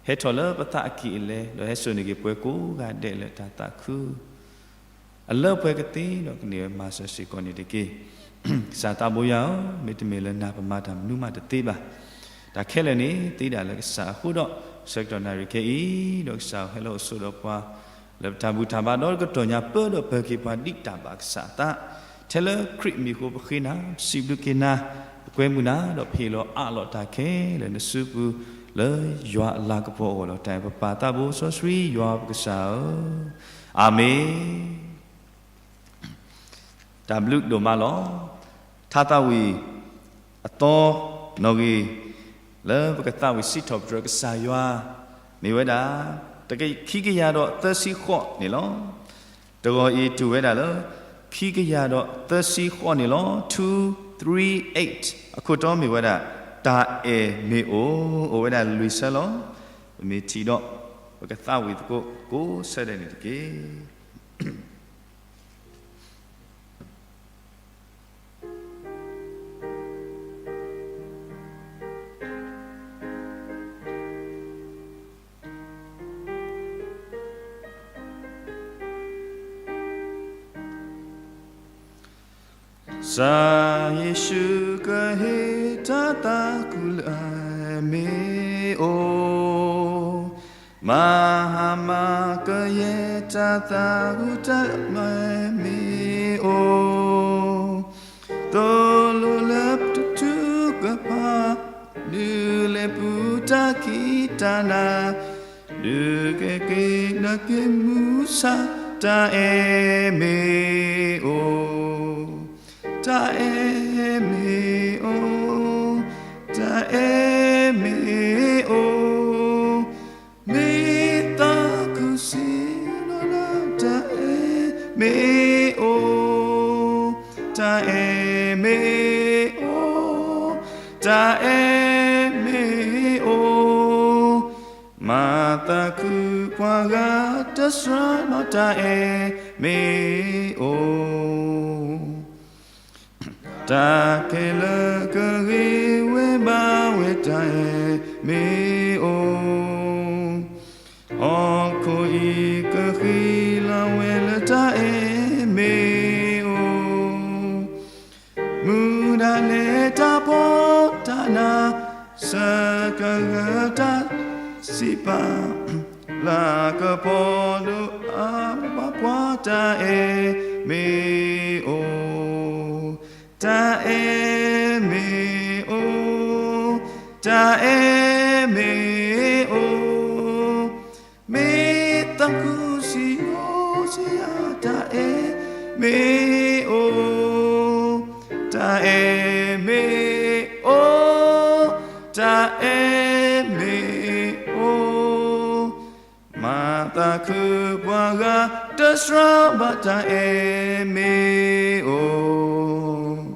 ဟဲထီၣ်လၢပသးအကံၢ်အလဲ ဒီးဟဲစိာ်န့ၢ်က့ၤပှၤကိးဂၤဒဲးလၢတၢ်သးခု အလၢပှဲၤကသ့ဒီးကန့ၢ်ဝဲမၤစၢၤစ့ၢ်ကီးန့ၣ်တက့ၢ်. ကစၢ်သးဘိယွၤဧၢ, မ့တမ့ၢ်လၢနၤပမၤတၢ်မနုၤမးတသ့ဘၣ်. တၢ်ခဲလၢာ်န့ၣ်သ့ဒၣ်လၢကစၢ်အဃိဒီး ဆၢကတီၢ်နၣ်ရံၣ်ခဲအံၤ ဒီးကစၢ်ဟဲလၢအိၣ်ဆိးဒီးပှၤ လၢပတၢ်ဘူၣ်တၢ်ဘါဒီတကတီၢ်ညါ ပၢဒီးပၢၤက့ၤပှၤဒ်တၢ်ဘၣ်ကစၢ်အသး, ထဲလၢခရံာ်မံၤအဃိပဃ့နၤ, ပစံးဘျုးက့ၤနၤ, ပကွဲမုာ်နၤ ဒီးပဟ့ၣ်လီၤအးလီၤတၢ်ခဲလၢာ် နစုပူၤလၢယွၤအလၤကပီၤအဂီၢ်လီၤ. တၢ်အဲၣ်ပပၢ်သးဘိစီဆှံယွၤပကစၢ်ဧၢ, အၤမ့ၣ်. တၢ်ဘျုးဒိၣ်မးလီၤ. ထါသးဝံၣ်အသီနီၣ်ဂံၢ် လၢပကသးဝံၣ်စံးထီၣ်ပတြၢၤကစၢ်ယွၤ မ့ၢ်ဝဲဒၣ် တက ခံကယၤဒီးသၢဆံဃိးန့ၣ်လီၤ. တဂီၤအံၤတူၢ်ဝဲဒၣ်လၢ ခံကယၤဒီးသၢဆံဃိးန့ၣ်လီၤ. Two three eight အခိၣ်တီမ့ၢ်ဝဲဒၣ် တၢ်အဲၣ်မ့ၢ်အိၣ်, အိၣ်ဝဲဒၣ်လွံၢ်ဆၢလီၤ. ပမ့ၢ်ထံၣ်ဒီး ပကသးဝံၣ်သကိးကိးဆၢဒဲးန့ၣ်တက့ၢ်. ကစၢ်ယ့ၣ်ၡူးကဟ့ၣ်တၢ်သးခုလၢအမ့ၢ်အိၣ်, မၤဟါမၢ်ကယဲၢ်တၢ်သးခုတၢ်မၤမ့ၢ်အိၣ်, သိၣ်လိလၢပတထုကဖၣ် ဒုးလဲၤပူၤတၢ်ခံးတၢ်နၤ, ဒုးကဲက့ၤနက့ၤမုၢ်ဆါ တၢ်အဲၣ်မ့ၢ်အိၣ်, တၢ်အဲၣ်မ့ၢ်အိၣ်, တၢ်အဲၣ်မ့ၢ်အိၣ်, မ့ၢ်သးခုစံးလီၤလၢ တၢ်အဲၣ်မ့ၢ်အိၣ်, တၢ်အဲၣ်မ့ၢ်အိၣ်, တၢ်အဲၣ်မ့ၢ်အိၣ်, မၤသးခုပှၤဂၤတစှၤဘၣ် တၢ်အဲၣ်မ့ၢ်အိၣ်. တၢ်ခဲလၢာ်ကဂ့ၤဝဲဘၣ်ဝဲ တၢ်အဲၣ်မ့ၢ်အိၣ်, ဟီၣ်ခိၣ်အံၤကဃံလၤဝဲလၢ တၢ်အဲၣ်မ့ၢ်အိၣ်, မူဒါလဲၤတၢ်ဖှီၣ်တၢ်နး ဆၢကဂၢၢ်တၢ်စံးပာ် လၤကပီၤဒိၣ်အါဘၣ်ပှၤ တၢ်အဲၣ်မ့ၢ်အိၣ်, တၢ်အဲၣ်မ့ၢ်အိၣ်, တၢ်အဲၣ်မ့ၢ်အိၣ်, မ့ၢ်သးခုစံး အိၣ်စံးယၤ တၢ်အဲၣ်မ့ၢ်အိၣ်, တၢ်အဲၣ်မ့ၢ်အိၣ်, တၢ်အဲၣ်မ့ၢ်အိၣ်, မၤသးခုပှၤဂၤ တစှၤဘၣ် တၢ်အဲၣ်မ့ၢ်အိၣ်.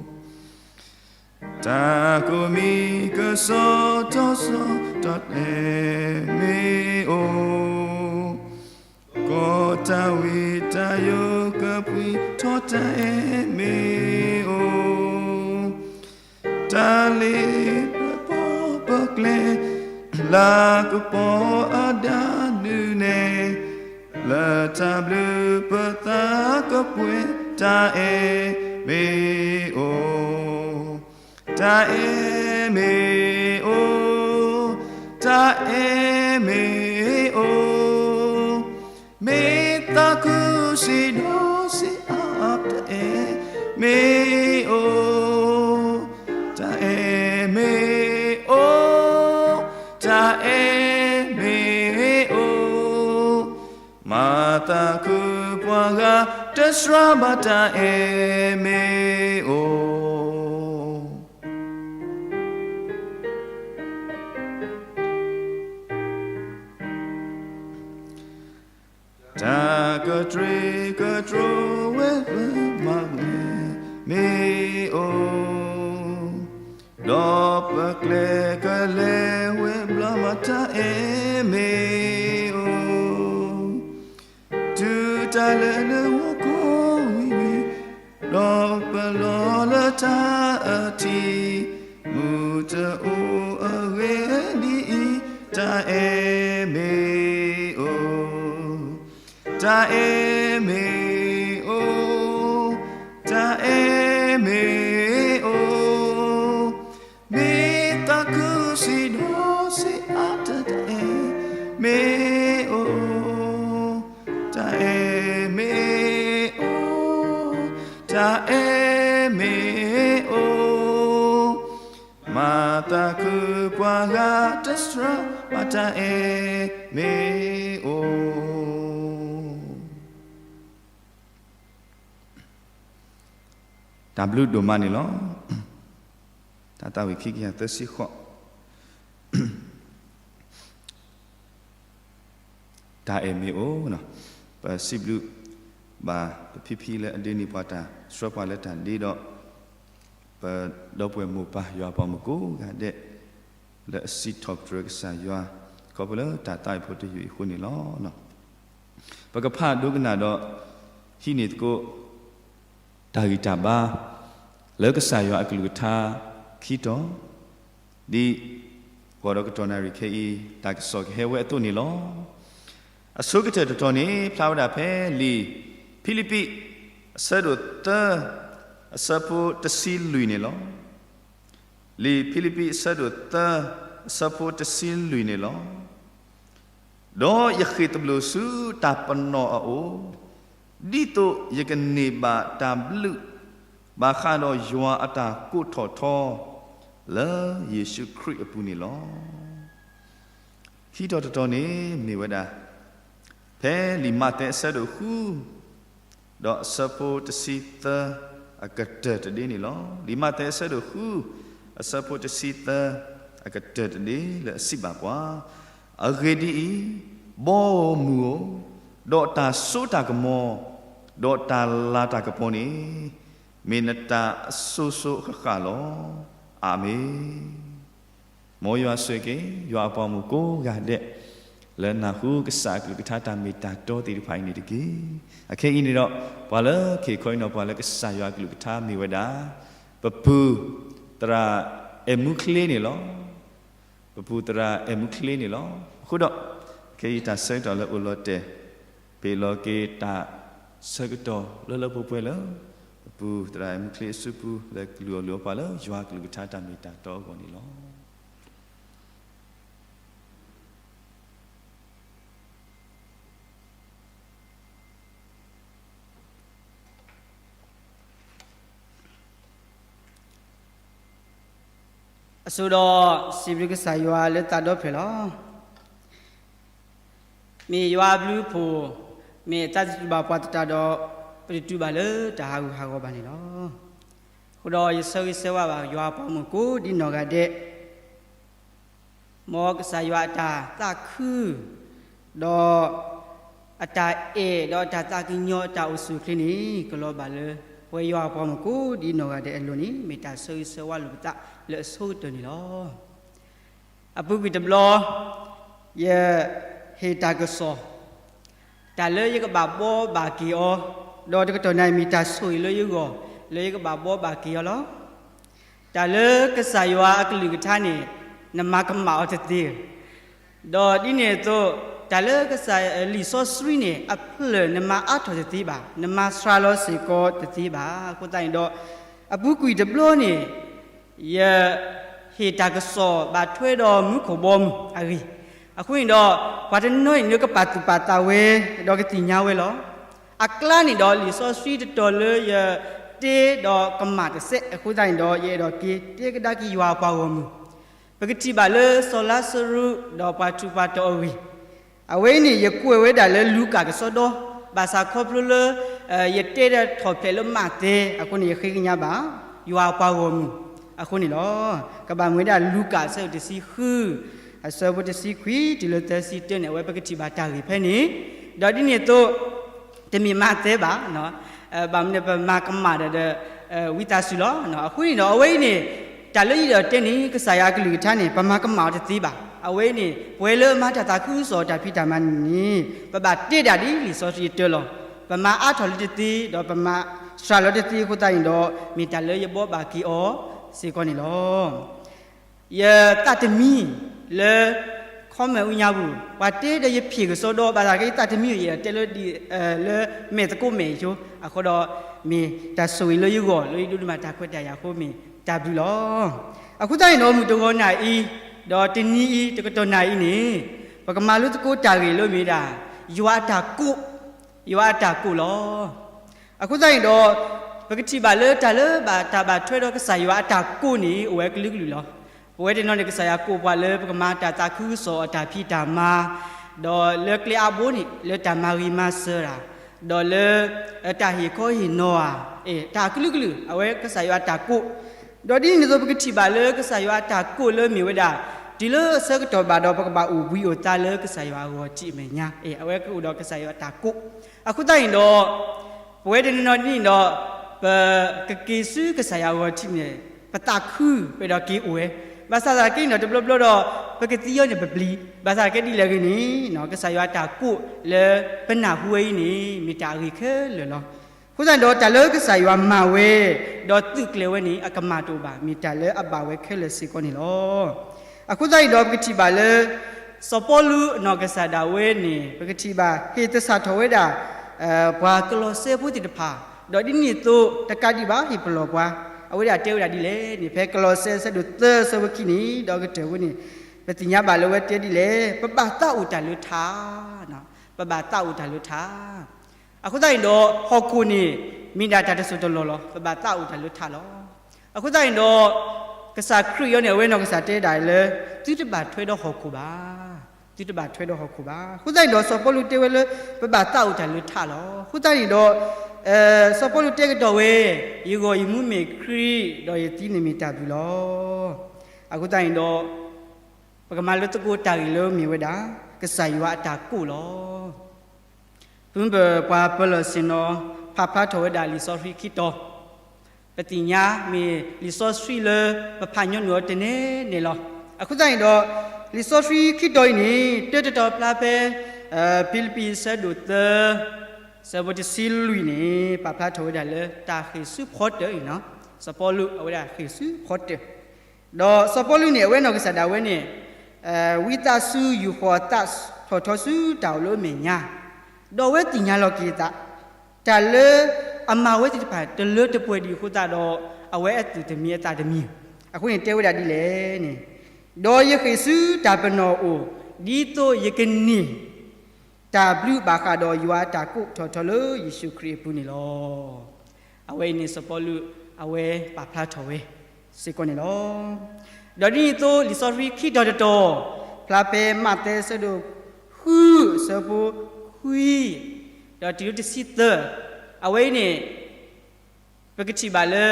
တၢ်ကိးမံၤကစီၣ်ထီၣ်စီၤ တၢ်အဲၣ်မ့ၢ်အိၣ်, ကီၢ်တၢ်ဝံတၢ်ယိာ်ကပှံၤထီၣ် တၢ်အဲၣ်မ့ၢ်အိၣ်, တၢ်လ့ပပီၢ်ပကျဲ လၤကပီၤအဒါဒုးနဲၣ် လၢတၢ်ဘျုးပသးကပှဲၤ တၢ်အဲၣ်မ့ၢ်အိၣ်, တၢ်အဲၣ်မ့ၢ်အိၣ်, တၢ်အဲၣ်မ့ၢ်အိၣ်, မ့ၢ်သးခုစံး ဒီးစံးအါအါ တၢ်အဲၣ်မ့ၢ်အိၣ်, တၢ်အဲၣ်မ့ၢ်အိၣ်, တၢ်အဲၣ်မ့ၢ်အိၣ်, မၤသးခုပှၤဂၤ တစှၤဘၣ် တၢ်အဲၣ်မ့ၢ်အိၣ်. တၢ်ကတြံကတြိဝဲလၢမၤဝဲမ့ၢ်အိၣ်, ဒီးပကျဲကလဲၤဝဲဘျါမး တၢ်အဲၣ်မ့ၢ်အိၣ်, တုၤတၢ်လဲၤလၢဟီၣ်ခိၣ်ဝံၤဝံၤ, ဒီးပလီၤလၢတၢ်အထံး, မုၢ်တအိၣ်အဂ့ၢ်ဒ်အံၤ, တၢ်အဲၣ်မ့ၢ်အိၣ်, တၢ်အဲၣ်မ့ၢ်အိၣ်, တၢ်အဲၣ်မ့ၢ်အိၣ်, မ့ၢ်သးခုစံးဒီးစ့အါတၢ် တၢ်အဲၣ်မ့ၢ်အိၣ်, တၢ်အဲၣ်မ့ၢ်အိၣ်, တၢ်အဲၣ်မ့ၢ်အိၣ်, မၤသးခုပှၤဂၤတစှၤဘၣ် တၢ်အဲၣ်မ့ၢ်အိၣ်. တၢ်ဘျုးဒိၣ်မးန့ၣ်လီၤ. တၢ်သးဝံၣ်ခံကယၤသၢဆံဃိး, တၢ်အဲၣ်မ့ၢ်အိၣ်, ပစံးဘျုးဘၣ်ပဖံဖံလၢအဒ့န့ၢ်ပှၤတၢ်ဆှၢပှၤလၢတၢ်ဒ့ဒီး ပဒီပုၢ်ဝဲၢ်မိၢ်ပၢ်ယွၤအပှၤမုၣ်ကိးဂၤဒဲး လၢအစံးထီၣ်ပတြၢၤကစၢ်ယွၤ ခီဖျိလၢတၢ်သးဝံၣ်ဖိတယုၢ်အံၤအဃိန့ၣ်လီၤ. ပကဖးဒိကနၣ်ဒီး ဟံးန့ၢ်သကိး တၢ်ဂံၢ်တၢ်ဘါ လၢကစၢ်ယွၤအကလုၢ်ကထါခံတီၤ, ဒ်ဂီၤဒီးကတီၢ်နၣ်ရံၣ်ခဲအံၤ တၢ်ကစီၣ်ကဟဲဝဲအသိးန့ၣ်လီၤ. အဆိကတၢၢ်တတီၤန့ၣ် ဖျါဝဲဒၣ်ဖဲလံာ်ဖံလံးပံး အဆၢဒိၣ်သၢ အဆၢဖိတဆံလွံၢ်န့ၣ်လီၤ. လံာ်ဖံလံးပံး အဆၢဒိၣ်သၢ အဆၢဖိတဆံလွံၢ်န့ၣ်လီၤ. ဒီးယဃ့ၢ်သဘျိးဆူတၢ်ပနီၣ်အအိၣ်, ဒ်သိးယကန့ၢ်ဘၣ်တၢ်ဘျုး ဘၣ်ဃးဒီးယွၤအတၢ်ကိးထီၣ်ထီ လၢယ့ၣ်ၡူးခရံာ်အပူၤန့ၣ်လီၤ. ခံတီၤတတီၤန့ၣ်မ့ၢ်ဝဲဒၣ် ဖဲလံာ်မးသဲအဆၢဒိၣ်ဃု ဒီးအဆၢဖိတဆံသၢ အကတၢၢ်တဒ့န့ၣ်လီၤ. လံာ်မးသဲအဆၢဒိၣ်ဃု အဆၢဖိတဆံသၢ အကတၢၢ်တဒ့လၢအစံးဘၣ်ပှၤ, အဂ့ၢ်ဒ်အံၤ, ဘီဧိၤမုၢ်ဧိၤ, ဒီးတၢ်စိတၢ်ကမီၤ, ဒီးတၢ်လၤတၢ်ကပီၤန့ၣ် မ့ၢ်နတၢ်အစိၤစိၤအဃၣ်ဃၣ်လီၤ. အၤမ့ၣ်. မ်ယွၤဆိၣ်ဂ့ၤက့ၤ ယွၤအပှၤမုၣ်ကိးဂၤဒဲး လၢနၢ်ဟူကစၢ်အကလုၢ်ကထါတၢ်မ့ၢ်တၢ်တီသ့ၣ်တဖၣ်အံၤန့ၣ်တက့ၢ်. အခဲအံၤန့ၣ်ဒီး ပှၤလၢကဟ့ၣ်ခီအံၤန့ၣ် ပှၤလၢကစၢ်ယွၤအကလုၢ်ကထါမ့ၢ်ဝဲဒၣ် ပပူၤသရၣ်အဲၣ်မူချ့န့ၣ်လီၤ. ပပူၤသရၣ်အဲၣ်မူချ့န့ၣ်လီၤ. အဃိဒီး ခဲအံၤတၢ်ဆၢကတီၢ်လၢအိၣ်လီၤတဲာ် ပဟ့ၣ်လီၤက့ၤတၢ်ဆၢကတီၢ်လၢလၢပှဲၤပှဲၤလၢ ပပူၤသရၣ်အဲၣ်မူချ့အစုပူၤ လၢကလုၢ်အီၣ်လုၢ်အီပှၤလၢယွၤအကလုၢ်ကထါတၢ်မ့ၢ်တၢ်တီအဂီၢ်န့ၣ်လီၤ. အဆိဒီး စံးဘျုးကစၢ်ယွၤလၢသးဒီဖျၢၣ်လီၤ. မ့ၢ်ယွၤအဘျုးအဖှိၣ်, မ့ၢ်အသးတတူၢ်ဘၣ်ပှၤသတးဒီး ပတတူၢ်ဘၣ်လၢတၢ်ဟးဂူာ်ဟးဂီၤဘၣ်န့ၣ်လီၤ. အဃိဒီးယဆၢဂ့ၤဆၢဝါဘၣ်ယွၤအပှၤမုၣ်ကိးဒ်နီၢ်ဂၤဒဲး မ်ကစၢ်ယွၤအတၢ်သးခု ဒီးအတၢ်အဲၣ် ဒီးအတၢ်သးကညီၤအတၢ်အိၣ်ဆူၣ်အိၣ်ချ့န့ၣ် ကလီၤဘၣ်လၢ ပဝဲယွၤအပှၤမုၣ်ကိးဒ်နီၢ်ဂၤဒဲးအလိၤန့ၣ် မ့ၢ်တၢ်ဆၢဂ့ၤဆၢဝါလိာ်ပသးလၢအဆိကတၢၢ်န့ၣ်လီၤ. အပူၤကွံာ်တဘျီ ယဟ့ၣ်တၢ်ကစီၣ် တၢ်လၢယကဘၣ်ဘှီဘၣ်က့ၤအီၤ, ဒီးတကတီၢ်နံၤမ့ၢ်တၢ်ဆိၣ်ဂ့ၤလၢယဂီၢ် လၢယကဘၣ်ဘှီဘၣ်က့ၤအီၤလီၤ. တၢ်လၢကစၢ်ယွၤအကလုၢ်ကထါန့ၣ် နမၤကမၣ်အီၤတသ့, ဒီးဒ်န့ၣ်အသိး တၢ်လၢကစၢ်လံာ်စီဆှံန့ၣ် အဖျၢၣ်နမၤအါထီၣ်တသ့ဘၣ်, နမၤစှၤလီၤစ့ၢ်ကီးတသ့ဘၣ်. အဃိသတးန့ၣ်ဒီး အပူၤကွံာ်တဘျီန့ၣ် ယ ဟ့ၣ်တၢ်ကစီၣ်ဘၣ်ထွဲဒီးမူခိၣ်ဘီမုၢ်အဂ့ၢ်, အဃိန့ၣ်ဒီး ပှၤတနီၤန့ၣ် နကပာ်သူၣ်ပာ်သးဝဲ ဒီးကသ့ၣ်ညါဝဲလီၤ. အကျါန့ၣ်ဒီး လံာ်စီဆှံတတီၤလၢယတဲဒီးကမၣ်တစဲး, အဃိသတးန့ၣ်ဒီး ယအဲၣ်ဒိးက့ၤတဲကဒါက့ၤယွၤအပှၤဂီၢ်မုၢ်, ပကထံၣ်ဘၣ်လၢစီၤလါစရူး ဒီးပှၤထူးပှၤတီၤအဂ့ၢ် အဝဲအံၤန့ၣ် ယကွဲးဝဲဒၣ်လၢလူၤကၣ်ကစီဒီ, ဘၣ်ဆၣ်ခီဖျိလၢ ယတဲထီၣ်ဖျဲးလၢမးသဲအဃိန့ၣ် ယဃ့ကညးဘၣ် ယွၤအပှၤဂီၢ်မုၢ်အဃိန့ၣ်လီၤ. ကဘၣ်မ့ၢ်ဝဲဒၣ်လူၤကၣ်အဆၢဒိၣ်တဆံဃု, အဆၢဖိတဆံခွံတုၤလၢသၢဆံတၢန့ၣ် အဝဲပကထံၣ်ဘၣ်တၢ်ဂ့ၢ်ဖဲန့ၣ်, ဒီးဒ်န့ၣ်အသိး တမ့ၢ်မးသဲဘၣ်, ဘၣ်မနုၤပမၤကမၣ်ဒီး ဝံသးစူၤလီၤ. အဃိန့ၣ်ဒီး အဝဲအံၤန့ၣ် တၢ်လၢယအဲၣ်ဒိးတဲန့ၣ် ကစၢ်ယွၤအကလုၢ်ကထါန့ၣ် ပမၤကမၣ်အီၤတသ့ဘၣ်. အဝဲအံၤန့ၣ် ပဝဲလၢမၤတၢ်သးခုကစီၣ်တၢ်ဖံးတၢ်မၤန့ၣ် ပဘၣ်တဲဒၣ်ဒ်လံာ်စီဆှံအတၢလီၤ. ပမၤအါထီၣ်လၢတသ့ ဒီးပမၤစှၤလီၤတသ့အဃိသတးန့ၣ်ဒီး မ့ၢ်တၢ်လၢယဘှီဘၣ်က့ၤအီၤစ့ၢ်ကီးန့ၣ်လီၤ. ယသးတမံလၢ ခ comment အူညါပူၤ ပှၤတဲဒီးယဖံးကစီဒီ ဘၣ်ဆၣ်က့ယသးတမံအီၤ ယအဲၣ်ဒိးတဲလၢ လၢမဲာ်သကိးမဲာ်ဆိ အဃိဒီး မ့ၢ်တၢ်ဆိၣ်ဂ့ၤလၢယဂီၢ်လၢယဒိးန့ၢ်ဘၣ်တၢ်ခွဲးတၢ်ယာ်အဃိ မ့ၢ်တၢ်ဘျုးလီၤ. အဃိသတးန့ၣ်ဒီး မုၢ်တဂီၤနၤအံၤ ဒီးတနံၤအံၤ တကတီၢ်နၤအံၤန့ၣ် ပကမၤလိသကိးတၢ်ဂ့ၢ်လၢမ့ၢ်ဝဲဒၣ် ယွၤအတၢ်ကိး, ယွၤအတၢ်ကိးလီၤ. အဃိသတးန့ၣ်ဒီး ပကထံၣ်ဘၣ်လၢတၢ်လၢဘၣ်တၢ်ဘၣ်ထွဲဒီးကစၢ်ယွၤအတၢ်ကိးန့ၣ် အိၣ်ဝဲကလုာ်ကလုာ်လီၤ. ပဝဲတနီၤန့ၣ် ကစၢ်ယွၤကိးပှၤလၢပကမၤတၢ်သးခုကစီၣ်အတၢ်ဖံးတၢ်မၤ, ဒီးလၢကျဲအါဘိန့ၣ် လၢတၢ်မၤဂ့ၤမၤစၢၤတၢ်, ဒီးလၢ တၢ်ဟ့ၣ်ခီဟ့ၣ်နီၤဧါ, တၢ်ကလုာ်ကလုာ် အဝဲကစၢ်ယွၤအတၢ်ကိး, ဒီးဒ်န့ၣ်အသိး ပကထံၣ်ဘၣ်လၢကစၢ်ယွၤအတၢ်ကိးလၢမ့ၢ်ဝဲဒၣ် တုၤလၢအဆၢကတီၢ်ဘၣ်ဒီး ပကဘၣ်အိၣ်ဘှံးအိၣ်သါလၢကစၢ်ယွၤအဂီၢ်ထံးအမဲာ်ညါ, အဝဲကအိၣ်ဒီးကစၢ်ယွၤအတၢ်ကိး, အဃိသတးန့ၣ်ဒီး ပဝဲတနီၤနီၤဒ်န့ၣ်ဒီး ပကက့ၤဆူကစၢ်ယွၤအဂီၢ်ထံးန့ၣ် ပသးခုပှဲၤဒီးက့ၤအိၣ်ဝဲ, ဘၣ်ဆၣ်သနာ်က့န့ၣ်ဒီး တဘျီဘျီဒီး ပကသံအီၤန့ၣ် ပပျံၤ, ဘၣ်ဆၣ်သနာ်က့ဒ်လဲၣ်ဂ့ၤန့ၣ် ကစၢ်ယွၤအတၢ်ကိးလၢပနၢ်ဟူဝဲအံၤန့ၣ် မ့ၢ်တၢ်အဂ့ၤခဲလၢာ်လီၤ. အဃိသတးန့ၣ်ဒီး တၢ်လၢကစၢ်ယွၤမၤဝဲ ဒီးသုးကျဲၤဝဲန့ၣ် အကမၣ်တအိၣ်ဘၣ်, မ့ၢ်တၢ်လၢအဘၣ်ဝဲခဲလၢာ်စ့ၢ်ကီးန့ၣ်လီၤ. အဃိသတးန့ၣ်ဒီး ပကထံၣ်ဘၣ်လၢ စီၤပီလူးအနီၢ်ကစၢ်ဒၣ်ဝဲန့ၣ် ပကထံၣ်ဘၣ် ဟ့ၣ်သဆၣ်ထီၣ်ဝဲဒၣ် ပှၤကလီးစဲဖိသ့ၣ်တဖၣ်, ဒီးဒ်န့ၣ်အသိး တကးဒံးဘၣ် ဟ့ၣ်ပလီၢ်ပှၤ, အဝဲဒၣ်တဲဝဲဒၣ်ဒ်လဲၣ်န့ၣ် ဖဲကလီးစဲအဆၢဒိၣ်သၢ အဆၢဖိခံန့ၣ် ဒီးကတၢၢ်ဝဲန့ၣ် ပသ့ၣ်ညါဘၣ်လၢအဝဲတဲဒ်လဲၣ်, ပဘၣ်သးအိၣ်တၢ်လၢထး, ပဘၣ်သးအိၣ်တၢ်လၢထး အဃိသတးန့ၣ်ဒီး ဟီၣ်ခိၣ်န့ၣ် မ့ၢ်ဒၣ်တၢ်တစိၢ်တလီၢ်လီၤ. ပဘၣ်သးအိၣ်တၢ်လၢထးလီၤ. အဃိသတးန့ၣ်ဒီး ကစၢ်ခရံာ်အံၤန့ၣ် အဝဲနီၢ်ကစၢ်တဲဒၣ်လၢ သုတဘၣ်ထွဲဒီးဟီၣ်ခိၣ်ဘၣ်, သုတဘၣ်ထွဲဒီးဟီၣ်ခိၣ်ဘၣ်. အဃိသတးန့ၣ်ဒီး စီၤပီလူးတဲဝဲလၢ ပဘၣ်သးအိၣ်တၢ်လၢထးလီၤ. အဃိသတးန့ၣ်ဒီး စီၤပီလူးတဲကဒီးဝဲ, ယဂီၢ်ယမူမ့ၢ်ခရံာ်, ဒီးယသံန့ၣ်မ့ၢ်တၢ်ဘျုးလီၤ. အဃိသတးန့ၣ်ဒီး ပကမၤလိသကိးတၢ်ဂ့ၢ်လၢမ့ၢ်ဝဲဒၣ် ကစၢ်ယွၤအတၢ်ကိးလီၤ. ပမ့ၢ်ပပှၤပၢၤလီၢ်ဆ့ၣ်နီၤ ဖးဖျါထီၣ်ဝဲဒၣ်လံာ်စီဆှံခံတီၤ, ပသ့ၣ်ညါမ့ၢ်လံာ်စီဆှံလၢပဖးညီနုၢ်အီၤတနဲၣ်နဲၣ်လီၤ. အဃိသတးန့ၣ်ဒီး လံာ်စီဆှံခံတီၤအံၤန့ၣ် တၢတတီၤဖျါဖဲ ဖံလံးပံၤအဆၢဒိၣ်သၢ ဆၢဖိတဆံလွံၢ်န့ၣ် ပာ်ဖျါထီၣ်ဝဲဒၣ်လၢတၢ်ဃ့ၢ်ဆူဖီတၢၢ်အံၤ, စီၤပီလူးအဝဲဒၣ်ဃ့ၢ်ဆူဖီတၢၢ် ဒီးစီၤပီလူးန့ၣ် အဝဲနီၢ်ကစၢ်ဒၣ်ဝဲန့ၣ် ဝံသးစူၤယူာ်ဃီၤအသးထီၣ်ထီဆူတၢ်အိၣ်လၢအမဲာ်ညါ, ဒီးအဝဲသ့ၣ်ညါလီၤက့ၤအသး, တၢ်လၢအမၤဝဲသ့ၣ်တဖၣ်တလၢတပှဲၤဒံးအဃိသတးဒီး အဝဲအသူၣ်တမံၤအသးတမံၤ, အဃိန့ၣ်တဲဝဲဒၣ်ဒ်လဲၣ်န့ၣ်, ဒီးယဃ့ၢ်ဆူတၢ်ပနီၣ်အအိၣ် ဒ်သိးယကန့ၢ် တၢ်ဘျုးဘၣ်ဃးဒီးယွၤအတၢ်ကိးထီၣ်ထီလၢယ့ၣ်ၡူးခရံာ်အပူၤန့ၣ်လီၤ. အဝဲအံၤန့ၣ်စီၤပီလူး အဝဲပာ်ဖျါထီၣ်ဝဲစ့ၢ်ကီးန့ၣ်လီၤ. ဒီးဒ်န့ၣ်အသိး လံာ်စီဆှံခံတီၤတတီၤ ဖျါဖဲမးသဲအဆၢဒိၣ်ဃု အဆၢဖိခွံ ဒီးတုၤလၢတဆံသၢ, အဝဲအံၤန့ၣ် ပကထံၣ်ဘၣ်လၢ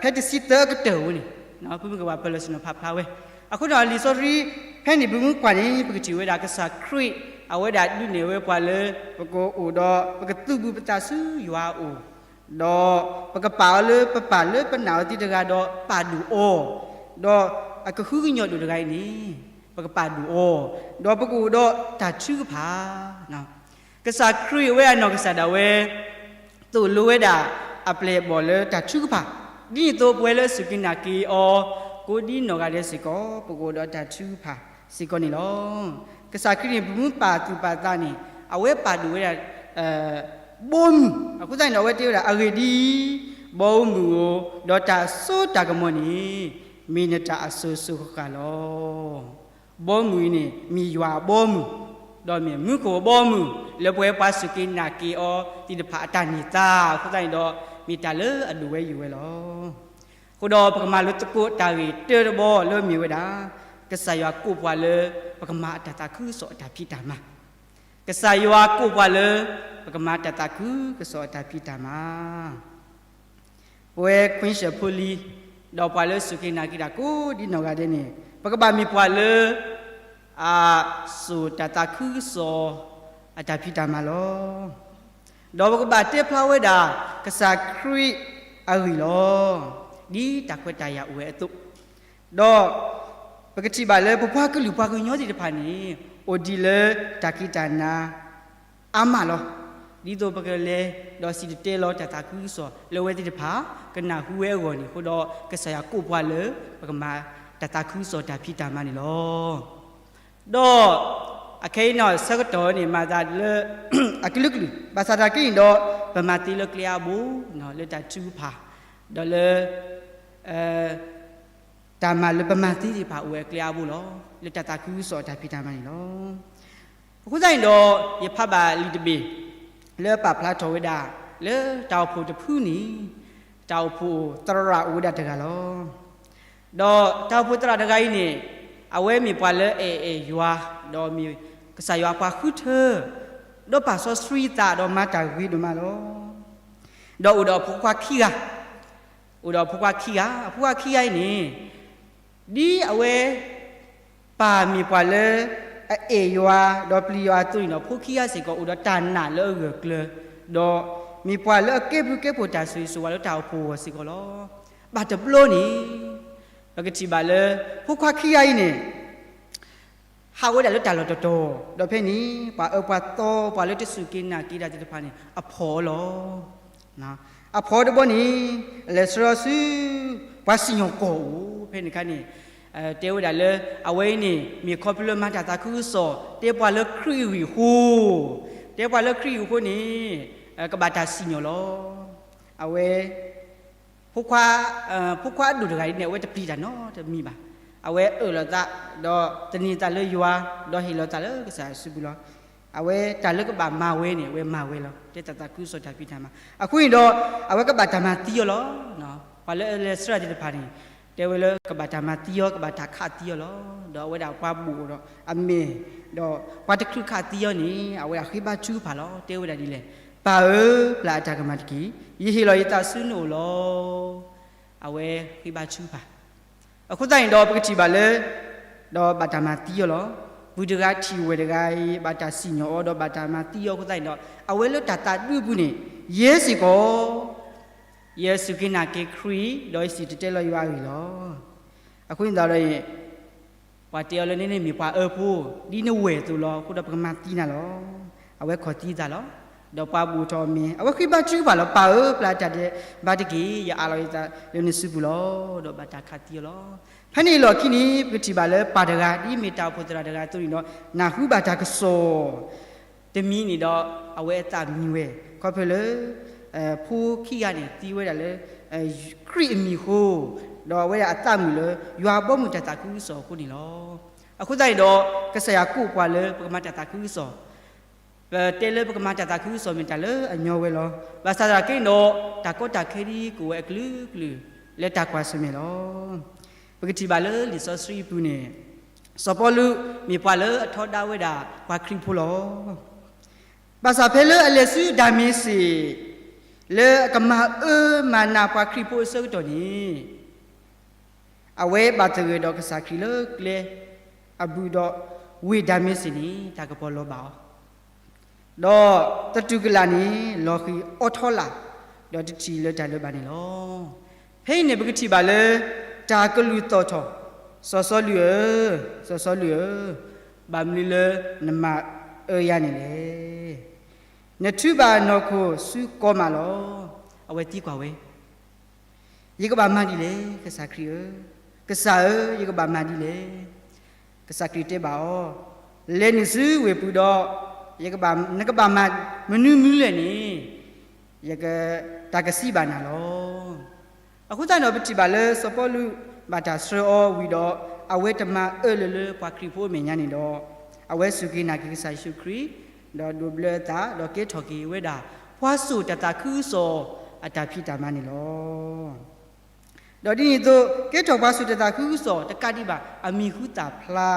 ဖဲတဆံသၢအကတၢၢ်ဝဲန့ၣ် ပမ့ၢ်ကဘၣ်ပၢၤလီၢ်ဆ့ၣ်နီၤဖးဖျါဝဲ, အဃိဒီးလံာ်စီဆှံဖဲန့ၣ် ပမ့ၢ်ကွၢ်န့ၣ် ပကထံၣ်ဝဲဒၣ်ကစၢ်ခရံာ် အဝဲဒၣ်ဒုးနဲၣ်ဝဲပှၤလၢ ပကအိၣ်ဒီး ပကသုးဘူးပသးဆူယွၤအအိၣ်, ဒီးပကပာ်အီၤလၢပပၢ်လၢပနာ်အီၤသ့တဂၤဒီးပာ်ဒိၣ်အီၤ, ဒီးအကဟုကညီၢ်ဒိၣ်တဂၤအံၤန့ၣ် ပကပာ်ဒိၣ်အီၤ, ဒီးပကအိၣ်ဒီးတၢ်ထုကဖၣ် ကစၢ်ခရံာ်အဝဲအနီၢ်ကစၢ်ဒၣ်ဝဲ သိၣ်လိဝဲဒၣ်အပျဲၢ်အဘီၣ်လၢတၢ်ထုကဖၣ်, ဒ်န့ၣ်အသိးပဝဲလၢစူၢ်က့ၤနာ်က့ၤအီၤ ကိးဒ်နီၢ်ဂၤဒဲးစ့ၢ်ကီး ပကအိၣ်ဒီးတၢ်ထုကဖၣ်စ့ၢ်ကီးန့ၣ်လီၤ. ကစၢ်ခရံာ်န့ၣ် ပမ့ၢ်ပာ်သူၣ်ပာ်သးန့ၣ် အဝဲပာ်ဒိၣ်ဝဲဒၣ် ဘီမုၢ်, အဃိသတးန့ၣ်ဒီး အဝဲတဲဝဲဒၣ် အဂ့ၢ်ဒ်အံၤ, ဘီမုၢ်ဧိၤ, ဒီးတၢ်စိတၢ်ကမီၤန့ၣ် မ့ၢ်နတၢ်အစိၤစိၤဃၣ်ဃၣ်လီၤ. ဘီမုၢ်အံၤန့ၣ် မ့ၢ်ယွၤအဘီမုၢ်, ဒီးမ့ၢ်မူခိၣ်အဘီမုၢ် လၢပဝဲပှၤစူၢ်က့ၤနာ်က့ၤအီၤသ့ၣ်တဖၣ်အတၢ်န့ၢ်သါ, အဃိသတးန့ၣ်ဒီး မ့ၢ်တၢ်လၢအဒိၣ်ဝဲယိာ်ဝဲလီၤ. အဃိဒီးပကမၤလိသကိးတၢ်ဂ့ၢ်တၢတဘီလၢမ့ၢ်ဝဲဒၣ် ကစၢ်ယွၤကိးပှၤလၢ ပကမၤအတၢ်သးခုကစီၣ်အတၢ်ဖံးတၢ်မၤ ကစၢ်ယွၤကိးပှၤလၢ ပကမၤတၢ်သးခုကစီၣ်အတၢ်ဖံးတၢ်မၤ, ပဝဲခွံၡၢၣ်ဖိလံၤ ဒီးပှၤလၢစူၢ်က့ၤနာ်က့ၤတၢ်ကိးဒ်နီၢ်ဂၤဒဲးန့ၣ် ပကဘၣ်မ့ၢ်ပှၤလၢ အစိာ်တၢ်သးခုကစီၣ်အတၢ်ဖံးတၢ်မၤလီၤ. ဒီးပကဘၣ်တဲဖျါဝဲဒၣ် ကစၢ်ခရံာ်အဂ့ၢ်လီၤ. ဒ်တၢ်ခွဲးတၢ်ယာ်အိၣ်ဝဲအသိး ဒီးပကထံၣ်ဘၣ်လၢ ပပှၤကလုာ်ပှၤကညီသ့ၣ်တဖၣ်န့ၣ် အိၣ်ဒံးလၢတၢ်ခံးတၢ်နၤ အါမးလီၤ. ဒ်သိးပကလဲၤဒီးစံၣ်တဲၤတဲလီၤတၢ်သးခုကစီၣ်လၢအဝဲသ့ၣ်တဖၣ် ကနၢ်ဟူဝဲအဂီၢ်န့ၣ်အဃိဒီး ကစၢ်ယွၤကိးပှၤလၢ ပကမၤ တၢ်သးခုကစီၣ်တၢ်ဖံးတၢ်မၤန့ၣ်လီၤ. ဒီးအခဲအံၤန့ၣ် ဆၢကတီၢ်န့ၣ် မၤသးလၢ အကလုာ်ကလုာ် ဘၣ်ဆၣ်သနာ်က့န့ၣ်ဒီး ပမၤသ့လၢကျဲအါဘိ လၢတၢ်ထုကဖၣ် ဒီးလၢ တၢ်မၤလၢပမၤသ့သ့ၣ်တဖၣ်အိၣ်ဝဲအကျဲအါဘိလီၤ. လၢတၢ်သးခုကစီၣ်တၢ်ဖံးတၢ်မၤန့ၣ်လီၤ. အဃိသတးန့ၣ်ဒီး ယဖးဘၣ်လံာ်တဘ့ၣ် လၢပာ်ဖျါထီၣ်ဝဲဒၣ် လၢတၢ်အိၣ်ဖှိၣ်တဖုန့ၣ် တၢ်အိၣ်ဖှိၣ်သရၣ်အိၣ်ဝဲဒၣ်တဂၤလီၤ. ဒီးတၢ်အိၣ်ဖှိၣ်သရၣ်တဂၤအံၤန့ၣ် အဝဲမ့ၢ်ပှၤလၢအအဲၣ်အဲၣ်ယွၤ ဒီးမ့ၢ်ကစၢ်ယွၤအပှၤဃုထၢ ဒီးပာ်စီဆှံသးဒီးမၤတၢ်ဂ့ၤဒိၣ်မးလီၤ. ဒီးအိၣ်ဒီးအဖိခွါခံဂၤ, အိၣ်ဒီးအဖိခွါခံဂၤ, အဖိခွါခံဂၤအံၤန့ၣ် ဒ်အဝဲ ပၢ်မ့ၢ်ပှၤလၢ အအဲၣ်ယွၤ ဒီးပျံၤယွၤအသိးန့ၣ်ဒီး ဖိခံဂၤစ့ၢ်ကီးအိၣ်ဒီးတၢ်နာ်လၢအဂၢၢ်ကျၢၤ, ဒီးမ့ၢ်ပှၤလၢအကဲဘျုးကဲဖှိၣ်တၢ်ဆိၣ်ဂ့ၤဆိၣ်ဝါလၢတၢ်အိၣ်ဖှိၣ်အဂီၢ်စ့ၢ်ကီးလီၤ. ဘၣ်တဘျီန့ၣ် ပကထံၣ်ဘၣ်လၢ ဖိခွါခံဂၤအံၤန့ၣ် ဟးဝဲဒၣ်လၢတၢ်လီၢ်တတီၤ, ဒီးဖဲန့ၣ် ပှၤအၢပှၤသီ ပှၤလၢတစူၢ်က့ၤနာ်က့ၤတၢ်သ့ၣ်တဖၣ်န့ၣ် အဖီၣ်အီၤလီၤ. အဖီၣ်အီၤတဘျီန့ၣ် အလဲၤဆှၢအီၤဆူ ပှၤစံၣ်ညီၣ်ကွီၢ်အိၣ် ဖဲန့ၣ်အခါန့ၣ် တဲဝဲဒၣ်လၢ အဝဲအံၤန့ၣ် မ့ၢ်ခီဖျိလၢမၤတၢ်သးခုကစီၣ် တဲပှၤလၢခရံာ်အဂ့ၢ်အဃိ, တဲပှၤလၢခရံာ်အဂ့ၢ်အဃိန့ၣ် ကဘၣ်တၢ်စံၣ်ညီၣ်လီၤ. အဝဲ ဖိခွါ, ဖိခွါအဒိၣ်တဂၤအံၤန့ၣ် အဝဲတပျံၤတၢ်နီတမံၤဘၣ်. အဝဲအၢၣ်လီၤသး, ဒီးသန့ၤသးလၢယွၤ, ဒီးဟ့ၣ်လီၤသးလၢကစၢ်ယွၤစုပူၤလီၤ. အဝဲတၢ်လၢကဘၣ်မၤဝဲန့ၣ် အဝဲမၤဝဲလီၤ. တဲတၢ်သးခုကစီၣ်တၢ်ဖံးတၢ်မၤ. အဃိန့ၣ်ဒီး အဝဲကဘၣ်တၢ်မၤသံအီၤလီၤ. ပှၤလၢအလဲၤဆှၢတၢ်သ့ၣ်တဖၣ်န့ၣ် တဲဝဲလၢကဘၣ်တၢ်မၤသံအီၤ, ကဘၣ်တၢ်ခးသံအီၤလီၤ. ဒီးအဝဲဒၣ်ပှၤဘိၣ်ဒီးအမဲာ်, ဒီးပှၤတချုးခးသံအီၤန့ၣ် အဝဲဒၣ်ဃ့ဘါထုကဖၣ်လီၤ. တဲဝဲဒၣ်ဒ်လဲၣ်, ပၢ်ဧၢ, ပျၢ်အတၢ်ကမၣ်တက့ၢ်. ယဟ့ၣ်လီၤယသးဆူနအိၣ်လီၤ. အဝဲဃ့ဘါထုကဖၣ် အဃိသတးန့ၣ်ဒီး ပကထံၣ်ဘၣ်လၢ ဒီးဘၣ်တၢ်မၤသံအီၤလီၤ. ပုၢ်တဂၤထံၣ်ဝဲၢ်တဂၤအံၤ ဘၣ်တၢ်စံၣ်ညီၣ်အီၤ ဒီးဘၣ်တၢ်မၤသံအီၤအဃိသတးန့ၣ်ဒီး အဝဲလၢတၢ်သးဒူအပူၤန့ၣ် ယဲစ့ၢ်ကီး ယစူၢ်က့ၤနာ်က့ၤခရံာ် ဒီးယစံၣ်တဲၤတဲလီၤယွၤအဂ့ၢ်လီၤ. အဃိန့ၣ်ဒီး ပှၤတဲအီၤလၢနမ့ၢ်ပှၤအၢဖိ ဒ်နဝဲၢ်အသိးလီၤ. အဃိဒီးပကမၤသံနၤလီၤ. အဝဲခီၣ်သံသးလီၤ. ဒီးပှၤဘိၣ်ထီၣ်အမဲာ် အဝဲဃ့ဘါထုကဖၣ်လီၤ. ပၢ်ဧၢ, ပျၢ်တၢ်ဒဲးဘးတက့ၢ်. ယအးလီၤယသးလၢနစုပူၤလီၤ. ဒီးဘၣ်တၢ်ခးသံအီၤလီၤ. ဖဲန့ၣ်အလီၢ်ခံန့ၣ် ပကထံၣ်ဘၣ်လၢပၢ်တဂၤ ဒ်မ့ၢ်တၢ်အိၣ်ဖှိၣ်သရၣ်တဂၤအသိးန့ၣ်ဒီး နၢ်ဟူဘၣ်တၢ်ကစီၣ် တမံၤန့ၣ်ဒီး အဝဲအသးမံဝဲ ခီဖျိလၢ ဖိခံဂၤန့ၣ် သံဝဲဒၣ်လၢ ခရံာ်အမံၤအဃိ, ဒီးအဝဲဒၣ်အသးမုာ်လၢ ယွၤအဘီအမုၢ်တၢ်သးခုကစီၣ်အဃိန့ၣ်လီၤ. အဃိသတးန့ၣ်ဒီး ကစၢ်ယွၤကိးပှၤလၢပကမၤတၢ်သးခုကစီၣ်, ပတဲလၢပကမၤတၢ်သးခုကစီၣ်မ့ၢ်တၢ်လၢအညီဝဲလီၤ. ဘၣ်ဆၣ်သနာ်က့န့ၣ်ဒီး တၢ်ကီတၢ်ခဲဒ်ကအိၣ်ဝဲအကလုာ်ကလုာ် လၢတၢ်ကွၢ်ဆၢၣ်မဲာ်လီၤ. ပကထံၣ်ဘၣ်လၢလံာ်စီဆှံအပူၤန့ၣ် စီၤပီလူးမ့ၢ်ပှၤလၢအထီဒါဝဲဒၣ်ပှၤခရံာ်ဖိလီၤ. ဘၣ်ဆၣ်ဖဲလၢအလဲၤဆူဒၤမ့းစ့း လၢအကမၤအၢမၤနးပှၤခရံာ်ဖိအဆၢကတီၢ်န့ၣ် အဝဲဘၣ်သဂၢၢ်ဒီးကစၢ်ခရံာ်လၢကျဲအဘုးဒီး ဝ့ၢ်ဒၤမ့းစ့းန့ၣ် တၢ်ကပီၤလီၤဘၣ်အီၤ ဒီးသတူၢ်ကလာ်န့ၣ် လီၤဃံၤအိးထီလာ်, ဒီးတထံၣ်လၢတၢ်လၢၤဘၣ်န့ၣ်လီၤ. ဖဲအံၤန့ၣ် ပကထံၣ်ဘၣ်လၢ တၢ်ကလုၢ်သီၣ်ထီၣ် စီၤစီလူးဧၢ, စီၤစီလူးဧၢ, ဘၣ်မနုၤလၢနမၤအၢယၤန့ၣ်လဲၣ်. နထုးဘၣ်နီၢ်ခိၣ်ဆူကီမးလီၤ. အဝဲသံကွၢ်ဝဲ ယကဘၣ်မၤဒ်လဲၣ် ကစၢ်ခရံာ်ဧၢ, ကစၢ်ဧၢ, ယကဘၣ်မၤဒ်လဲၣ်. ကစၢ်ခရံာ်တဲဘၣ်အီၤ, လဲၤနုာ်ဆူဝ့ၢ်ပူၤဒီး ယကဘၣ်, နကဘၣ်မၤမနုၤမနုၤလဲၣ်န့ၣ် ယက, တၢ်ကစံးဘၣ်နၤလီၤ. အဃိသတးန့ၣ်ဒီး ပထံၣ်ဘၣ်လၢစီၤပီလူး ဘၣ်တၢ်ဆှၢအီၤဝံၤဒီး အဝဲတမၤအၢလၢၤလၢပှၤခရံာ်ဖိအမဲာ်ညါန့ၣ်ဒီး အဝဲစူၢ်က့ၤနာ်က့ၤကစၢ်ယ့ၣ်ၡူးခရံာ် ဒီးဒိးဘျၢအသး ဒီးကဲထီၣ်က့ၤဝဲဒၣ် ပှၤစိာ်တၢ်သးခုကစီၣ်အတၢ်ဖံးတၢ်မၤန့ၣ်လီၤ. ဒီးဒ်န့ၣ်အသိး ကဲထီၣ်ပှၤစိာ်တၢ်သးခုကစီၣ်တကးဒံးဘၣ် အမံၤဟူသၣ်ဖျါ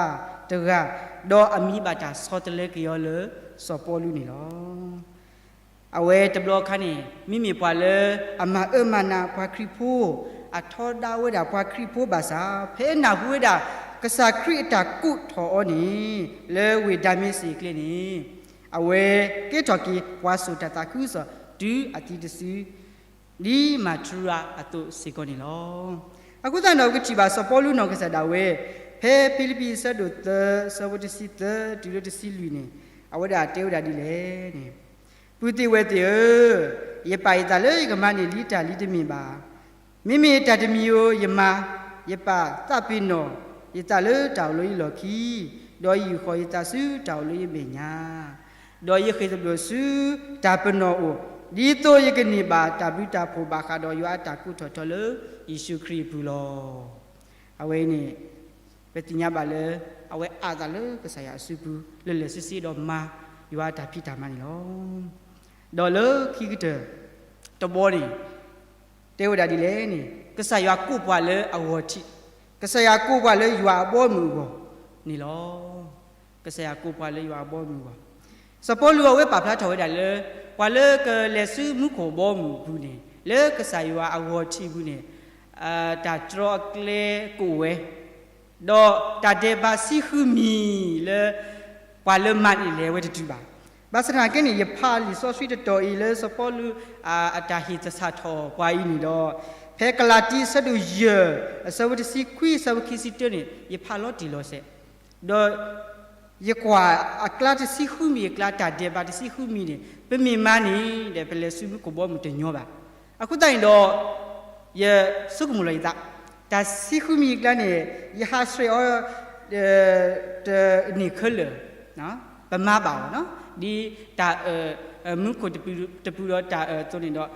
တဂၤ, ဒီးအမံၤဘၣ်တၢ်ဆီတလဲက့ၤအီၤလၢစီၤပီလူးန့ၣ်လီၤ. အဝဲတဘျီအခါန့ၣ် မ့မ့ၢ်ပှၤလၢအမၤအၢမၤနးပှၤခရံာ်ဖိ, အထီဒါဝဲဒၣ်ပှၤခရံာ်ဖိဘၣ်ဆၣ်, ဖဲအနၢ်ဟူဝဲဒၣ် ကစၢ်ခရံာ်အတၢ်ကိးထီၣ်အီၤန့ၣ် လၢဝ့ၢ်ဒၤမ့းစ့းအကျဲန့ၣ် အဝဲကဲထီၣ်က့ၤပှၤစိာ်တၢ်သးခုကစီၣ်တုၤအသံတစု ဒ်မၤထူရၤအသိးစ့ၢ်ကီးန့ၣ်လီၤ. အဃိသတးဒီး ပကထံၣ်ဘၣ်စီၤပီလူးနီၢ်ကစၢ်ဒၣ်ဝဲ ဖဲဖံလံးပံးအဆၢဒိၣ်သၢ အဆၢဖိတဆံသၢတုၤလၢတဆံလွံၢ်န့ၣ် အဝဲဒၣ်တဲဝဲဒၣ်ဒ်လဲၣ်န့ၣ်, ပုၢ်သ့ၣ်ဝဲၢ်သ့ၣ်ဧၢ, ယပာ်ယသးလၢယကမၤန့ၢ်လံတၢ်လံတမ့ၢ်ဘၣ်. မ့မ့ၢ်တၢ်တမံၤဧိၤယမၤ ယပာ်သးပ့ၤနီၣ်ယသးလၢတၢ်အိၣ်လၢယလီၢ်ခံ, ဒီးယုၢ်ဃီၤယသးဆူတၢ်အိၣ်လၢယမဲာ်ညါ, ဒီးယဃ့ၢ်သဘျိးဆူတၢ်ပနီၣ်အအိၣ်, ဒ်သိးယကန့ၢ်ဘၣ်တၢ်ဘျုးတၢ်ဖှိၣ်ဘၣ်ဃးဒီးယွၤအတၢ်ကိးထီၣ်ထီလၢယ့ၣ်ၡူးခရံာ်အပူၤလီၤ. အဝဲအံၤန့ၣ် ပသ့ၣ်ညါဘၣ်လၢ အဝဲအးသးလၢကစၢ်ယွၤအစုပူၤ လၢလဲၤဆူစ့ဒီးမၤယွၤအတၢ်ဖံးတၢ်မၤန့ၣ်လီၤ. ဒီးလၢခံကတၢၢ်တဘီန့ၣ် တဲဝဲဒၣ်ဒ်လဲၣ်န့ၣ် ကစၢ်ယွၤကိးပှၤလၢအဂီၤထံး, ကစၢ်ယွၤကိးပှၤလၢယွၤအဘီအမုၢ်အဂီၢ်န့ၣ်လီၤ. ကစၢ်ယွၤကိးပှၤလၢယွၤအဘီအမုၢ်အဂီၢ်, စီၤပီလူးအဝဲပာ်ဖျါထီၣ်ဝဲဒၣ်လၢ ပှၤလၢကလဲၤဆူမူခိၣ်အဘီအမုၢ်အပူၤန့ၣ် လၢကစၢ်ယွၤအဂီၤထံးအပူၤန့ၣ် တၢ်တြီအကျဲကအိၣ်ဝဲ ဒီးတၢ်ဒဲးဘးဆံဃုမံၤလၢ ပှၤလၢမၤန့ၢ်လဲၤဝဲတတုၤဘၣ်. ဘၣ်ဆၣ်သနာ်က့န့ၣ် ယဖးလံာ်စီဆှံတတီၤအံၤလၢစီၤပီလူး အတၢ်ဟ့ၣ်သဆၣ်ထီၣ်ပှၤအံၤန့ၣ်ဒီး ဖဲကလၤတံအဆၢဒိၣ်ယဲၢ် အဆၢဖိတဆံခွံ အဆၢဖိခံဆံတၢန့ၣ် ယဖးလီၤတံၢ်လီၤဆဲး ဒီး ယကွၢ်အကျါတဆံဃုမံၤအကျါ တၢ်ဒဲးဘးတဆံဃုမံၤန့ၣ် ပမ့ၢ်မၤန့ၣ်ဒီး ပလဲၤဆူမူခိၣ်ဘီမုၢ်တညီဘၣ်. အဃိသတးန့ၣ်ဒီး ယဆိကမိၣ်လီၤယသး, တၢ်ဆံဃုမံၤအကျါန့ၣ် ယဟးဆှဲးအီၤ တန့ၢ်ခဲလၢာ်, ပမၤဘၣ်အီၤ, ဒ်တၢ်အၢၣ် မူခိၣ်တပူၤဒီးတၢ်အၢၣ်အသိးန့ၣ်ဒီး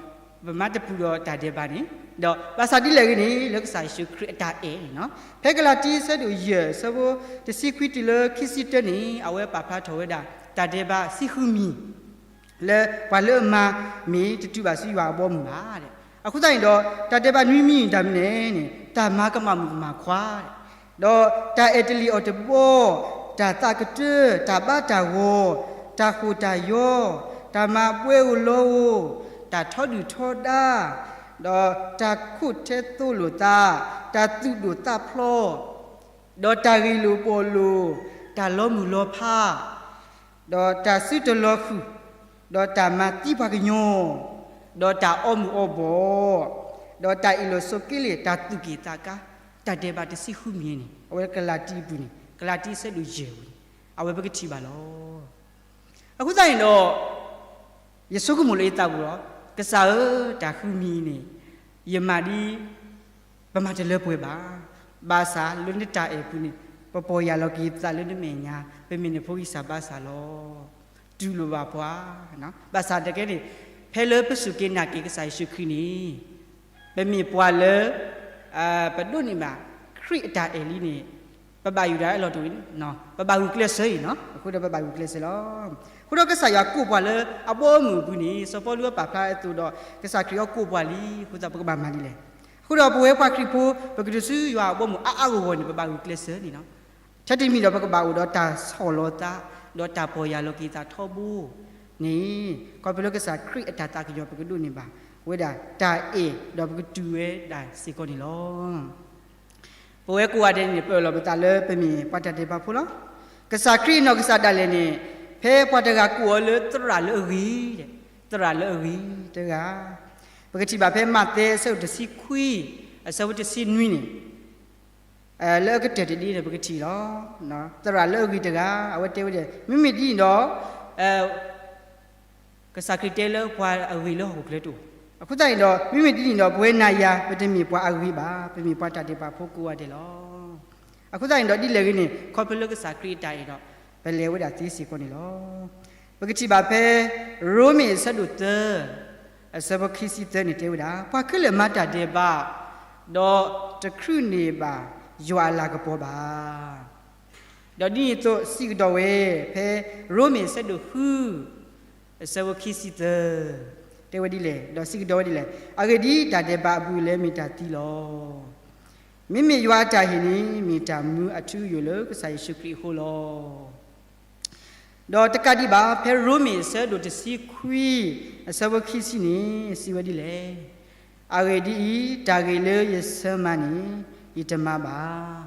ပမၤတပူၤဒီးတၢ်ဒဲးဘးန့ၣ်, ဒီးဘၣ်ဆၣ်ဒ်လဲၣ်ဂ့ၤန့ၣ် လၢကစၢ်ယ့ၣ်ၡူးခရံာ်အတၢ်အဲၣ်န့ၣ်, ဖဲကလၤတံအဆၢဒိၣ်ယဲၢ် အဆၢဖိတဆံခွံတုၤလၢခံဆံတၢန့ၣ် အဝဲပာ်ဖျါထီၣ်ဝဲဒၣ် တၢ်ဒဲးဘးဆံဃုမံၤ လၢပှၤလၢအမၤမ့ၢ်တတုၤဘၣ်ဆူယွၤအဘီအမုၢ်ဘၣ်. အဃိသတးန့ၣ်ဒီး တၢ်ဒဲးဘးနွံမံၤတၢ်မနုၤလဲၣ်န့ၣ် တၢ်မၤကမၣ်မုၣ်ကမၣ်ခွါ, ဒီးတၢ်အဲၣ်တလံာ်အီၣ်တဘီ, တၢ်သးကတၢၢ်, တၢ်ဘါတၢ်ဂီၤ, တၢ်ဃိၣ်တၢ်ယီ, တၢ်မၤဘှဲဧိၤလီဧိၤ, တၢ်ထီဒုၣ်ထီဒါ, ဒီးတၢ်ခိၣ်ထဲသိလိာ်သး, တၢ်သူၣ်ဒိၣ်သးဖျီ, ဒီးတၢ်ဂ့ၢ်လိာ်ဘှီလိာ်, တၢ်လီၤမုၢ်လီၤဖး, ဒီးတၢ်စုတလီၤဃုာ်, ဒီးတၢ်မၤသံပှၤကညီ, ဒီးတၢ်အီမုၢ်အီဘီၣ်, ဒီးတၢ်အ့ၣ်လိာ်ဆိးက့လိာ်, တၢ်သူၣ်က့ၣ်သးကါ, တၢ်ဒဲးဘးတဆံဃုမံၤန့ၣ် အဝဲကလၤတံအပူၤန့ၣ်, ကလၤတံအဆၢဒိၣ်ယဲၢ်ပူၤန့ၣ် အဝဲပကထံၣ်ဘၣ်လီၤ. အဃိသတးန့ၣ်ဒီး ယဆိကမိၣ်လၢယသးပူၤလီၤ, ကစၢ်ဧၢ, တၢ်ဃုမံၤန့ၣ် ယမၤဒ် ပမၤတလၢပှဲၤဘၣ်. ဘၣ်ဆၣ်လၢနတၢ်အဲၣ်ပူၤန့ၣ် ပပီၢ်ယၢ်လီၤက့ၤသးလၢနမဲာ်ညါ, ပမ့ၢ်နဖိဂံၢ်စၢ်ဘါစၢ်လီၤ. တူၢ်လိာ်ဘၣ်ပှၤ, ဘၣ်ဆၣ်တကဲန့ၣ် ဖဲလၢပစူၢ်က့ၤနာ်က့ၤကစၢ်ယ့ၣ်ၡူးခရံာ်န့ၣ် ပမ့ၢ်ပှၤလၢ ပဒိးန့ၢ်ဘၣ် ခရံာ်အတၢ်အဲၣ်လံန့ၣ် ပဘၣ်ယိၣ်ဒၣ်အလီၢ်တအိၣ်, ပဘၣ်ဂုာ်ကျဲးစၢးအံၤ, အဃိဒီးပဘၣ်ဂုာ်ကျဲးစၢးလီၤ. အဃိဒီးကစၢ်ယွၤကိးပှၤလၢအဘီအမုၢ်အပူၤန့ၣ် စီၤပီလူးပာ်ဖျါအသိးဒီး ကစၢ်ခရံာ်အီၤကိးပှၤလံ, အဃိသတးပကဘၣ်မၤဒ်လဲၣ်. အဃိဒီးပဝဲပှၤခရံာ်ဖိ ပကတုၤဆူယွၤအဘီအမုၢ်အါအါဂီၢ်ဂီၢ်န့ၣ် ပဘၣ်ဂုာ်ကျဲးစၢးန့ၣ်လီၤ. ထဲတမံၤဒီးပကဘၣ်အိၣ်ဒီးတၢ်ဆီၣ်လီၤသး, ဒီးတၢ်ပီၢ်ယၢ်လီၤက့ၤသးထီဘိန့ၣ်, ခီဖျိလၢကစၢ်ခရံာ်အတၢ်သးကညီၤ ပကဒိးန့ၢ်ဘၣ်ဝဲဒၣ်တၢ်အဲၣ် ဒီးပကတုၤဝဲဒၣ်စ့ၢ်ကီးန့ၣ်လီၤ. ပဝဲကိးဂၤဒဲးန့ၣ် ပအၢၣ်လီၤပသးလၢပမ့ၢ်ပှၤတၢ်ဒဲးဘးဖိလီၤ. ကစၢ်ခရံာ်အနီၢ်ကစၢ်ဒၣ်လဲာ်န့ၣ် ဖဲပှၤတဂၤကိးအီၤလၢသရၣ်လၢအဂ့ၤ, သရၣ်လၢအဂ့ၤတဂၤ, ပကထံၣ်ဘၣ်ဖဲမးသဲအဆၢဒိၣ်တဆံခွံ အဆၢဖိတဆံနွံန့ၣ် လၢအကတၢၢ်တဒ့ဒီးပကထံၣ်လီၤ. သရၣ်လၢအဂ့ၤတဂၤ အဝဲတဲဝဲဒၣ် မ့မ့ၢ်ဒ်န့ၣ်ဒီး ကစၢ်ခရံာ်တဲလၢပှၤအဂ့ၤလၢဟီၣ်ခိၣ်ချၢတအိၣ်. အဃိသတးန့ၣ်ဒီး မ့မ့ၢ်ဒ်န့ၣ်ဒီး ပဝဲနၤယၤ ပတမ့ၢ်ပှၤအဂ့ၤဘၣ်, ပမ့ၢ်ပှၤတၢ်ဒဲးဘးဖိကိးဂၤဒဲးလီၤ. အဃိသတးန့ၣ်ဒီး ဒ်လဲၣ်ဂ့ၤန့ၣ် ခီဖျိလၢကစၢ်ခရံာ်အတၢ်အဲၣ်ဒီး ပလဲၤဝဲဒၣ်သ့စ့ၢ်ကီးန့ၣ်လီၤ. ပကထံၣ်ဘၣ်ဖဲ ရိမ့ၤအဆၢဒိၣ်သၢ အဆၢဖိခံဆံသၢန့ၣ်တဲဝဲဒၣ် ပှၤခဲလၢာ်မၤတၢ်ဒဲးဘး ဒီးတချုးန့ၢ်ဘၣ်ယွၤအလၤကပီၤဘၣ်. ဒီးဒ်န့ၣ်အသိးစံးကဒီးဝဲ ဖဲရိမ့ၤအဆၢဒိၣ်ဃု အဆၢဖိခံဆံသၢ တဲဝဲဒ်လဲၣ်, ဒီးစံးကဒီးဝဲဒ်လဲၣ်, အဂ့ၢ်ဒ်အံၤ, တၢ်ဒဲးဘးအဘူးအလဲမ့ၢ်တၢ်သံလီၤ. မ့မ့ၢ်ယွၤအတၢ်ဟ့ၣ်န့ၣ် မ့ၢ်တၢ်မူအထူအယိာ်လၢကစၢ်ယ့ၣ်ၡူးခရံာ်အဃိလီၤ. ဒီးတကးဒံးဘၣ် ဖဲရိမ့ၤအဆၢဒိၣ်တဆံခွံ အဆၢဖိခံဆံန့ၣ် စံးဝဲဒ်လဲၣ်, အဂ့ၢ်ဒ်အံၤ, တၢ်ဂ့ၤလၢယဆၢမၤန့ၣ် ယတမၤဘၣ်.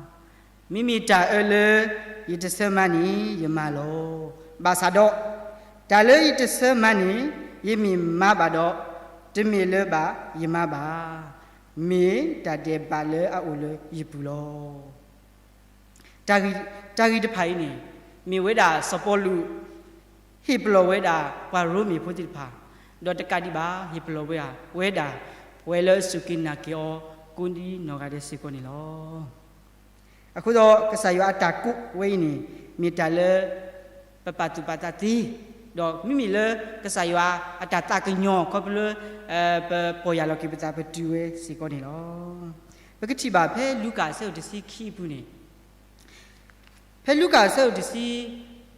မ့မ့ၢ်တၢ်အၢလၢယတဆၢမၤန့ၣ် ယမၤလီၤ. ဘၣ်ဆၣ်ဒီး တၢ်လၢယတဆၢမၤန့ၣ် ယမ့ၢ်မၤဘၣ်ဒီး, တမ့ၢ်လၢၤဘၣ်ယမၤဘၣ်, မ့ၢ်တၢ်ဒဲးဘးလၢအအိၣ်လၢယပူၤလီၤ. တၢ်ဂ့ၢ်တဖၣ်အံၤန့ၣ် မ့ၢ်ဝဲဒၣ်စီၤပီလူး ဟ့ၣ်ပလီၢ်ဝဲဒၣ်ပှၤရိမ့ၤဖိသ့ၣ်တဖၣ်, ဒီးတကးဒံးဘၣ် ဟ့ၣ်ပလီၢ်ဝဲဒၣ် ဝဲဒၣ် ပဝဲလၢအစူၢ်က့ၤနာ်က့ၤအီၤ ကိးဒ်နီၢ်ဂၤဒဲးစ့ၢ်ကီးန့ၣ်လီၤ. အဃိဒီးကစၢ်ယွၤအတၢ်ကိးဝဲအံၤန့ၣ် မ့ၢ်တၢ်လၢ ပပာ်သူၣ်ပာ်သးသ့, ဒီးမ့မ့ၢ်လၢကစၢ်ယွၤအတၢ်သးကညီၤခီဖျိလၢ ပပီၢ်ယၢ်လီၤက့ၤပသးပတုာ်ဝဲစ့ၢ်ကီးန့ၣ်လီၤ. ပကထံၣ်ဘၣ်ဖဲလူၤကၣ်အဆၢဒိၣ်တဆံခံအပူၤန့ၣ် ဖဲလူၤကၣ်အဆၢဒိၣ်တဆံ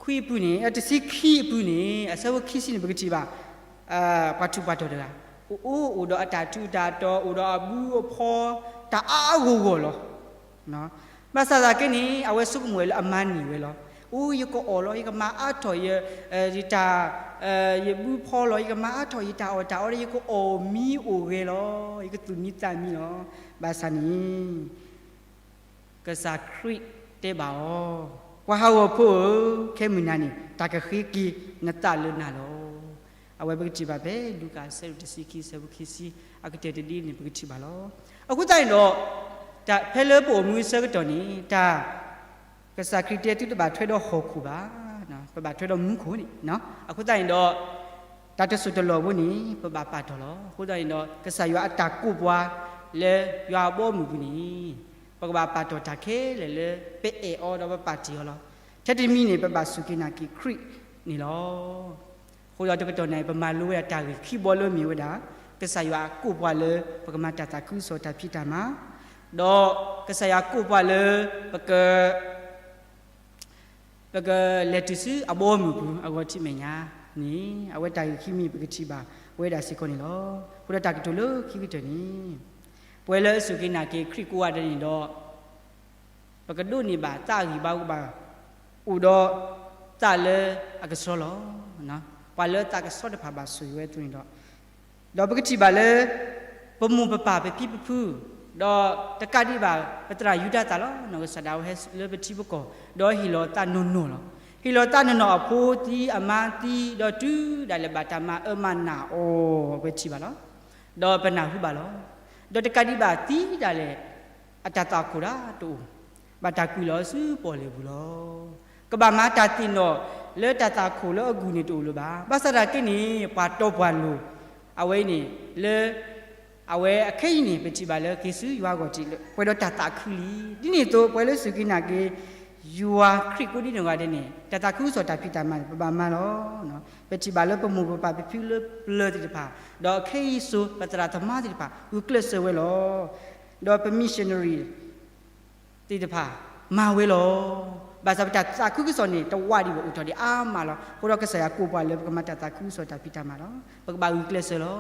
ခွံအပူၤန့ၣ် အတဆံခံအပူၤန့ၣ် အဆၢဖိခံဆံန့ၣ် ပကထံၣ်ဘၣ် ပှၤထူးပှၤတီၤတဂၤ အိၣ်အိၣ်ဒီးအတၢ်ထူးတၢ်တီၤ အိၣ်ဒီးအဘုအဖီ တၢ်အါအါဂီၢ်ဂီၢ်လီၤ. ဘၣ်ဆၣ်သနာ်က့န့ၣ် အဝဲဆိကမိၣ်ဝဲလၢအမၤန့ၢ်ဝဲလီၤ. အိၣ် ယကအီၣ်လီၤ ယကမၤအါထီၣ်ယ ယတၢ် ယဘုဖီလီၤ ယကမၤအါထီၣ်ယတၢ်အီၣ်တၢ်အီဒီး ယကအီၣ်မံအိၣ်ဂဲၤလီၤ ယကသူၣ်မံသးမံလီၤ. ဘၣ်ဆၣ်န့ၣ် ကစၢ်ခရံာ်တဲဘၣ်အီၤ, ပှၤဟးဂီၤဖိဧၢ, ခဲမုၢ်နၤန့ၣ် တၢ်ကဃ့က့ၤနသးလၢနၤလီၤ. အဝဲပကထံၣ်ဘၣ်ဖဲလူၤကၣ်အဆၢဒိၣ်တဆံခံ အဆၢဖိခံဆံ အကတၢၢ်တဒ်န့ၣ် ပကထံၣ်ဘၣ်လီၤ. အဃိသတးန့ၣ်ဒီး ဖဲလၢပအိၣ်မူအဆၢကတီၢ်န့ၣ် တၢ် ကစၢ်ခရံာ်တဲသုတဘၣ်ထွဲဒီးဟီၣ်ခိၣ်ဘၣ်, ပဘၣ်ထွဲဒီးမူခိၣ်န့ၣ်. အဃိသတးန့ၣ်ဒီး တၢ်တစိၢ်တလီၢ်ဖိန့ၣ် ပဘၣ်ပာ်တီၢ်လီၤ. အဃိသတးန့ၣ်ဒီး ကစၢ်ယွၤအတၢ်ကိးပှၤလၢယွၤအဘီအမုၢ်ပူၤန့ၣ် ပကဘၣ်ပာ်တီၢ်တၢ်ခဲလၢာ်လၢ ပအဲၣ်အီၤဒီးပပာ်တ့ၢ်အီၤလီၤ. ထဲတမံၤန့ၣ် ပဘၣ်စူၢ်က့ၤနာ်က့ၤခရံာ်န့ၣ်လီၤ. အဃိဒီးတကတီၢ်န့ၣ် ပမၤလိဝဲဒၣ်တၢ်ဂ့ၢ်ခံဘီလၢမ့ၢ်ဝဲဒၣ် ကစၢ်ယွၤအကိးပှၤလၢ ပကမၤတၢ်သးခုကစီၣ်တၢ်ဖံးတၢ်မၤ, ဒီးကစၢ်ယွၤကိးပှၤလၢ ပက ပကလဲၤတုၤဆူအဘီအမုၢ်ပူၤအဂီၢ်ထံးမဲာ်ညါန့ၣ် အဝဲတၢ်ဂ့ၢ်ခံမံၤပကထံၣ်ဘၣ်ဝဲဒၣ်စ့ၢ်ကီးန့ၣ်လီၤ. အဃိဒီးတၢ်ကတိၤလၢခံကတၢၢ်န့ၣ် ပဝဲလၢအစူၢ်က့ၤနာ်က့ၤခရံာ်ကိးဂၤဒဲးန့ၣ်ဒီး ပကဒိးန့ၢ်ဘၣ်သးအဂံၢ်ဘါ ပကဘၣ်အိၣ်ဒီးသးလၢအကဆှီလီၤ. ပှၤလၢသးကဆှီတဖၣ်ဘၣ်ဆိၣ်ဂ့ၤဝဲအသိးန့ၣ်ဒီး ဒီးပကထံၣ်ဘၣ်လၢ ပမိၢ်ပပၢ်ပဖံပဖု ဒီးတကးဒံးဘၣ် ပသရၣ်ယူဒၤသၣ်လီၤ. နီၢ်ကစၢ်ဒၣ်ဝဲဟဲလၢပထံပကီၢ် ဒီးဟ့ၣ်လီၤသးနီၢ်နီၢ်လီၤ. ဟ့ၣ်လီၤသးနီၢ်နီၢ်အဖိသံအမါသံ ဒီးတုၤဒၣ်လဲာ်ဘၣ်တၢ်မၤအၢမၤနးအီၤ ပထံၣ်ဘၣ်လီၤ. ဒီးပနၢ်ဟူဘၣ်လီၤ. ဒီးတကးဒံးဘၣ်သံဒၣ်လဲာ် အတၢ်သးခိၣ်ဒၣ်တအိၣ် ဘၣ်တၢ်ကွံာ်လီၤဆူပီၣ်လဲၣ်ပူၤလီၤ. ကဘၣ်မၤတၢ်သ့ၣ်နီၣ်လၢတၢ်သးခိၣ်လၢအဂုၢ်န့ၣ်တအိၣ်လၢၤဘၣ်. ဘၣ်ဆၣ်သနာ်က့န့ၣ် ပှၤတီပှၤလိၤ အဝဲအံၤန့ၣ် လၢ အဝဲအခဲအံၤန့ၣ် ပထံၣ်ဘၣ်လၢက့ၤဆူယွၤအဂီၢ်ထံးလၢ ပှဲၤဒီးတၢ်သးခုလံ. ဒ်န့ၣ်အသိး ပှၤလၢစူၢ်က့ၤနာ်က့ၤ ယွၤခရံာ်ကိးဒ်နီၢ်ဂၤဒဲးန့ၣ် တၢ်သးခုကစီၣ်တၢ်ဖံးတၢ်မၤန့ၣ် ပဘၣ်မၤလီၤ. ပထံၣ်ဘၣ်လၢပမိၢ်ပပၢ်ပဖံလၢပျၢၤသ့ၣ်တဖၣ် ဒီးခဲအံၤစိၤ ပသရၣ်သမါသ့ၣ်တဖၣ် ဂုာ်ကျဲးစၢးဝဲလီၤ. ဒီးပ missionary သ့ၣ်တဖၣ် မၤဝဲလီၤ. ဘၣ်ဆၣ်ပတၢ်သးခုကစီၣ်န့ၣ် တဝးဒံးဘၣ်အိၣ်ထီၣ်ဒံးအါမးလီၤ. အဃိဒီးကစၢ်ယွၤကိးပှၤလၢပကမၤတၢ်သးခုကစီၣ်တၢ်ဖံးတၢ်မၤလီၤ. ပကဘၣ်ဂုာ်ကျဲးစၢးလီ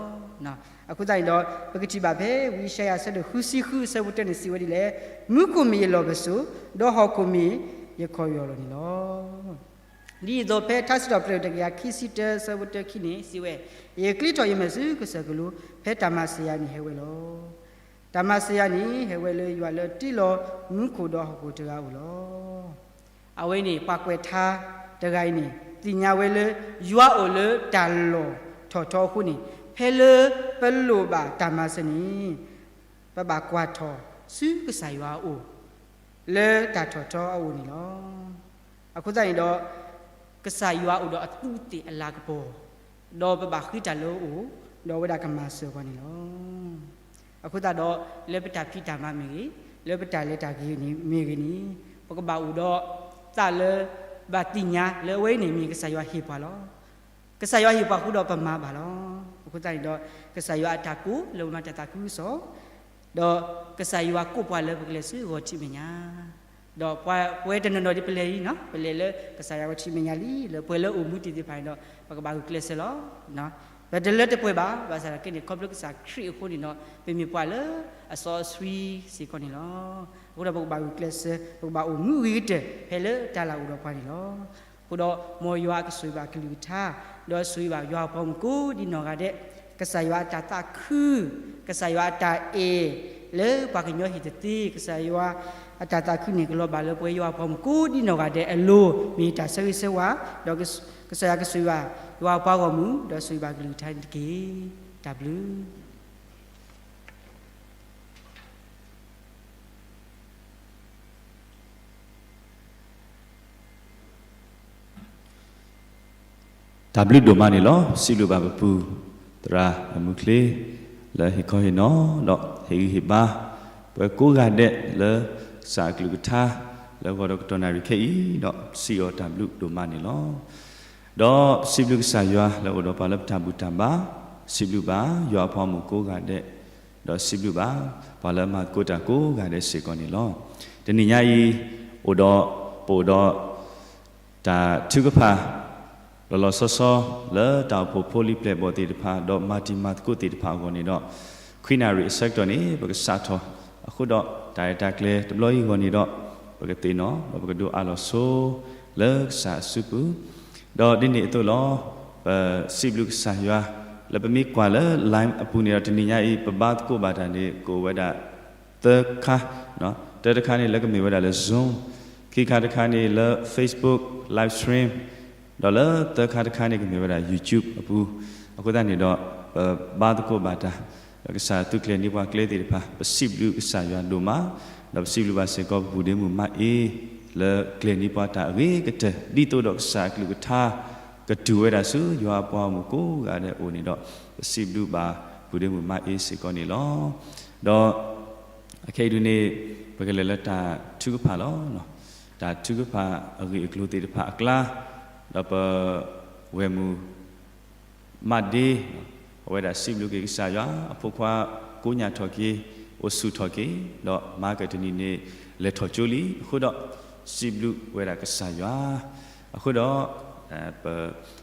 ၤ. အဃိသတးန့ၣ်ဒီး ပကထံၣ်ဘၣ်ဖဲ ဝံယၡါယၤအဆၢဒိၣ်ဃုဆံဃုအဆၢဖိတၢန့ၣ် စံးဝဲဒ်လဲၣ်, မူခိၣ်မ့ၢ်ယလီၢ်ပစိာ်, ဒီးဟီၣ်ခိၣ်မ့ၢ်ယခီၣ်ယီၢ်လီၤန့ၣ်လီၤ. ဒ်သိးဖဲထါစံးထီၣ်ပတြၢၤတကယၤခံဆံတၢအဆၢဖိတၢခံန့ၣ် စံးဝဲ, ယကျ့ထီၣ်ယမဲာ်ဆူကစၢၢ်ကလိ, ဖဲတၢ်မၤစၢၤယၤန့ၣ်ဟဲဝဲလီၤ. တၢ်မၤစၢၤယၤန့ၣ် ဟဲဝဲလၢယွၤလၢတ့လီၤမူခိၣ်ဒီးဟီၣ်ခိၣ်တဂၤဧိၤလီၤ. အဝဲန့ၣ် ပှၤကွဲးထါတဂၤအံၤန့ၣ် သ့ၣ်ညါဝဲလၢ ယွၤအိၣ်လၢတၢ်လီၢ်ထီၣ်ထီအဃိန့ၣ် ဖဲလၢပလိၣ်ဘၣ်တၢ်မၤစၢၤန့ၣ် ပဘၣ်ကွၢ်ထီၣ်ဆူကစၢ်ယွၤအအိၣ် လၢတၢ်ထီၣ်ထီအအိၣ်န့ၣ်လီၤ. အဃိသတးန့ၣ်ဒီး ကစၢ်ယွၤအိၣ်ဒီးအသူးအသ့ၣ်အလၤကပီၤ, ဒီးပဘၣ်ဃ့တၢ်လၢအအိၣ်, ဒီးအဝဲဒၣ်ကမၤစၢၤပှၤန့ၣ်လီၤ. အဃိသတးဒီး လၢပတၢ်ဖံးတၢ်မၤမ့ၢ်ဂ့ၤ, လၢပတၢ်လဲၤတၢ်က့ၤန့ၣ်မ့ၢ်ဂ့ၤန့ၣ်, ပကဘၣ်အိၣ်ဒီးသးလၢ ဘၣ်သ့ၣ်ညါလၢအဝဲအံၤန့ၣ်မ့ၢ်ကစၢ်ယွၤဟ့ၣ်ပှၤလီၤ. ကစၢ်ယွၤဟ့ၣ်ပှၤဃုာ်ဒီးပမၤဘၣ်လီၤ. အဃိသတးန့ၣ်ဒီး ကစၢ်ယွၤအတၢ်ကိးလၢပမၤတၢ်သးခုကစီၣ်, ဒီးကစၢ်ယွၤကိးပှၤလၢပကလဲၤဆူဂီၤထံးမဲာ်ညါ, ဒီးပှၤပဝဲတနီၤနီၤဒ်ပလဲၤလံ, ပလဲၤလၢကစၢ်ယွၤဂီၤထံးမဲာ်ညါလံ, လၢပှၤလၢအိၣ်မူတ့ၢ်သ့ၣ်တဖၣ်န့ၣ်ဒီး ပကဘၣ်ဂုာ်ကျဲးစၢးလီၤ. ပတလၢတပှဲၤဘၣ်, ဘၣ်ဆၣ်သနာ်က့န့ၣ် ခီဖျိကစၢ်ခရံာ်အဃိန့ၣ်ဒီး ပမ့ၢ်ပှၤလၢအစီအဆှံစ့ၢ်ကီးန့ၣ်လီၤ. အဃိဒီးပကဘၣ်ဂုာ်ကျဲးစၢး, ပကဘၣ်အိၣ်မူဂ့ၤကတၢၢ် ဖဲလၢတၢ်လၢ်အိၣ်ဒီးပှၤန့ၣ်လီၤ. အဃိဒီးမ်ယွၤကဆိၣ်ဂ့ၤဘၣ်ကလုၢ်ကထါ, ဒီးဆိၣ်ဂ့ၤဘၣ်ယွၤအပှၤဂီၢ်မုၢ်ကိးဒ်နီၢ်ဂၤဒဲး, ကစၢ်ယွၤအတၢ်သးခု, ကစၢ်ယွၤအတၢ်အဲၣ်, လၢပှၤကညီဟံၣ်တသ့, ကစၢ်ယွၤအတၢ်သးခုန့ၣ် ကလီၤဘၣ်လၢပှၤယွၤအပှၤဂီၢ်မုၢ်ကိးဒ်နီၢ်ဂၤဒဲးအလိၤ, မ့ၢ်တၢ်ဆၢဂ့ၤဆၢဝါ, ဒီးကစၢ်ယွၤကဆိၣ်ဂ့ၤဘၣ်ယွၤအပှၤဂီၢ်မုၢ်, ဒီးဆိၣ်ဂ့ၤဘၣ်ကလုၢ်ကထါန့ၣ်တက့ၢ်. တၢ်ဘျုး တၢ်ဘျုးဒိၣ်မးန့ၣ်လီၤ. စံးဘျုးဘၣ်ပပူၤသရၣ်အမုၢ်ချ့ လၢဟ့ၣ်ခီဟ့ၣ်နီၤ ဒီးဟ့ၣ်ဂံၢ်ဟ့ၣ်ဘါ ပကိးဂၤဒဲးလၢကစၢ်အကလုၢ်ကထါ လၢဂီၤဒီးကတီၢ်နၣ်ရံၣ်ခဲအံၤဒီး စံးအီၤတၢ်ဘျုးဒိၣ်မးန့ၣ်လီၤ. ဒီးစံးဘျုးကစၢ်ယွၤလၢအိၣ်ဒီးပှၤလၢပတၢ်ဘူၣ်တၢ်ဘါ, စံးဘျုးဘၣ်ယွၤအပှၤမုၣ်ကိးဂၤဒဲး, ဒီးစံးဘျုးဘၣ်ပှၤလၢအမၤသကိးတၢ်ကိးဂၤဒဲးစ့ၢ်ကီးန့ၣ်လီၤ. တနံၤညါအံၤ အိၣ်ဒီး, ပအိၣ်ဒီး တၢ်ထုကဖၣ် လီၤလီၤဆီဆီ လၢတၢ်အိၣ်ဖှိၣ်ဖိလံၤပျဲၢ်ဘီၣ်သ့ၣ်တဖၣ် ဒီးမၤတံၤမၤသကိးသ့ၣ်တဖၣ်အဂီၢ်န့ၣ်ဒီး, ခွံနၣ်ရံၣ်အဆၢကတီၢ်န့ၣ် ပကစးထီၣ်, အဃိဒီးတၢ်ရဲၣ်တၢ်ကျဲၤတဘျီအံၤအဂီၢ်န့ၣ်ဒီး, ပကသ့ၣ်နီၣ် ဒီးပကဒိးအးလီၤဆိ လၢကစၢ်အစုပူၤ, ဒီးဒ်န့ၣ်အသိးလီၤ. ပစံးဘျုးကစၢ်ယွၤ လၢပမ့ၢ်ကွၢ်လၢ live အပူၤန့ၣ်ဒီး တနံၤညါအံၤ ပဘါသကိးဘၣ်တၢ်န့ၣ် ကအိၣ်ဝဲဒၣ် သၢခါ, တၢတခါန့ၣ်လၢကမ့ၢ်ဝဲဒၣ်လၢ Zoom, ခံခါတခါန့ၣ်လၢ Facebook live stream, ဒီးလၢသၢခါတခါန့ၣ် ကမ့ၢ်ဝဲဒၣ် YouTube အပူၤ, အဃိသတးန့ၣ်ဒီး ပဘါသကိးဘၣ်တၢ်, ဒီးကစၢ်သုကျဲၤန့ၢ်ပှၤကျဲသ့ၣ်တဖၣ် ပစံးဘျုးကစၢ်ယွၤဒိၣ်မး, ဒီးပစံးဘျုးဘၣ်စ့ၢ်ကီးပပူၤဒ့မုၣ်မးအ့ လၢကျဲၤန့ၢ်ပှၤတၢ်အဂ့ၤကတၢၢ် ဒ်သိးဒီးကစၢ်အကလုၢ်ကထါ ကတုၤဝဲဒၣ်ဆူယွၤအပှၤအမုၣ်ကိးဂၤဒဲးအအိၣ်န့ၣ်ဒီး, ပစံးဘျုးဘၣ်ပူၤဒ့မုၣ်မးအ့စ့ၢ်ကီးန့ၣ်လီၤ. ဒီး အခဲအံၤဒုန့ၣ် ပကလဲၤလၢတၢ်ထုကဖၣ်လီၤ. တၢ်ထုကဖၣ်အဂ့ၢ်အကျိၤသ့ၣ်တဖၣ်အကျါ, ဒီးပဝဲၢ်မုၣ် မးဒ့, အဝဲဒၣ်စံးဘျုးက့ၤကစၢ်ယွၤ အဖိခွါကိးညၣ်ထီၣ်က့ၤ, အိၣ်ဆူၣ်ထီၣ်က့ၤ, ဒီးမၤကတနံၤန့ၣ် လဲၤထီၣ်ကၠိလံ, အဃိဒီး စံးဘျုးဝဲဒၣ်ကစၢ်ယွၤ, အဃိဒီး ပ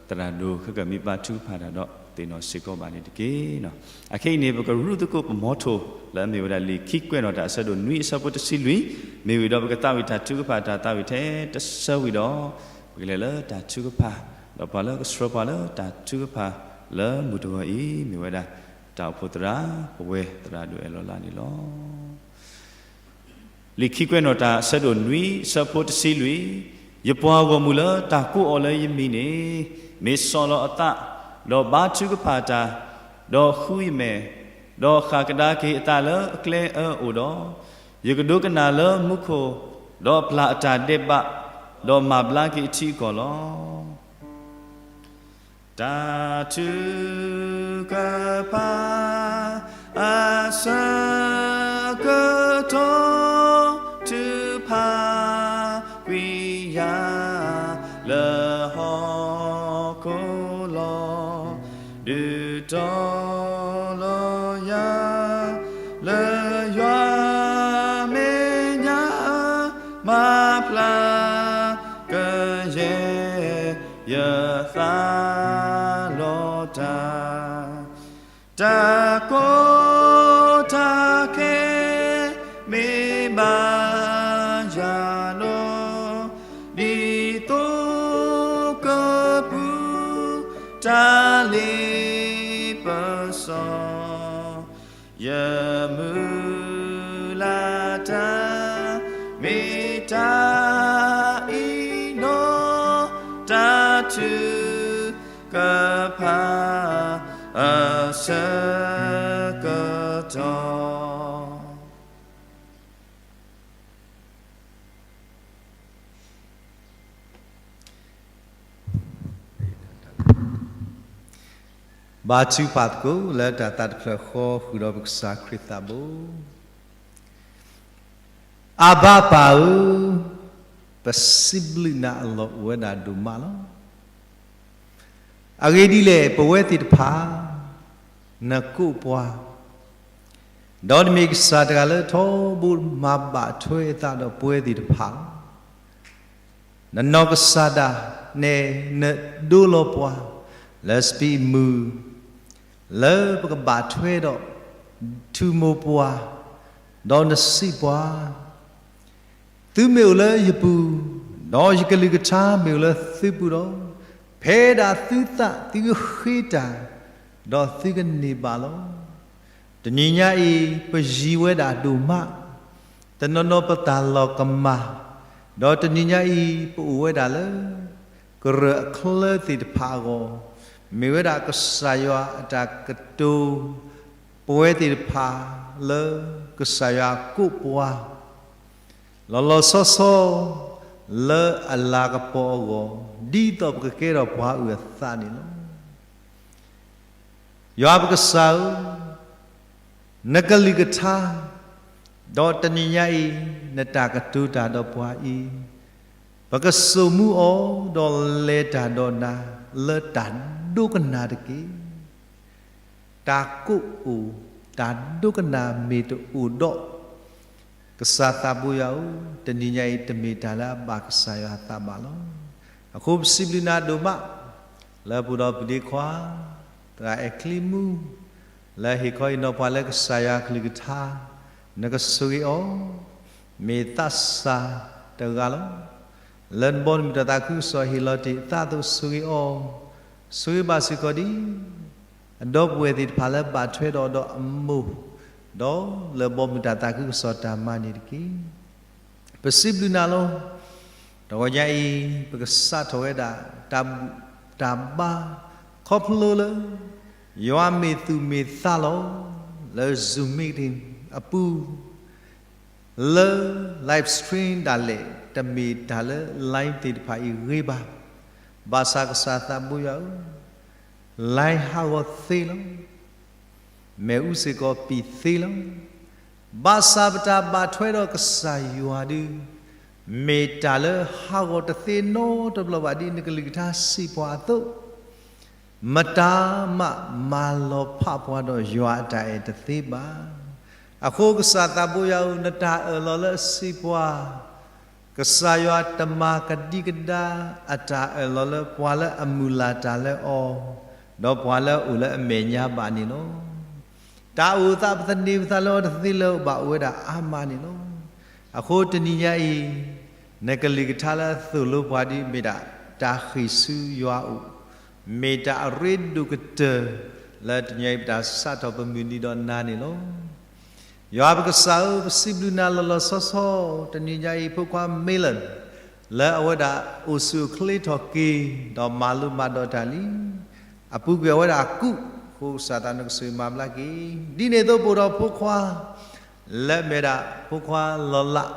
သရၣ်ဒိၣ်ခဲကမံးပၢ်ထုကဖၣ်တၢ်ဒီး သ့ၣ်နီၣ်စ့ၢ်ကီးဘၣ်န့ၣ်တက့ၢ်. အခဲအံၤန့ၣ် ပကရူၢ်သကိးပမီထိၣ် လၢအမ့ၢ်ဝဲဒၣ်လံာ်ခံကွဲးနီၣ်တၢ်အဆၢဒိၣ်နွံအဆၢဖိတဆံလွံၢ်, မ့ၢ်ဝံၤဒီးပကသးဝံၣ်တၢ်ထုကဖၣ်တၢ်သးဝံၣ်ထဲတဆၢဝံၤဒီး, ပကလဲၤလၢတၢ်ထုကဖၣ်, ဒီးပှၤလၢကဆှၢပှၤလၢတၢ်ထုကဖၣ်လၢမုၢ်တဂီၤအံၤ မ့ၢ်ဝဲဒၣ် တၢ်အိၣ်ဖှိၣ်သရၣ် ပဝဲသရၣ်ဒိၣ်အဲၣ်လီၤလးန့ၣ်လီၤ. လံာ်ခံကွဲးနီၣ်တၢ်အဆၢဒိၣ်နွံအဆၢဖိတဆံလွံၢ်, ယပှၤဂီၢ်မုၢ်လၢတၢ်ကိးအီၤလၢယမံၤန့ၣ်, မ့ၢ်ဆီၣ်လီၤအသး, ဒီးဘါထုကဖၣ်တၢ်, ဒီးဃုယမဲာ်, ဒီးဃၣ်ကဒါက့ၤအသးလၢအကျဲအၢအအိၣ်ဒီး, ယကဒိကနၣ်လၢမူခိၣ်, ဒီးပျၢ်အတၢ်ဒဲးဘး, ဒီးမၤဘျါက့ၤအထံအကီၢ်လီၤ. တၢ်ထုကဖၣ် အဆၢကတီၢ် ထုကဖၣ်ကွံာ်ယၤ လၢဟီၣ်ခိၣ်လီၤ. ဒုးတီၤလီၤယၤ လၢယွၤမဲာ်ညါ မၤဖျါ ကယဲၢ် ယသးလီၤတၢ်, တၢ်ကီတၢ်ခဲ မ့ၢ်ဘၣ်ယၤလီၤ, ဒ်သိးကပူၤ တၢ်လ့ပစီ ယမုၢ်လၢ်တၢ် မ့ၢ်တၢ်အံၤနီၢ်, တၢ်ထုကဖၣ် အဆၢကတီၢ်. ဘါထုကဖၣ်သကိးလၢတၢ်သးတဖျၢၣ်ဃီ ဃုာ်ဒီးပကစၢ်ခရံာ်သးဘိ. အၤဘၣ်ပၢ်ဧၢ, ပစံးဘျုးနၤအလီၢ်အိၣ်ဝဲဒၣ်ဒိၣ်မးလီၤ. အဂ့ၢ်ဒ်လဲၣ် ပဝဲသ့ၣ်တဖၣ် နကိးပှၤ, ဒီးနမ့ၢ်ကစၢ်တဂၤလၢထီဘိမၤဘၣ်ထွဲအသးဒီးပဝဲသ့ၣ်တဖၣ်လီၤ. နနီၢ်ကစၢ်ဒၣ်နဲ နဒိလီၤပှၤ လၢစပံးမုၢ်, လၢပကဘၣ်ထွဲဒီး ထူမိၢ်ပှၤ, ဒီးနစံးပှၤ သုမ့ၢ်အိၣ်လၢယပူၤ, ဒီးယကလုၢ်ကထါမ့ၢ်အိၣ်လၢသုပူၤဒီး, ဖဲဒၣ်သုသးသုကဃ့တၢ်, ဒီးသုကန့ၢ်ဘၣ်လီၤ. တနံၤညါအံၤ ပယံၤဝဲဒၣ်ဒိၣ်မး, တနီၤနီၤပတၢ်လီၤကမၣ်, ဒီးတနံၤညါအံၤ ပအိၣ်ဝဲဒၣ်လၢ ကရၢၢ်အချၢသ့ၣ်တဖၣ်အဂီၢ်, မ့ၢ်ဝဲဒၣ်ကစၢ်ယွၤအတၢ်ကတိၤ ပဝဲသ့ၣ်တဖၣ်လၢကစၢ်ယွၤကိးပှၤ လီၤလီၤဆီဆီ လၢအလၤကပီၤအဂီၢ်, ဒ်သိးပကကဲထီၣ်ပှၤအုၣ်အသးန့ၣ်လီၤ. ယွၤပကစၢ်ဧၢ, နကလုၢ်ကထါ ဒီးတနံၤညါအံၤ နတၢ်ကတိၤတၢ်ဒီးပှၤအံၤ, ပကစိာ်မူအီၤ ဒီးလဲၤတၢ်ဒီးနၤ လၢတၢ်ဒိကနၣ်တက့ၢ်. တၢ်ကိးအိၣ် တၢ်ဒိကနၣ်မ့ၢ်တအိၣ်ဒီး ကစၢ်သးဘိယွၤဧၢ, တနံၤညါအံၤ တမ့ၢ်တၢ်လၢအဘၣ်ကစၢ်ယွၤအသးဘၣ်လီၤ. အဃိပစံးဘျုးနၤဒိၣ်မး လၢပအိၣ်ဒီးပဒ့ခွါ သရၣ်အဲၣ်ချံမူ လၢဟ့ၣ်ခီဟ့ၣ်နီၤပှၤလၢကစၢ်ယွၤအကလုၢ်ကထါ, နကဆိၣ်ဂ့ၤအီၤ, မ့ၢ်သးစၢ်တဂၤလီၤ. လၢနဘီနမုၢ်တၢ်သးခုကစီၣ်ဟ့ၣ်လီၤတ့ၢ်အသးအသိးဆိၣ်ဂ့ၤအီၤ, ဆိၣ်ဂ့ၤဘၣ်စ့ၢ်ကီးဒ် အဒီပုၢ်ဝဲၢ်သ့ၣ်တဖၣ်လၢဘၣ်ထွဲဒီးအီၤဒီးအမိၢ်, ဒီးလၢဘီမုၢ်တၢ်သးခုကစီၣ်တၢ်မၤန့ၣ်တက့ၢ်. ပစံးဘျုးနၤလီၤ. တဂီၤညါအံၤ ပကစးထီၣ်ဝဲဒၣ် တၢ်ဘူၣ်တၢ်ဘါ ခီဖျိလၢ ယွၤမ့ၢ်သူၣ်မ့ၢ်သးလီၤ. လၢ Zoom meeting အပူၤ လၢ live stream ဒၣ်လဲာ် တမ့ၢ်တၢ်လၢ line သ့ၣ်တဖၣ်အံၤဂ့ၤဘၣ်. ဘၣ်ဆၣ်ကစၢ်သးဘိယွၤဧၢ, line ဟးဂီၤသ့လီၤ. မ့ၣ်အူစ့ၢ်ကီးပံာ်သ့လီၤ. ဘၣ်ဆၣ်ပတၢ်ဘၣ်ထွဲဒီးကစၢ်ယွၤဒုး မ့ၢ်တၢ်လၢဟးဂီၤတသ့နီတဘျီဘၣ် ဒ်နကလုၢ်ကထါစံးပှၤအသိး, မတၤမးမၤလီၤဖးပှၤဒီးယွၤအတၢ်အဲၣ်တသ့ဘၣ်. အဃိကစၢ်သးဘိယွၤဧၢ, နတၢ်အၢၣ်လီၤလၢအစံးပှၤ ကစၢ်ယွၤတမၤကဒံကဒါ အတၢ်အၢၣ်လီၤလၢပှၤလၢအမုၢ်လၢ်တၢ်လၢအီၤ, ဒီးပှၤလၢအအိၣ်လၢအမဲာ်ညါဘၣ်န့ၣ်လီၤ. တၢ်အိၣ်သးပသန့ၤပသးလၢအီၤတသ့လၢၤဘၣ်အိၣ်ဝဲဒၣ်အါမးန့ၣ်လီၤ. အဃိတနံၤညါအံၤ နကလုၢ်ကထါလၢအသိၣ်လိပှၤဒ်မ့ၢ်ဒၣ် တၢ်ဃ့ၢ်ဆူယွၤအအိၣ်, မ့ၢ်တၢ်အရ့ဒိၣ်ကတၢၢ် လၢတနံၤညါအံၤပတၢ်စးထီၣ်ပမုၢ်နံၤဒီးနၤန့ၣ်လီၤ. ယွၤပကစၢ်ဧၢ, ပစံးဘျုးနၤလီၤလီၤဆီဆီ, တနံၤညါအံၤ ဖိခွါ Malan လၢအဝဲဒၣ်အိၣ်ဆူၣ်အိၣ်ချ့ထီၣ်က့ၤ ဒီးမၤလိမၤဒိးတၢ်လံ, အပူၤကွံာ်အဝဲဒၣ်အကူး, အဃိကစၢ်သးနကဆိၣ်ဂ့ၤမၤဘျါက့ၤ, ဒ်န့ၣ်အသိးပအိၣ်ဒီးဖိခွါ လၢအမ့ၢ်ဒၣ်ဖိခွါလီၤလး,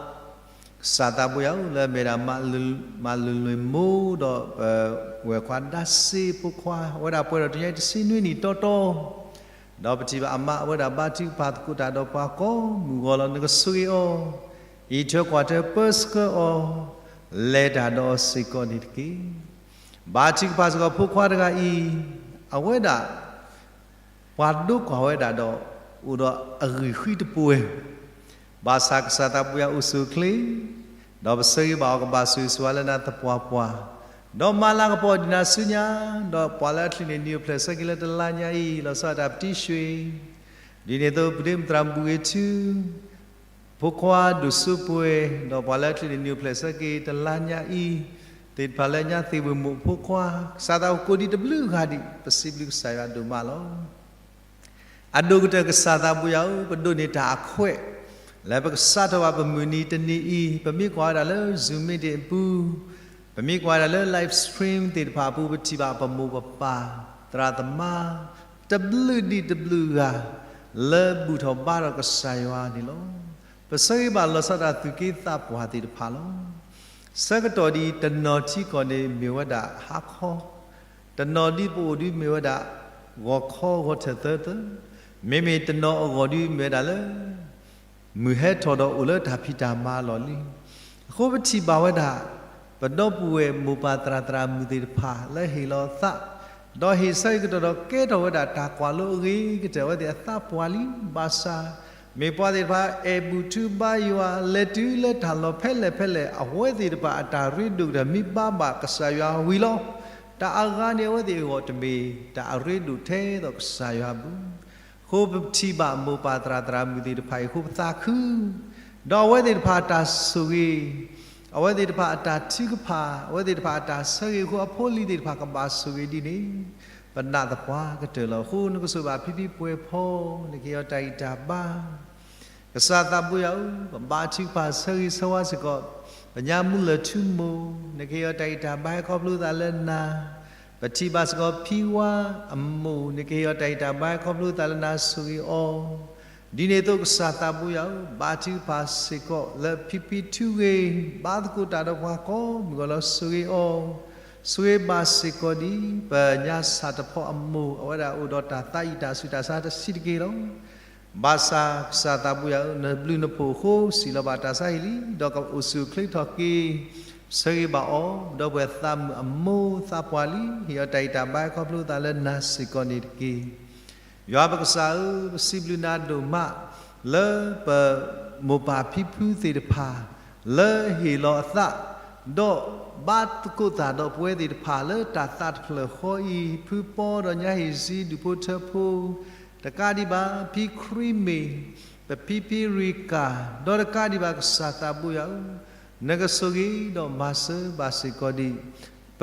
ကစၢ်သးဘိယွၤဧၢ, လၢအမ့ၢ်ဒၣ် မၤလူၤလွံၢ်မိၢ် ဒီးပဝဲၢ်ခွါဒါစ့ဖိခွါ, အဝဲဒၣ်ပှဲၤဒီးတနံၤညါအံၤတဆံနွံနံၣ်တီတီ, ဒီးပထံၣ်ဘၣ်အမါအဝဲဒၣ်ဘါထုကဖၣ်သကိးတၢ်ဒီးပှၤကိးမုၢ်ဂီၤလီၤ. နကဆိၣ်ဂ့ၤအီၤ, အံးထွဲကွၢ်ထွဲပၢဆှၢအီၤ, လဲၤတၢ်ဒီးအီၤစ့ၢ်ကီးန့ၣ်တက့ၢ်. ဘါထုကဖၣ်စ့ၢ်ကီးဖိခွါတဂၤအံၤ, အဝဲဒၣ် ပှၤဒိကွၢ်ဝဲဒၣ်ဒီး အိၣ်ဒီးအဂံၢ်ဃံတပှဲၤ, ဘၣ်ဆၣ်ကစၢ်သးဘိယွၤအိၣ်ဆူၣ်အိၣ်ချ့, ဒီးပဆၢဂ့ၤဘၣ်အီၤကဘၣ်ဆိၣ်ဂ့ၤဆိၣ်ဝါလၢနၤသပှၢ်ပှၢ်, ဒီးမၤလၤကပီၤဒံးနၤဆူညါ, ဒီးပှၤလၢအချုးန့ၣ်နံၤအိၣ်ဖျဲၣ်ဆၢက့ၤလၢတလါညါအံၤ လီၤဆီဒၣ်တၢ်ပတံၤဆှံ, ဒ်န့ၣ်အသိးပဒ့မုၣ်သရၣ်မုၢ်ဂ့ၤထူ ဖိခွါဒိၣ်စိပှဲၤ, ဒီးပှၤလၢအချုးန့ၣ်နံၤအိၣ်ဖျဲၣ်ဆၢက့ၤတလါညါအံၤ, သ့ၣ်တဖၣ်လၢညါသ့ၣ်ဝ့ၢ်မိၢ်ဖိခွါ, ကစၢ်သးအိၣ်ကိးဒံးတဘျုးဂၤဒံး, ပစံးဘျုးကစၢ်ယွၤဒိၣ်မးလီၤ. အဒိၣ်ကတၢၢ်ကစၢ်သးဘိယွၤဧၢ, ပဒိးန့ၢ်တၢ်အခွဲး လၢပကစးထီၣ်ဘၣ်ပမုၢ်နံၤတနံၤအံၤ, ပမ့ၢ်ကွၢ်ဝဲဒၣ်လၢ Zoom meeting အပူၤ, ပမ့ၢ်ကွၢ်ဝဲဒၣ်လၢ live stream သ့ၣ်တဖၣ်အပူၤ, ပထံၣ်ဘၣ်ပမိၢ်ပပၢ် သရၣ်သမါ တဘျုးဒံးတဘျုးဂၤ လၢဘူၣ်ထီၣ်ဘါထီၣ်ကစၢ်ယွၤန့ၣ်လီၤ. ပဆၢဂ့ၤဘၣ်လီၤဆီဒၣ်တၢ်သူၣ်က့သးပှၢ်သ့ၣ်တဖၣ်လီၤ. ဆၢကတီၢ်ဒ်တနီၤထံကီၢ်န့ၣ်မ့ၢ်ဝဲဒၣ်ဟါခီ, တနီၤဒ်ပအိၣ်ဒ်မ့ၢ်ဝဲဒၣ် ဂီၤခီဂီၤထၢၣ်သၢသၢ, မ့မ့ၢ်တနီၤအဂီၢ်ဒ်မ့ၢ်ဝဲဒၣ်လၢ မုၢ်ဟဲထီၣ်ဒီးအိၣ်လၢတၢ်ဖံးတၢ်မၤအလီၢ်လံ. အဃိပထံၣ်ဘၣ်ဝဲဒၣ် ပဒီပုၢ်ဝဲၢ်မိၢ်ပၢ်သရၣ်သရၣ်မုၣ်သ့ၣ်တဖၣ်လၢဟ့ၣ်လီၤသး, ဒီးဟ့ၣ်ဆၢကတီၢ်ဒီးကဲထီၣ်ဝဲဒၣ်တၢ်ကွၢ်လိအဂ့ၤကတၢၢ်အဝဲသ့ၣ်အသးပှၢ်လံ. ဘၣ်ဆၣ် မ့ၢ်ပှၤသ့ၣ်တဖၣ်အဲၣ်ဘူၣ်ထုဘါယွၤ လဲၤတုၤလၢတၢ်လီၢ်ဖဲလဲၣ်ဖဲလဲၣ် အဝဲသ့ၣ်တဖၣ်အတၢ်ရ့ဒိၣ်ကတၢၢ်မ့ၢ်ဘါဘၣ်ကစၢ်ယွၤဝံၤလီၤ. တၢ်အဂၤန့ၣ်အဝဲသ့ၣ်အဂီၢ်တမ့ၢ် တၢ်အရ့ဒိၣ်ထဲသိးကစၢ်ယွၤအပူၤ အဃိပထံၣ်ဘၣ်မိၢ်ပၢ်သရၣ်သရၣ်မုၣ်သ့ၣ်တဖၣ်အံၤအဃိပသးခု, ဒီးအဝဲသ့ၣ်တဖၣ်အတၢ်ဆိၣ်ဂ့ၤ, အဝဲသ့ၣ်တဖၣ်အတၢ်ထုကဖၣ်, အဝဲသ့ၣ်တဖၣ်အတၢ်ဆၢဂ့ၤအဃိ အဖိအလံၤသ့ၣ်တဖၣ်ကဘၣ်ဆိၣ်ဂ့ၤဒ်န့ၣ် ပနာ်သပှၢ်ကတၢၢ်လီၤ. အဃိနကဆိၣ်ဘၣ်ဖံဖံပှဲၤဖီ, နကဟ့ၣ်အီၤတၢ်ဂံၢ်တၢ်ဘါ ကစၢ်သးဘိယွၤဧၢ, ပဘါထုကဖၣ်ဆၢဂ့ၤဆၢဝါစ့ၢ်ကီး ပညါမူလၢၢ်ထူမိၢ်, နကဟ့ၣ်အီၤတၢ်ဂံၢ်တၢ်ဘါဟဲခီဖျိသးလၢနၤ, ပထံၣ်ဘၣ်စ့ၢ်ကီးဖံဝါအမိၢ်, နကဟ့ၣ်အီၤတၢ်ဂံၢ်တၢ်ဘါဟဲခီဖျိသးလၢနၤ ဆိၣ်ဂ့ၤအီၤ, ဒ်န့ၣ်အသိးကစၢ်သးဘိယွၤဧၢ, ဘါထုကဖၣ်စ့ၢ်ကီးလၢဖံဖံထူဂ့ၤ, ဘါသကိးတၢ်ဒီးပှၤကိးမုၢ်ဂီၤလီၤ ဆိၣ်ဂ့ၤအီၤ, ဆိၣ်ဂ့ၤဘၣ်စ့ၢ်ကီးဒ် ပညါဆၣ်တဖီအမိၢ် အဝဲဒၣ်အိၣ်ဒီးတၢ်သးအံၣ်တၢ်ဆူးတၢ်ဆါတဆံးတက့ၢ်လီၤ. ဘၣ်ဆၣ်ကစၢ်သးဘိယွၤဧၢ, နဘျုးနဖှိၣ်အဃိ စံးလီၤဘၣ်တၢ်ဆါဟံၣ်လံ, ဒီးကအိၣ်ဆူၣ်အိၣ်ချ့ထီၣ်က့ၤ, ဆၢဂ့ၤဘၣ်အီၤ, ဒီပုၢ်ဝဲၢ်သးမုာ်အမိၢ်သးပှၢ်လံ, ဟ့ၣ်အီၤတၢ်ဂံၢ်တၢ်ဘါခီဖျိသးလၢနၤစ့ၢ်ကီးန့ၣ်တက့ၢ်. ယွၤပကစၢ်ဧၢ, ပစံးဘျုးနၤဒိၣ်မး လၢပမိၢ်ပၢ်ဖံဖုသ့ၣ်တဖၣ် လၢဟ့ၣ်လီၤအသး ဒီးဘါသကိးသးဒီးပဝဲသ့ၣ်တဖၣ်လၢတၢ်သးတဖျၢၣ်ဃီအံၤ, ဖုပီဒီးညါဟ့ၣ်စံဒူၣ်ဖိထၢဖိ, တကးဒံးဘၣ် ဖံခရံမ့ၢ်, ပဖံဖံရံကၤ, ဒီးတကးဒံးဘၣ်ကစၢ်သးဘိယွၤဧၢ, နကဆိၣ်ဂ့ၤဒီးမၤစၢၤဘၣ်စ့ၢ်ကီးဒံး ပ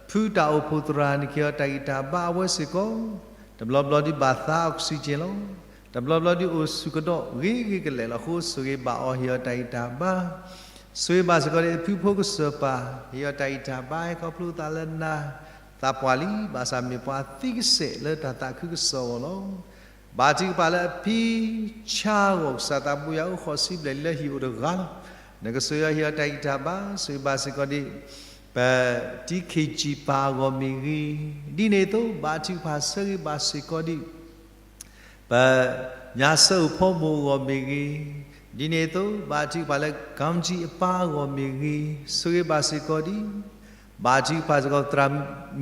ဖုတၢ်အိၣ်ဖှိၣ်သရၣ်န့ၣ် ကဟ့ၣ်အီၤတၢ်ဂံၢ်တၢ်ဘါအဝဲစ့ၢ်ကီး, တဘျီဘျီဒုးဘၣ်သါအီးကစံၣ်က့ၣ်လီၤ. တဘျီဘျီဒုးအိၣ်ဆူၣ်ကဒီးဂ့ၤဂ့ၤကလဲာ်လီၤ. အဃိဆိၣ်ဂ့ၤဘၣ်အီၤ ဟ့ၣ်အီၤတၢ်ဂံၢ်တၢ်ဘါ, ဆိၣ်ဂ့ၤဘၣ်စ့ၢ်ကီးဒံးအဖုဖိကစၢၢ်ပၢ်, ဟ့ၣ်အီၤတၢ်ဂံၢ်တၢ်ဘါ ဟဲခီဖျိသးလၢနၤသးပှၢ်လံ, ဘၣ်ဆၣ်မ့ၢ်ပှၤသံကစဲာ်လၢတၢ်သးခုကစီၣ်အဂီၢ်လီၤ. ဘါထုကဖၣ်လၢအဖံဆါအဂီၢ် ကစၢ်သးဘိယွၤဧၢ, ဃိးဆံဘျဲၣ်လံလၢဟံၣ်အိၣ်တဂၤလီၤ. နကဆိၣ်ဂ့ၤအီၤ ဟ့ၣ်အီၤတၢ်ဂံၢ်တၢ်ဘါ, ဆိၣ်ဂ့ၤဘၣ်စ့ၢ်ကီးဒံး ပ တံခ့ၣ်ကၠံၣ်ပၢ်အဂီၢ်မ့ၢ်ဂ့ၤ, ဒ်န့ၣ်အသိး ဘါထုကဖၣ်ဆိၣ်ဂ့ၤဘၣ်စ့ၢ်ကီးဒံး ပ ညါစၢအိၣ်ဖီမိၢ်အဂီၢ်မ့ၢ်ဂ့ၤ, ဒ်န့ၣ်အသိး ဘါထုကဖၣ်လၢ ကၠံၣ်အပၢ်အဂီၢ်မ့ၢ်ဂ့ၤ, ဆိၣ်ဂ့ၤဘၣ်စ့ၢ်ကီးဒံး, ဘါထုကဖၣ်စ့ၢ်ကီး သရၣ်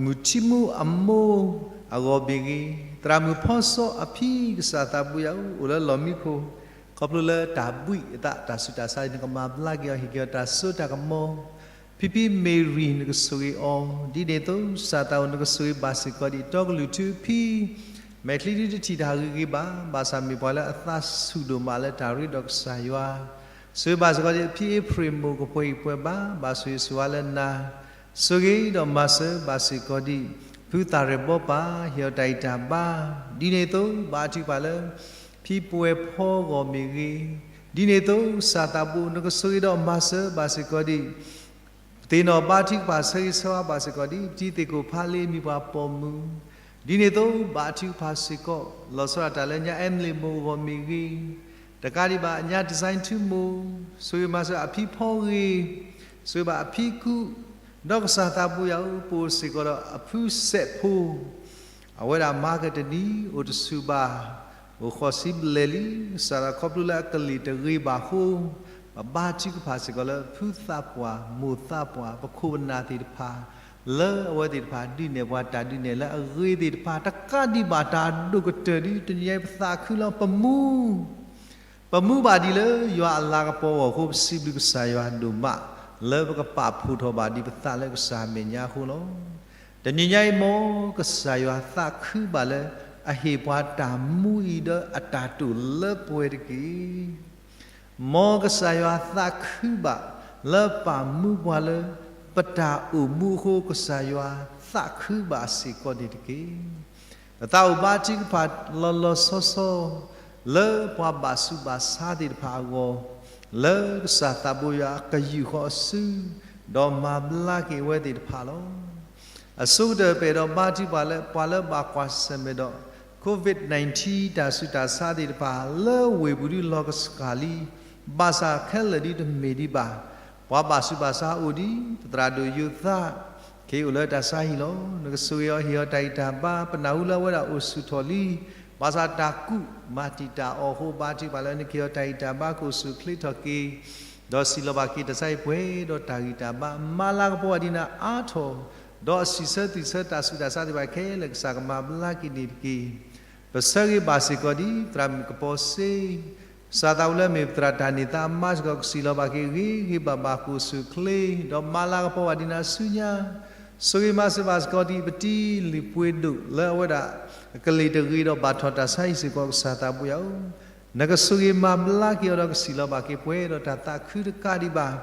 မုၣ်ထံမူအမိၢ်အဂီၢ်မ့ၢ်ဂ့ၤ, သရၣ်မုၣ်ဖီစီအဖံ ကစၢ်သးဘိယွၤဧၢ, အိၣ်လၢလီၢ်မံခိၣ် ခီဖျိလၢတၢ်ဘှံးအသး တၢ်ဆူးတၢ်ဆါ နကမၤဘျါက့ၤအီၤ ဟ့ၣ်က့ၤအီၤတၢ်စိတၢ်ကမီၤ ဖံဖံမ့ၢ်ရံၣ် နကဆိၣ်ဂ့ၤအီၤ, ဒ်န့ၣ်အသိး ကစၢ်သးဧၢ နကဆိၣ်ဂ့ၤဘၣ်စ့ၢ်ကီးဒံး တီကလုၢ်ထူဖံ မဲာ်ချံဒုတထံၣ်တၢ်ဂ့ၤဂ့ၤဘၣ်, ဘၣ်ဆၣ်မ့ၢ်ပှၤလၢအသးဆူၣ်ဒိၣ်မးလၢတၢ်ရ့ဒီးကစၢ်ယွၤ, ဆိၣ်ဂ့ၤဘၣ်စ့ၢ်ကီးဒံးအဖံအ့ဖြ့ၣ်မိၢ်ကပှဲၤဂံၢ်ပှဲၤဘါ ဘၣ်ဆိၣ်ဂ့ၤဆိၣ်ဝါလၢနၤ, ဆိၣ်ဂ့ၤဒီးမၤစၢၤဘၣ်စ့ၢ်ကီးဒံး ဖုသၣ်ရဲၣ်ဘီပၢ် ဟ့ၣ်အီၤတၢ်ဂံၢ်တၢ်ဘါ, ဒ်န့ၣ်အသိး ဘါထုကဖၣ်လၢ ဖံပှဲၤဖီအဂီၢ်မ့ၢ်ဂ့ၤ, ဒ်န့ၣ်အသိး ကစၢ်သးဘိ နကဆိၣ်ဂ့ၤဒီးမၤစၢၤဘၣ်စ့ၢ်ကီးဒံး ပသ့ၣ်နီၣ်ဘါထုကဖၣ်ဆၢဂ့ၤဆၢဝါဘၣ်စ့ၢ်ကီးဒံး ပတံၤသ့ၣ်ကိၣ်ဖးလ့ မ့ၢ်ပှၤပိာ်မုၣ်, ဒ်န့ၣ်အသိး ဘါထုကဖၣ်စ့ၢ်ကီး လီၤဆီဒၣ်တၢ်လၢညါ Emily မိၢ်အဂီၢ်မ့ၢ်ဂ့ၤ, တကးဒံးဘၣ် ညါ Design ထူမိၢ်, ဆိၣ်ဂ့ၤမၤစၢၤအဖံဖီဂ့ၤ, ဆိၣ်ဂ့ၤဘၣ်အဖံကူး, ဒီးကစၢ်သးဘိယွၤဧၢ ပအိၣ်စ့ၢ်ကီးဒီးအဖုစဲးဖိ အဝဲဒၣ်မၤကတနံၤ အိၣ်တဆူၣ်ဘၣ် အိၣ်ဃိးဆံဘျဲၣ်လံ, ကစၢ်သးခီဖျိလၢအကလံၤတဂ့ၤဘၣ်အဃိ, ပဘါထုကဖၣ်စ့ၢ်ကီးလၢဖုသးပှၢ် မိၢ်သးပှၢ် ပခိၣ်ပနၢ်သ့ၣ်တဖၣ်, လၢအဝဲသ့ၣ်တဖၣ်ဒုးနဲၣ်ပှၤတၢ်ဒုးနဲၣ်လၢအဂ့ၤသ့ၣ်တဖၣ်, တကးဒံးဘၣ်တၢ်အဒိၣ်ကတၢၢ်ဒ်တနံၤညါအံၤ ပသးခုလီၤ ပမူ ပမူဘၣ်ဒံးလၢယွၤအလၤကပီၤအဂီၢ်အဃိ ပစံးဘျုးကစၢ်ယွၤဒိၣ်မး လၢပကပာ်ဖှိၣ်ထီၣ်ဘၣ်ဒံးပသးလၢကစၢ်အမဲာ်ညါအဃိလီၤ. တနံၤညါအံၤ မ်ကစၢ်ယွၤသးခုဘၣ်လၢ အဟ့ၣ်ပှၤတၢ်မူအံၤဒီးအတၢ်တိာ်လၢပှဲၤတက့ၢ်. မ်ကစၢ်ယွၤသးခုဘၣ်လၢပာ်မူပှၤလၢ ပတၢ်အိၣ်မူအဃိ ကစၢ်ယွၤသးခုဘၣ်စ့ၢ်ကီးန့ၣ်တက့ၢ်. ပသးအိၣ်ဘါထုကဖၣ်လီၤလီၤဆီဆီ လၢပှၤဘၣ်ဆူးဘၣ်ဆါသ့ၣ်တဖၣ်အဂီၢ်, လၢကစၢ်သးဘိယွၤကယူာ်ဃီၤအစု, ဒီးမၤဘျါက့ၤအဝဲသ့ၣ်တဖၣ်လီၤ. အဆိကတၢၢ်ပအဲၣ်ဒိးဘါထုကဖၣ်လၢ ပှၤလၢဘၣ်ကွၢ်ဆၢၣ်မဲာ်ဒီး COVID nineteen တၢ်ဆူးတၢ်ဆါသ့ၣ်တဖၣ် လၢဝ့ၢ်ပူၤဒုလီၤကဆှၣ်လံ, ဘၣ်ဆၣ်ခဲလၢာ်ဒုတမ့ၢ်ဒံးဘၣ်. ပှၤဘၣ်ဆူးဘၣ်ဆါအိၣ်ဒံး, ပသရၣ်ဒိၣ်ယိၤသး ခ့အိၣ်လၢတၢ်ဆါဟံၣ်လီၤ. နကဆိၣ်ဂ့ၤအီၤ ဟ့ၣ်အီၤတၢ်ဂံၢ်တၢ်ဘါ, ပနၢ်ဟူလၢအဝဲဒၣ်အိၣ်ဆူၣ်ထီၣ်လံ, ဘၣ်ဆၣ်တၢ်ကူးမၤတံာ်တာ်အီၤအဃိ ဘါထုကဖၣ်လၢနကဟ့ၣ်အီၤတၢ်ဂံၢ်တၢ်ဘါ ကအိၣ်ဆူၣ်အိၣ်ချ့ထီၣ်က့ၤ, ဒီးစံးလီၤဘၣ်က့ၤတၢ်ဆါဟံၣ်ပှဲၤဒီးတၢ်ဂံၢ်တၢ်ဘါ, မၤလၤကပီၤဘၣ်ဒံးနၤအါထီၣ်, ဒီးအစံးဆၢသူၣ်ဆၢတၢ်ဆူးတၢ်ဆါသ့ၣ်တဖၣ်ခဲလၢာ် ကစၢ်ကမၤဘျါက့ၤန့ၣ်တက့ၢ်. ပဆၢဂ့ၤဘၣ်စ့ၢ်ကီးဒံး သရၣ်မုၣ်ကပီၤစ့ ကစၢ်သးအိၣ်လၢအမ့ၢ်ပသရၣ်တၢ်န့ၢ်သါအမါစ့ၢ်ကီး ကစံးလီၤဘၣ်က့ၤဂ့ၤဂ့ၤဘၣ်ဘၣ် ကအိၣ်ဆူၣ်အိၣ်ချ့, ဒီးမၤလၤကပီၤဘၣ်ဒံးနၤဆူညါ, ဆိၣ်ဂ့ၤမၤစၢၤဘၣ်စ့ၢ်ကီးဒံး ပတံၤလံၤပှ့ၤဒိၣ် လၢအဝဲဒၣ်အကလံၤတဂ့ၤဒီးဘၣ်ထီၣ်တၢ်ဆါဟံၣ်စ့ၢ်ကီး ကစၢ်သးဘိယွၤဧၢ, နကဆိၣ်ဂ့ၤမၤဘျါက့ၤအီၤဒီး ကစံးလီၤဘၣ်က့ၤပှဲၤဒီးတၢ်သးခုတကးဒံးဘၣ်.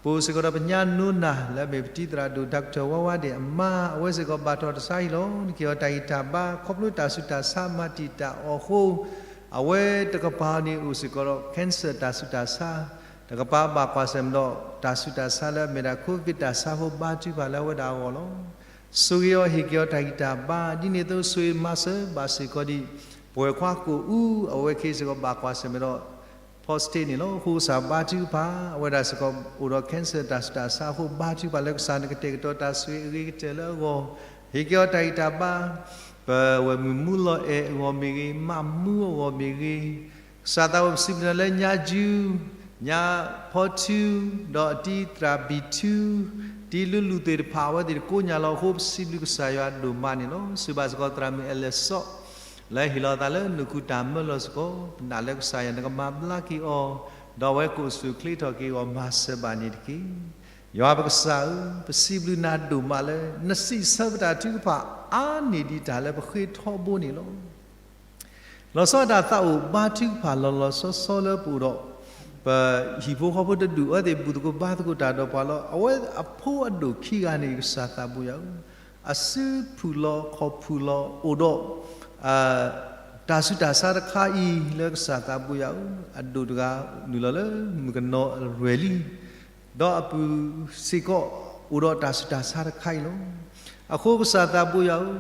ပအိၣ်စ့ၢ်ကီးဒီးပညါနိနၢ် လၢအမ့ၢ်ပတံၤသရၣ်ဒိၣ် Doctor ဝါဝါဒဲၣ်အမါ, အဝဲစ့ၢ်ကီးဘၣ်ထီၣ်တၢ်ဆါဟံၣ်လီၤ. နကဟ့ၣ်အီၤတၢ်ဂံၢ်တၢ်ဘါ ခီဖျိတၢ်ဆူးတၢ်ဆါမၤတံာ်တာ်အီၤအဃိ, အဝဲတကပၤန့ၣ်အိၣ်စ့ၢ်ကီးဒီး cancer တၢ်ဆူးတၢ်ဆါ, တကပၤဘၣ်ကွၢ်ဆၢၣ်မဲာ်ဒီးတၢ်ဆူးတၢ်ဆါလၢအမ့ၢ်ဒၣ် COVID တၢ်ဆါအဃိ ဘါထုကဖၣ်လၢအဝဲဒၣ်အဂီၢ်လီၤ. ဆိၣ်ဂ့ၤအီၤဟ့ၣ်က့ၤအီၤတၢ်ဂံၢ်တၢ်ဘါ, ဒ်န့ၣ်အသိးဆိၣ်ဂ့ၤမၤစၢၤဘၣ်စ့ၢ်ကီးဒံး ပဝဲၢ်ခွါကိာ်အူ အဝဲခဲအံၤစ့ၢ်ကီးဘၣ်ကွၢ်ဆၢၣ်မဲာ်ဒီး prostate န့ၣ်လီၤ. အဃိကစၢ်ဘါထုကဖၣ် အဝဲဒၣ်စ့ၢ်ကီးအိၣ်ဒီး cancer တၢ်ဆူးတၢ်ဆါအဃိ ဘါထုကဖၣ်လၢကစၢ်နကတဲာ်ကတီၤတၢ်ဆိၣ်ဂ့ၤအဂ့ၤကတၢၢ်လၢအဂီၢ်, ဟ့ၣ်က့ၤအီၤတၢ်ဂံၢ်တၢ်ဘါ, ပဝဲၢ်မုၢ်မူလီၤအဲၣ်အဂီၢ်မ့ၢ်ဂ့ၤ, မးမူအဂီၢ်မ့ၢ်ဂ့ၤ, ကစၢ်သးဘိယ့ၣ်ၡူးပစံးဘျုးနၤလၢညါယူၤ, ညါဖီထူ, ဒီးတံၢ်သရၣ်ဘံၣ်ထူ, တံၢ်လူလူသ့ၣ်တဖၣ် အဝဲသ့ၣ်တကိညၢ်လီၤအဃိ ပစံးဘျုးကစၢ်ယွၤဒိၣ်မးန့ၣ်လီၤ. ဆိၣ်ဂ့ၤဘၣ်စ့ၢ်ကီးသရၣ်မုၣ်အဲၣ်လၢစီၤ လၢဟ့ၣ်လီၤသးလၢနူၢ်ခူၣ်တၢ်မၢလီၤစ့ၢ်ကီး, ပနာ်လၢကစၢ်ယွၤနကမၤဘျါက့ၤအီၤ, ဒီးအဝဲကအိၣ်ဆူၣ်အိၣ်ချ့ထီၣ်က့ၤအဂီၢ်မၤစၢၤဘၣ်န့ၣ်တက့ၢ်. ယွၤပကစၢ်ဧၢ, ပစံးဘျုးနၤဒိၣ်မးလၢ နစံးဆၢပတၢ်ထုကဖၣ်အါန့ၢ်ဒံးတၢ်လၢပဃ့ထီဘိန့ၣ်လီၤ. လီၤဆီဒၣ်တၢ်သးအိၣ်ဘါထုကဖၣ်လီၤလီၤဆီဆီလၢပအိၣ်ဒီး ပဟံၣ်ဖိဃီဖိတဒူၣ်အဝဲသ့ၣ်ဘူၣ်သကိးဘါသကိးတၢ်ဒီးပှၤလီၤ. အဝဲအဖိအဒိၣ်ခံဂၤန့ၣ် ကစၢ်သးဘိယွၤဧၢ, အစုဖုၣ်လီၤခီၣ်ဖုၣ်လီၤအိၣ်ဒီး တၢ်ဆူးတၢ်ဆါတခါအံၤလၢကစၢ်သးဘိယွၤဧၢ, အဒိၣ်တဂၤနုာ်လီၤလၢမုၣ်ကနီၤအရဲၣ်လံ ဒီးအပုၢ်စ့ၢ်ကီးအိၣ်ဒီးတၢ်ဆူးတၢ်ဆါတခါအံၤလီၤ. အဃိကစၢ်သးဘိယွၤဧၢ,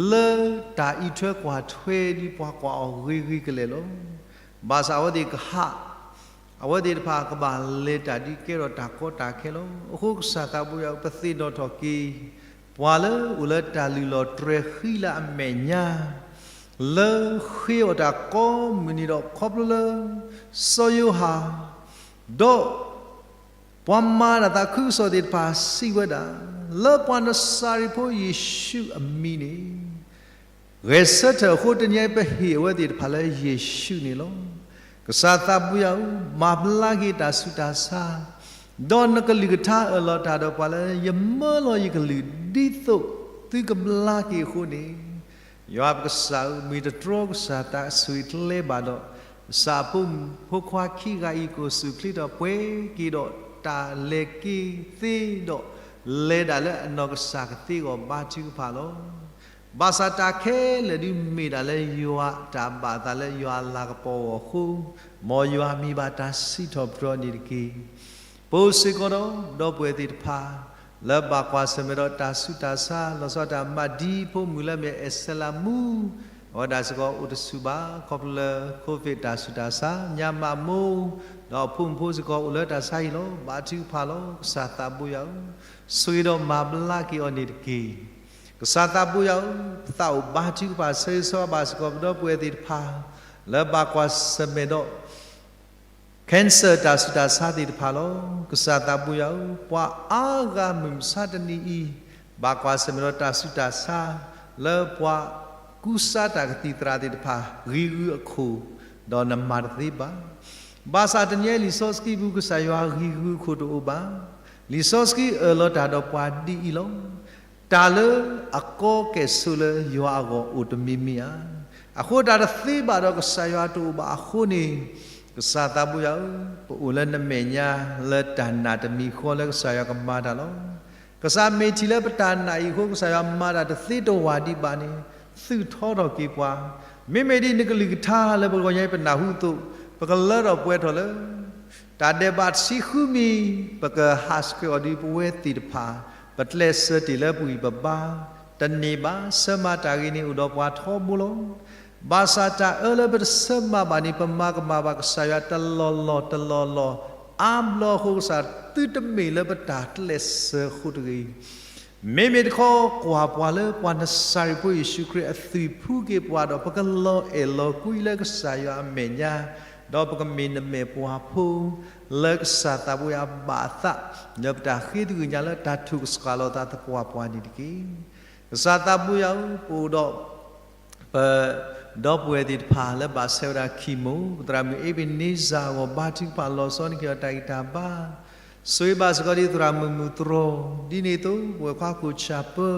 လၢတၢ်အံးထွဲကွၢ်ထွဲဒ်ပှၤကွၢ်အီၤဂ့ၤဂ့ၤကလဲာ်လီၤ. ဘၣ်ဆၣ်အဝဲသ့ၣ်ကဟး, အဝဲသ့ၣ်တဖၣ်ကဘၣ်လဲၤတၢ်ဒ်ကဲထီၣ်တၢ်ကီတၢ်ခဲလီၤ. အဃိကစၢ်သးဘိယွၤဧၢ, ပသ့ၣ်နီၣ်ထီၣ်က့ၤ ပှၤလၢအိၣ်လၢတၢ်လုၢ်လီၢ်တြဲၤဃံလၤအမဲာ်ညါ လၢဃ့အီၣ်တၢ်ကိးမုၢ်နံၤဒီး ခီဖျိလၢ စီၤယိၤဟၣ် ဒီးပှၤမၤတၢ်သးခုကစီၣ်သ့ၣ်တဖၣ်စံးဝဲဒၣ်, လၢပှၤနစၤရ့းဖိယ့ၣ်ၡူးအမံၤန့ၣ် ဂဲၤဆၢထၢၣ်အဃိ တနံၤအံၤပဟ့ၣ်အဝဲသ့ၣ်တဖၣ်လၢယ့ၣ်ၡူးန့ၣ်လီၤ. ကစၢ်သးဘိယွၤဧၢ, မၤဘျါက့ၤတၢ်ဆူးတၢ်ဆါ, ဒီးနကလုၢ်ကထါအၢၣ်လီၤတၢ်ဒီးပှၤလၢ ယမၢလီၤယကလုၢ်ဒ်သိးသုကဘျါက့ၤအဃိန့ၣ်, ယွၤပကစၢ်ဧၢ, မ့ၢ်တတြီကစၢ်သးအဆိၣ်ဂ့ၤကျဲဘၣ်ဒီး ကစၢ်အဖိမုၣ်ဖိခွါခံဂၤအံၤ ကအိၣ်ဆူၣ်အိၣ်ချ့ထီၣ်ပှဲၤက့ၤဒီးတၢ်လဲၤက့ၤသ့ဒီး လဲၤဒၣ်လၢအနီၢ်ကစၢ်ကသ့အဂီၢ်ဘါထုကဖၣ်လီၤ. ဘၣ်ဆၣ်တၢ်ခဲလၢာ်ဒုးမ့ၢ်ဒၣ်လၢယွၤအတၢ်ဘၣ်အသးလၢယွၤအလၤကပီၤအဂီၢ်အဃိ, မ်ယွၤမံၤဘၣ်တၢ်စံးထီၣ်ပတြၢၤန့ၣ်တက့ၢ်. ပအိၣ်စ့ၢ်ကီးဒီး ဒီပုၢ်ဝဲၢ်သ့ၣ်တဖၣ် လၢဘၣ်ကွၢ်ဆၢၣ်မဲာ်ဒီးတၢ်ဆူးတၢ်ဆါ လီၤဆီဒၣ်တၢ်မၤဒ်ဖိမုၣ်လၢအမ့ၢ်အဲၣ်စဲလးမူ အဝဲဒၣ်စ့ၢ်ကီးအိၣ်တဆူၣ်ဘၣ် ခီဖျိလၢ COVID တၢ်ဆူးတၢ်ဆါ ညါမးမိၢ် ဒီးအဖိမုၣ်ဖိစ့ၢ်ကီးအိၣ်လၢတၢ်ဆါဟံၣ်လီၤ. ဘါထုကဖၣ်လီၤ. ကစၢ်သးဘိယွၤဧၢ, ဆိၣ်ဂ့ၤဒီးမၤဘျါက့ၤအီၤန့ၣ်တက့ၢ်. ကစၢ်သးဘိယွၤဧၢ, ပသးအိၣ်ဘါထုကဖၣ်ဆၢဂ့ၤဆၢဝါဘၣ်စ့ၢ်ကီး ပဒီပုၢ်ဝဲၢ်သ့ၣ်တဖၣ် လၢဘၣ်ကွၢ်ဆၢၣ်မဲာ်ဒီး cancer တၢ်ဆူးတၢ်ဆါသ့ၣ်တဖၣ်လီၤ. ကစၢ်သးဘိယွၤဧၢ, ပှၤအါဂၤမုၢ်မဆါတနံၤအံၤ ဘၣ်ကွၢ်ဆၢၣ်မဲာ်ဒီးတၢ်ဆူးတၢ်ဆါ လၢပှၤကူစါတၢ်ကသံၣ်သရၣ်သ့ၣ်တဖၣ် ဂံၤဂုၤအခိၣ် ဒီးနမၤတသ့ဘၣ်. ဘၣ်ဆၣ်တနံၤအံၤလံာ်စီဆှံပူၤ ကစၢ်ယွၤဂံၤဂုၤအခိၣ်တအိၣ်ဘၣ်. လံာ်စီဆှံအၢၣ်လီၤတၢ်ဒီးပှၤဒ်အံၤလီၤ. တၢ်လၢအကီကဲၣ်ဆိးလၢယွၤအဂီၢ်အိၣ်တမံၤမံၤဧါ. အဃိတၢ်တသ့ဘၣ်ဒီးကစၢ်ယွၤတအိၣ်ဘၣ်အဃိန့ၣ်, ကစၢ်သးဘိယွၤဧၢ, ပအိၣ်လၢနမဲာ်ညါလၢတၢ်နာ်တမံၤဃီလၢကစၢ်ယွၤကမၤတၢ်လီၤ. ကစၢ်မ့ၢ်ထံၣ်လၢပတၢ်နာ်အံၤအဃိ ကစၢ်ယွၤမၤတၢ်တသ့တဝၢ်ဒံးဘၣ်န့ၣ်, သုးထီထီၣ်က့ၤပှၤ, မ့မ့ၢ်ဒ်နကလုၢ်ကထါလၢပဂီၢ်ညါအံၤပနၢ်ဟူအသိး, ပကလၢထီၣ်ပှဲၤထီၣ်လၢ တၢ်ဒဲးဘးတဆံဃုမံၤ, ပကဟးဆှဲးအီၤဒ်ပဝဲသ့ၣ်တဖၣ်, ပကျဲးစၢးတ့ၢ်လၢပဂံၢ်ပဘါ, တန့ၢ်ဘၣ်, ဆၢမၤတၢ်ဂ့ၤန့ၣ်အိၣ်ဒီးပှၤထီဘိလီၤ. ဘၣ်ဆၣ်တၢ်အၢလၢပတဆၢမၤဘၣ်န့ၣ် ပမၤကမၣ်ဘၣ်ကစၢ်ယွၤတလီၢ်လီၢ်တလီၢ်လီၢ်, အါဘျီအဃိကစၢ် သုတမ့ၢ်လၢပတၢ်ကျဲးစၢးအဃိတဂ့ၤ မ့မ့ၢ်တခီ ကွၢ်ပှၤလၢပှၤနစၤရ့းဖိယ့ၣ်ၡူးခရံာ်အသွံၣ်ဖှူက့ၤပှၤဒီး ပကလီၤအဲၣ်လီၤကွံလၢကစၢ်ယွၤအမဲာ်ညါ, ဒီးပကမ့ၢ်နမဲာ်ပှၤဖိ လၢကစၢ်သးဘိယွၤဘၣ်အသး လၢပတၢ်ဃ့တဂ့ၤညါလၢတၢ်ထုးကဆှၣ်လီၤသးသပှၢ်ပှၢ်န့ၣ်တက့ၢ်. ကစၢ်သးဘိယွၤဧၢ, ပအိၣ်ဒီး ပဒီပုၢ်ဝဲၢ်သ့ၣ်တဖၣ်လၢဘၣ်ဆဲးဝဲဒၣ် chemo, ပသရၣ်မုၣ်အ့ဘ့ၣ်န့စၢ်အဂီၢ် ဘါထုကဖၣ်လီၤဆီန့ၢ်က့ၤအီၤတၢ်ဂံၢ်တၢ်ဘါ, ဆိၣ်ဂ့ၤဘၣ်စ့ၢ်ကီးဒ်သရၣ်မုၣ်မုၢ်တြီၤ, ဒ်န့ၣ်အသိး ပဝဲၢ်ခွါခိၣ်ဆၣ်ပၢ,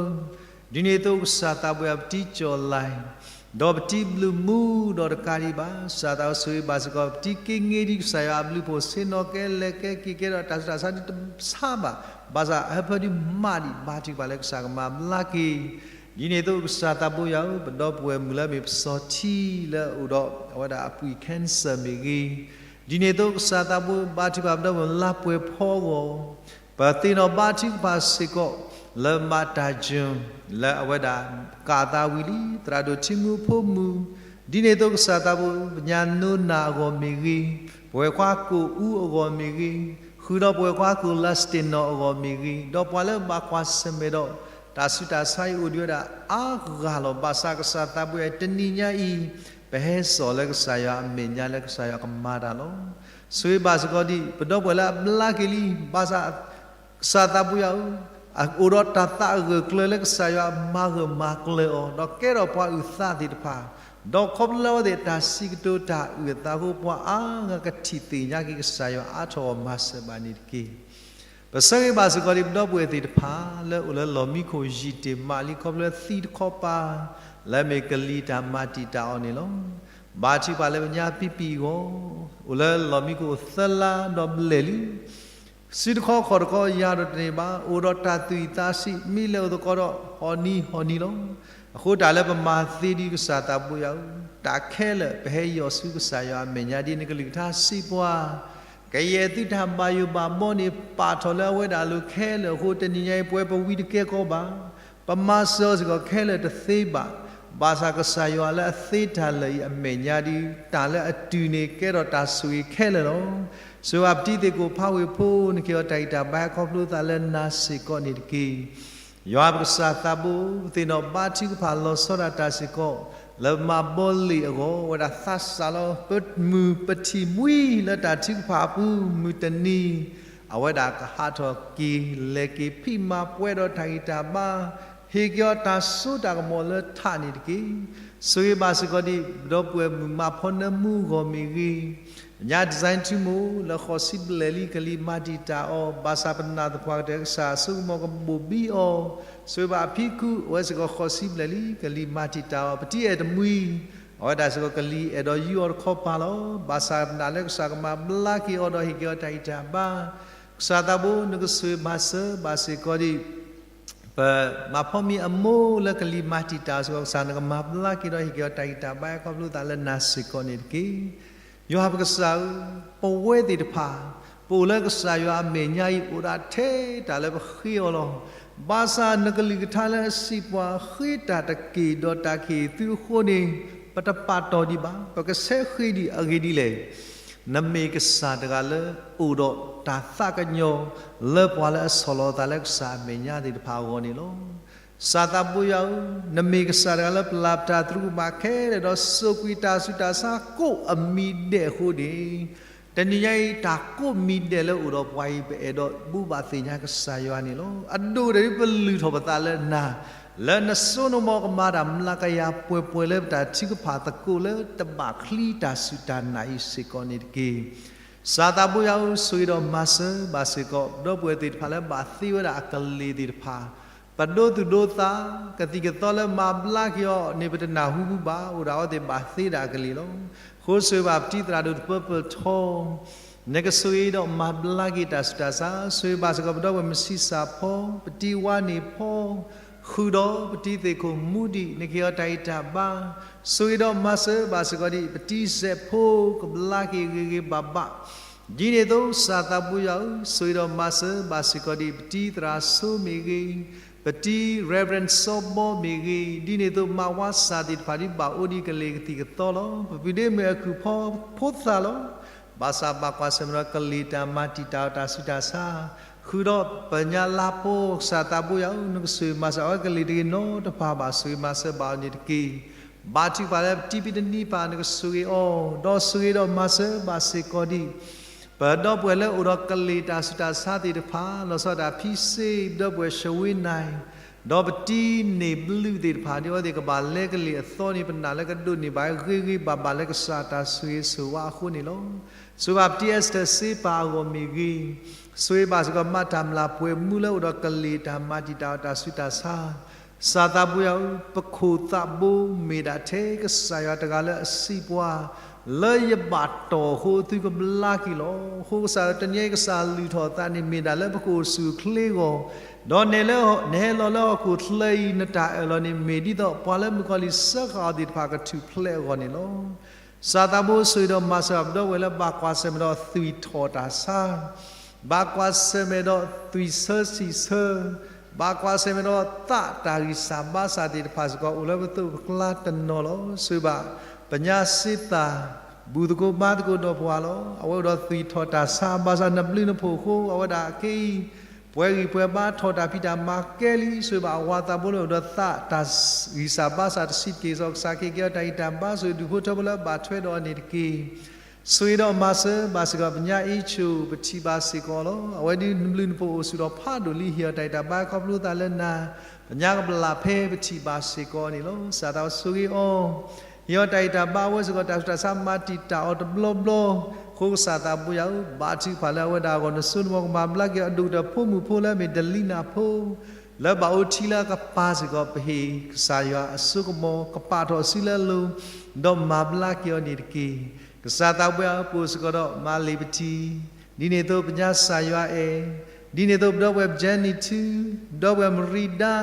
ဒ်န့ၣ်အသိးကစၢ်သးဘိယွၤ ပတံၤကၠီၣ်လဲၣ်, ဒီးပတံၤဘျုးမူဒီးတကးဒံးဘၣ်, ကစၢ်သးဘိဆိၣ်ဂ့ၤဘၣ်စ့ၢ်ကီး ပတံၤက့ၤင့ဒ်ကစၢ်ယွၤအဘျုးအဖှိၣ် ဆ့ၣ်နီၤကဲလဲၤကဲက့ၤကဲထီၣ်တၢ်ဆူးတၢ်ဆါဒ်တဆါဘၣ်, ဘၣ်ဆၣ်ဟၢဖၢဒ်မးဒံး ဘါထုကဖၣ်လၢကစၢ်ကမၤဘျါက့ၤ ဒ်န့ၣ်အသိးကစၢ်သးဘိယွၤဧၢ, ပဒီပုၢ်ဝဲၢ်မုၣ်လၢအမ့ၢ်ပစီၤထံလၢအအိၣ်ဒီးအဝဲဒၣ်အပှံၢ် cancer မ့ၢ်ဂ့ၤ, ဒ်န့ၣ်အသိးကစၢ်သးဘိဘါထုကဖၣ်ပဒီပုၢ်ဝဲၢ်လါပှဲၤဖီအဂီၢ်, ပသ့ၣ်နီၣ်ဘါထုကဖၣ်စ့ၢ်ကီး လၢမၤတၢ်ယွၤ လၢအဝဲဒၣ်ကးသးဝံၤလံ သရၣ်ဒိၣ်ထံမူဖိမုၣ်, ဒ်န့ၣ်အသိးကစၢ်သးဘိ ပညၣ်နိနၢ်အဂီၢ်မ့ၢ်ဂ့ၤ, ပဝဲၢ်ခွါကိၣ်အူအဂီၢ်မ့ၢ်ဂ့ၤ, ဃုာ်ဒီးပဝဲၢ်ခွါကိၣ်လၢစတ့ၣ်နီၣ်အဂီၢ်မ့ၢ်ဂ့ၤ, ဒီးပှၤလၢဘၣ်ကွၢ်ဆၢၣ်မဲာ်ဒီး တၢ်ဆူးတၢ်ဆါအံၤအိၣ်ဒံးဝဲဒၣ်အါဂၤလီၤ. ဘၣ်ဆၣ်ကစၢ်သးဘိယၤ တနံၤညါအံၤ ပဟဲစိာ်လၢကစၢ်ယွၤအမဲာ်ညါလၢကစၢ်ယွၤကမၤတၢ်လီၤ. ဆိၣ်ဂ့ၤဘၣ်စ့ၢ်ကီးဒံး ပဒီပုၢ်ဝဲၢ်လၢအဘျါက့ၤလံ, ဘၣ်ဆၣ် ကစၢ်သးဘိယၤဧၢ, အိၣ်ဒီးတၢ်သးအဂၢၢ်ကျၢၤလၢကစၢ်ယွၤမၤဂၢၢ်မၤကျၢၤအီၤ, ဒီးကဲထီၣ်ပှၤအုၣ်သးသ့ၣ်တဖၣ်, ဒီးခီဖျိလၢအဝဲသ့ၣ်တၢ်စံးကတိၤတၢ်အုၣ်အသးအဃိ ပှၤအါဂၤကထံၣ်သ့ၣ်ညါက့ၤကစၢ်ယွၤအါထီၣ်အီၤမၤစၢၤဘၣ်န့ၣ်တက့ၢ်. ပဆၢဂ့ၤဘၣ်စ့ၢ်ကီးဒံး ပဒီပုၢ်ဝဲၢ်သ့ၣ်တဖၣ် လၢအိၣ်လၢလီၢ်မံခိၣ်ယံာ်တ့ၢ်မးလံ ခီဖျိသံတခီပၤ လၢအမ့ၢ်ကလံၤတၢ်မၤတံာ်တာ်အီၤန့ၣ်လီၤ. ဘါထုကဖၣ်လၢပညါပံပံအဂီၢ်, အိၣ်လၢလီၢ်မံခိၣ်သၢလါဒီးဘျဲၣ်လံ စုတခီခီၣ်တခီယၤဒီးတန့ၢ်ဘၣ်, အိၣ်ဒီးတၢ်သူၣ်အံၣ်သးဆံး မ့ၢ်လဲၤအိၣ်သကိးဒီးဟီၣ်နံၤဟီၣ်နံၤလီၤ. အဃိတၢ်လၢပမၤသ့ဒံးကစၢ်သးဘိယၤဧၢ, တၢ်ခဲလၢာ်ပဟဲယီၢ်ဆူကစၢ်ယွၤအမဲာ်ညါဒ်နကလုၢ်ကထါစံးပှၤ, ကယဲၢ်သုတၢ်ဘၣ်ယိၣ်ဘၣ်ဘီန့ၣ် ပာ်ထီၣ်လၢအဝဲဒၣ်အလိၤခဲလၢာ်အဃိ တနံၤညါအံၤပဝဲပဝံတကဲကီးဘၣ်. ပမၤစၢၤအီၤစ့ၢ်ကီးခဲလၢာ်တသ့ဘၣ်. ဘၣ်ဆၣ်ကစၢ်ယွၤလၢအသ့တၢ်လၢာ်အံၤအမဲာ်ညါဒ် တၢ်လၢအတုၤန့ၣ်ကဲထီၣ်တၢ်ဆိၣ်ဂ့ၤခဲလၢာ်လီၤ. ဆိၣ်ဂ့ၤဘၣ်ပတံၤသ့ၣ်ကိၣ်ဖးဝ့ၢ်ဖိ နကဟ့ၣ်အီၤတၢ်ဂံၢ်တၢ်ဘါဟဲခီဖျိသးလၢနၤစ့ၢ်ကီးန့ၣ်တက့ၢ်. ယွၤပကစၢ်သးဘိ, ပသ့ၣ်နီၣ်ဘါထုကဖၣ်လီၤဆီဒၣ်တၢ်စ့ၢ်ကီး လၢပမၤဘီလ့ၣ်အဂီၢ် အဝဲဒၣ်သးစၢ်လီၤ. ပမုၢ်ပထံၣ်မှံလၢတၢ်ထုကဖၣ်အပူၤ မုၢ်တနံၤ အဝဲဒၣ်ကဟးထီၣ်က့ၤ လဲၤက့ၤဖံးမၤပှဲၤဒီးတၢ်ဂံၢ်တၢ်ဘါ, ဟ့ၣ်က့ၤအီၤတၢ်စိတၢ်ကမီၤလၢထးန့ၣ်တက့ၢ်. ဆိၣ်ဂ့ၤဘၣ်စ့ၢ်ကီးဒံး ပဒီပုၢ်ဝဲၢ်မုၣ်မးဖီနၢမူအဂီၢ်မ့ၢ်ဂ့ၤ, ညါ design ထူမိၢ် လၢဃိးဆံဘျဲၣ်လံ ကလံၤမၤတံာ်တာ်အီၤ, ဘၣ်ဆၣ်ပနာ်သပှၢ်ကတၢၢ်ကစၢ်အစိကမီၤကဘိၣ်ဘံအီၤ, ဆိၣ်ဂ့ၤဘၣ်အဖံခု အဝဲစ့ၢ်ကီးဃိးဆံဘျဲၣ်လံ ကလံၤမၤတံာ်တာ်အီၤ, ပတံၤအဲၣ်တမှံၤ အဝဲဒၣ်စ့ၢ်ကီးကလံၤအဲၣ်ဒိးယူးအီၤတခီပၤလီၤ. ဘၣ်ဆၣ်ပနာ်လၢကစၢ်ကမၤဘျါက့ၤအီၤဒီးဟ့ၣ်က့ၤအီၤတၢ်ဂံၢ်တၢ်ဘါ, ကစၢ်သးဘိ နကဆိၣ်ဂ့ၤမၤစၢၤဘၣ်စ့ၢ်ကီးဒံး ပမၤဖီမ့ၤအမိၢ်လၢကလံၤမၤတံာ်တာ်စ့ၢ်ကီး ကစၢ်နကမၤဘျါက့ၤဒီးဟ့ၣ်က့ၤအီၤတၢ်ဂံၢ်တၢ်ဘါဟဲခီဖျိသးလၢနၤစ့ၢ်ကီးန့ၣ်တက့ၢ်. ယွၤပကစၢ်ဧၢ, ပဝဲသ့ၣ်တဖၣ် ပအိၣ်လၢကစၢ်ယွၤအမဲာ်ညါအံၤ အိၣ်ဒၣ်ထဲတၢ်လၢပဃ့အီၤလီၤ. ဘၣ်ဆၣ်နကလုၢ်ကထါလၢအစံးပှၤ ဃ့တၢ်တက့ၢ်ဒီးတၢ်ကဟ့ၣ်သုအဃိန့ၣ် ပတပာ်တီၢ်ဒံးဘၣ်, ပကဆဲးဃ့ဒံးအဂ့ၢ်ဒ်လဲၣ်. နမ့ၢ်ကစၢ်တဂၤလၢအိၣ်ဒီးတၢ်သးကညီၤ လၢပှၤလၢအဆီၣ်လီၤသးလၢကစၢ်အမဲာ်ညါသ့ၣ်တဖၣ်အဂီၢ်န့ၣ်လီၤ. ကစၢ်သးဘိယွၤဧၢ, နမ့ၢ်ကစၢ်တဂၤလၢပျၢ်ပတၢ်သရူးကမၣ်ခဲလၢာ်ဒီးစိာ်ကွံာ်တၢ်ဆူးတၢ်ဆါကိးအမံၤဒဲးအဃိန့ၣ်, တနံၤညါအံၤ တၢ်ကိးမံၤဒဲးလၢအိၣ်ဒီးပှၤအံၤ ပအဲၣ်ဒိးဘိးဘၣ်သ့ၣ်ညါကစၢ်ယွၤန့ၣ်လီၤ. အဒိၣ်ကတၢၢ်ဒ်ပလုၢ်ထီၣ်ပသးလၢနၤ, လၢနစိနမီၤကမၤတၢ်မျးကယၤပှဲၤပှဲၤလၢပတၢ်ထုကဖၣ်သကိးလၢတဘၣ်ချံတၢ်စူၢ်တၢ်နာ်အံၤစ့ၢ်ကီးန့ၣ်တက့ၢ်. ကစၢ်သးဘိယွၤဧၢ, ဆိၣ်ဂ့ၤဒီးမၤစၢၤဘၣ်စ့ၢ်ကီး ပဒီပုၢ်ဝဲၢ်သ့ၣ်တဖၣ်လၢဘၣ်သ့ဝဲဒၣ်အကလံၤသ့ၣ်တဖၣ်, ပဒိသူၣ်ဒိသး, ကသံၣ်ကသီလၢမၤဘျါက့ၤအီၤန့ၣ် ပတနၢ်ဟူဘၣ်, အိၣ်ဒၣ်အဝဲသ့ၣ်ဘၣ်သ့ဒၣ်အကလံၤလီၤ. အဃိဆိၣ်ဂ့ၤဘၣ်ပတံၤသရၣ်ဒိၣ်တပၢပၢၢ်ထီ, နကဆိၣ်ဂ့ၤဒီးမၤဘျါက့ၤတၢ်ဆူးတၢ်ဆါ, ဆိၣ်ဂ့ၤဘၣ်စ့ၢ်ကီးပဒီပုၢ်ဝဲၢ်မုၢ်ဆံးစၢ်ဖီ, ပတံၤဝါန့ၣ်ဖီ, ဃုာ်ဒီးပတံၤသ့ၣ်ခိၣ်မူဒံး နကဟ့ၣ်အီၤတၢ်ဂံၢ်တၢ်ဘါ, ဆိၣ်ဂ့ၤဒီးမၤစၢၤဘၣ်စ့ၢ်ကီးဒံး ပတံၤစဲးဖိ ကဘျါက့ၤဂ့ၤဂ့ၤဘၣ်ဘၣ် ဒ်န့ၣ်အသိး ကစၢ်သးဘိယွၤဧၢ, ဆိၣ်ဂ့ၤဒီးမၤစၢၤဘၣ်စ့ၢ်ကီးဒံး ပတံၤသရၣ်စိမ့ၢ်ဂ့ၤ, ပတံၤ Reverend စီဘီမ့ၢ်ဂ့ၤ, ဒ်န့ၣ်အသိး မၤဝါစၢ်သ့ၣ်တဖၣ်ဒ်ဘၣ်အိၣ်ဒံးကလံၤကသံၣ်ကသီလီၤ. ပပုၢ်ဒ့မုၣ်အခုၣ်ဖီဖိသၣ်လီၤ. ဘၣ်ဆၣ်ဘၣ်ကွၢ်ဆၢၣ်မဲာ်ဒီးကလံၤတၢ်မၤတံာ်တာ်အီၤတၢ်ဆူးတၢ်ဆါ, ဃုာ်ဒီးပညါလါဖိ ကစၢ်သးဘိယွၤဧၢ, နကဆိၣ်ဂ့ၤမၤစၢၤအဝဲကလံၤတဂ့ၤနီတဖၣ်ဘၣ် ဆိၣ်ဂ့ၤမၤစၢၤဘၣ်အီၤန့ၣ်တက့ၢ်. ဘါထုကဖၣ်လၢပတံၤပတနံၤပၢ် နကဆိၣ်ဂ့ၤအီၤ, ဒီးဆိၣ်ဂ့ၤဒီးမၤစၢၤဘၣ်စ့ၢ်ကီးဒံး ပဒီပုၢ်ဝဲၢ်လၢအိၣ်ဒီးကလံၤတၢ်ဆူးတၢ်ဆါသ့ၣ်တဖၣ်, လီၤဆီဒၣ်တၢ်ဖံစ့ ပဒီပုၢ်ဝဲၢ် ရှဝ့နၢၣ်, ဒီးပတံၤန့ၢ်ဘျုးသ့ၣ်တဖၣ် ဒ်အဝဲသ့ၣ်ကဘၣ်လဲကလံၤအသီန့ၣ် ပနာ်လၢကဒိးန့ၢ်ဘၣ်ဂ့ၤဂ့ၤဘၣ်ဘၣ်လၢကစၢ်တၢ်ဆိၣ်ဂ့ၤဆိၣ်ဝါအဃိန့ၣ်လီၤ. ဆိၣ်ဂ့ၤဘၣ်ပတံၤ Esther စ့ပၢ်အဂီၢ်မ့ၢ်ဂ့ၤ, ဆိၣ်ဂ့ၤဘၣ်စ့ၢ်ကီးမးတၢ်မျၢ်ပှဲၤမူလၢအိၣ်ဒီးကလံၤတၢ်မၤတံာ်တာ်အီၤတၢ်ဆူးတၢ်ဆါ ကစၢ်သးဘိယွၤဧၢ, ပခိၣ်သးဘိမ့ၢ်ဒၣ်ထဲကစၢ်ယွၤတဂၤလၢအစံးပှၤ, လၢယဘၣ်တီၢ်အဃိသုကဘျါက့ၤလီၤ. အဃိကစၢ်တနံၤအံၤ ကစၢ်လုၢ်ထီၣ်သးန့ၣ်မ့ၢ်ဒၣ်လၢပကအိၣ်ဆူၣ်အိၣ်ချ့အဂီၢ်, ဒီးနဟဲလီၤလၢဟီၣ်ခိၣ်ချၢအံၤ နတၢ်အၢၣ်လီၤန့ၣ် မ့ၢ်ဒ်သိးပှၤလၢမုၣ်ကီၤလံၢ်စၢဃာ်အီၤသ့ၣ်တဖၣ်ကထူၣ်ဖျဲးအဂီၢ်န့ၣ်လီၤ. ကစၢ်သးဘိဆိၣ်ဂ့ၤဒီးမၤစၢၤပဒီပုၢ်ဝဲၢ်လၢဘၣ်ကွၢ်ဆၢၣ်မဲာ်ဒီးသွံၣ်ထီၣ်တၢ်ဆါ ဘၣ်ကွၢ်ဆၢၣ်မဲာ်ဒီးသွံၣ်ဆၢဆံၣ်ဆၢ, ဘၣ်ကွၢ်ဆၢၣ်မဲာ်ဒီးသးတၢ်ဂံၢ်စၢ်ဘါစၢ်သ့ၣ်တဖၣ်စ့ၢ်ကီး အိၣ်လၢပသိးပကျါတနီၤလီၤ. ဆိၣ်ဂ့ၤဘၣ်ပညါစ့သၣ်, ဘူၣ်သကိးဘါသကိးဒီးပှၤလီၤ. အဝဲအိၣ်ဒီးသွံၣ်ထီၣ်တၢ်ဆါ ဘၣ်ဆၣ်နဘျုးနဖှိၣ်အဃိ အဝဲဒၣ်ခဲအံၤ ပှဲၤဂံၢ်ပှဲၤဘါ ထီၣ်တၢ်ဖံးတၢ်မၤကဲလံ, ဆိၣ်ဂ့ၤဘၣ်အဝၤသးဘိလၢအိၣ်ဒီးသးတၢ်ဂံၢ်စၢ်ဘါစၢ်တဆံးတက့ၢ်, စီၤကစၢ်ခ့က့ၤအီၤတၢ်ဂံၢ်တၢ်ဘါ, ဆိၣ်ဂ့ၤဒူၣ်ဖိထၢဖိလၢဘၣ်ထွဲဒီးအီၤန့ၣ်တက့ၢ်. ဆိၣ်ဂ့ၤဒီးမၤစၢၤဘၣ်စ့ၢ်ကီး ပညါအ့ဆိၣ် ပထံၣ်ဘၣ်စ့ၢ်ကီးလီၤ. အဝဲဒုးနဘျုးနဖှိၣ်အိၣ်ဆူၣ်ဒီးဖးဒိၣ်လံ ဟ့ၣ်အီၤတၢ်ဂံၢ်တၢ်ဘါခီဖျိသးလၢနၤ, ပညါကဘျးဖဲပထံၣ်ဘၣ်စ့ၢ်ကီးန့ၣ်လီၤ. ကစၢ်သးဘိယွၤဆိၣ်ဂ့ၤအီၤ, ဟ့ၣ်အီၤတၢ်ဂံၢ်တၢ်ဘါ အဝဲစ့ၢ်ကီးတၢ်ဆူးတၢ်ဆါမၤတံာ်တာ်အီၤတဘျီဘျီ, အဃိကစၢ်သးဘိယွၤဧၢ, ဘါထုကဖၣ်လၢအဝဲဒၣ်အဂီၢ် နစိနမိၢ်ကမၤဘျါက့ၤအီၤ ဒိၣ်ကတၢၢ်ဖိမုၣ်ဖိလၢအမ့ၢ်ဒလံနၢ်ဖိ လၢဘၣ်အိၣ်ထံလၢအကပၤစ့ၢ်ကီး ပဟ့ၣ်ကစၢ်ယွၤအစိကမီၤ ကပာ်ထီၣ်အစုလၢအလိၤ, ဒီးမၤဘျါက့ၤအီၤန့ၣ်တက့ၢ်. ကစၢ်သးဘိယွၤဧၢ, ပအိၣ်စ့ၢ်ကီးဒီးမၤလ့ၤပထံၣ်, ဒ်န့ၣ်အသိးပညါစၢ်ယွၤအဲၣ်, ဒ်န့ၣ်အသိးပဒီပုၢ်ဝဲၢ်ပကဲနံၣ်ထူ, ဒီပုၢ်ဝဲၢ်မရံဒါ,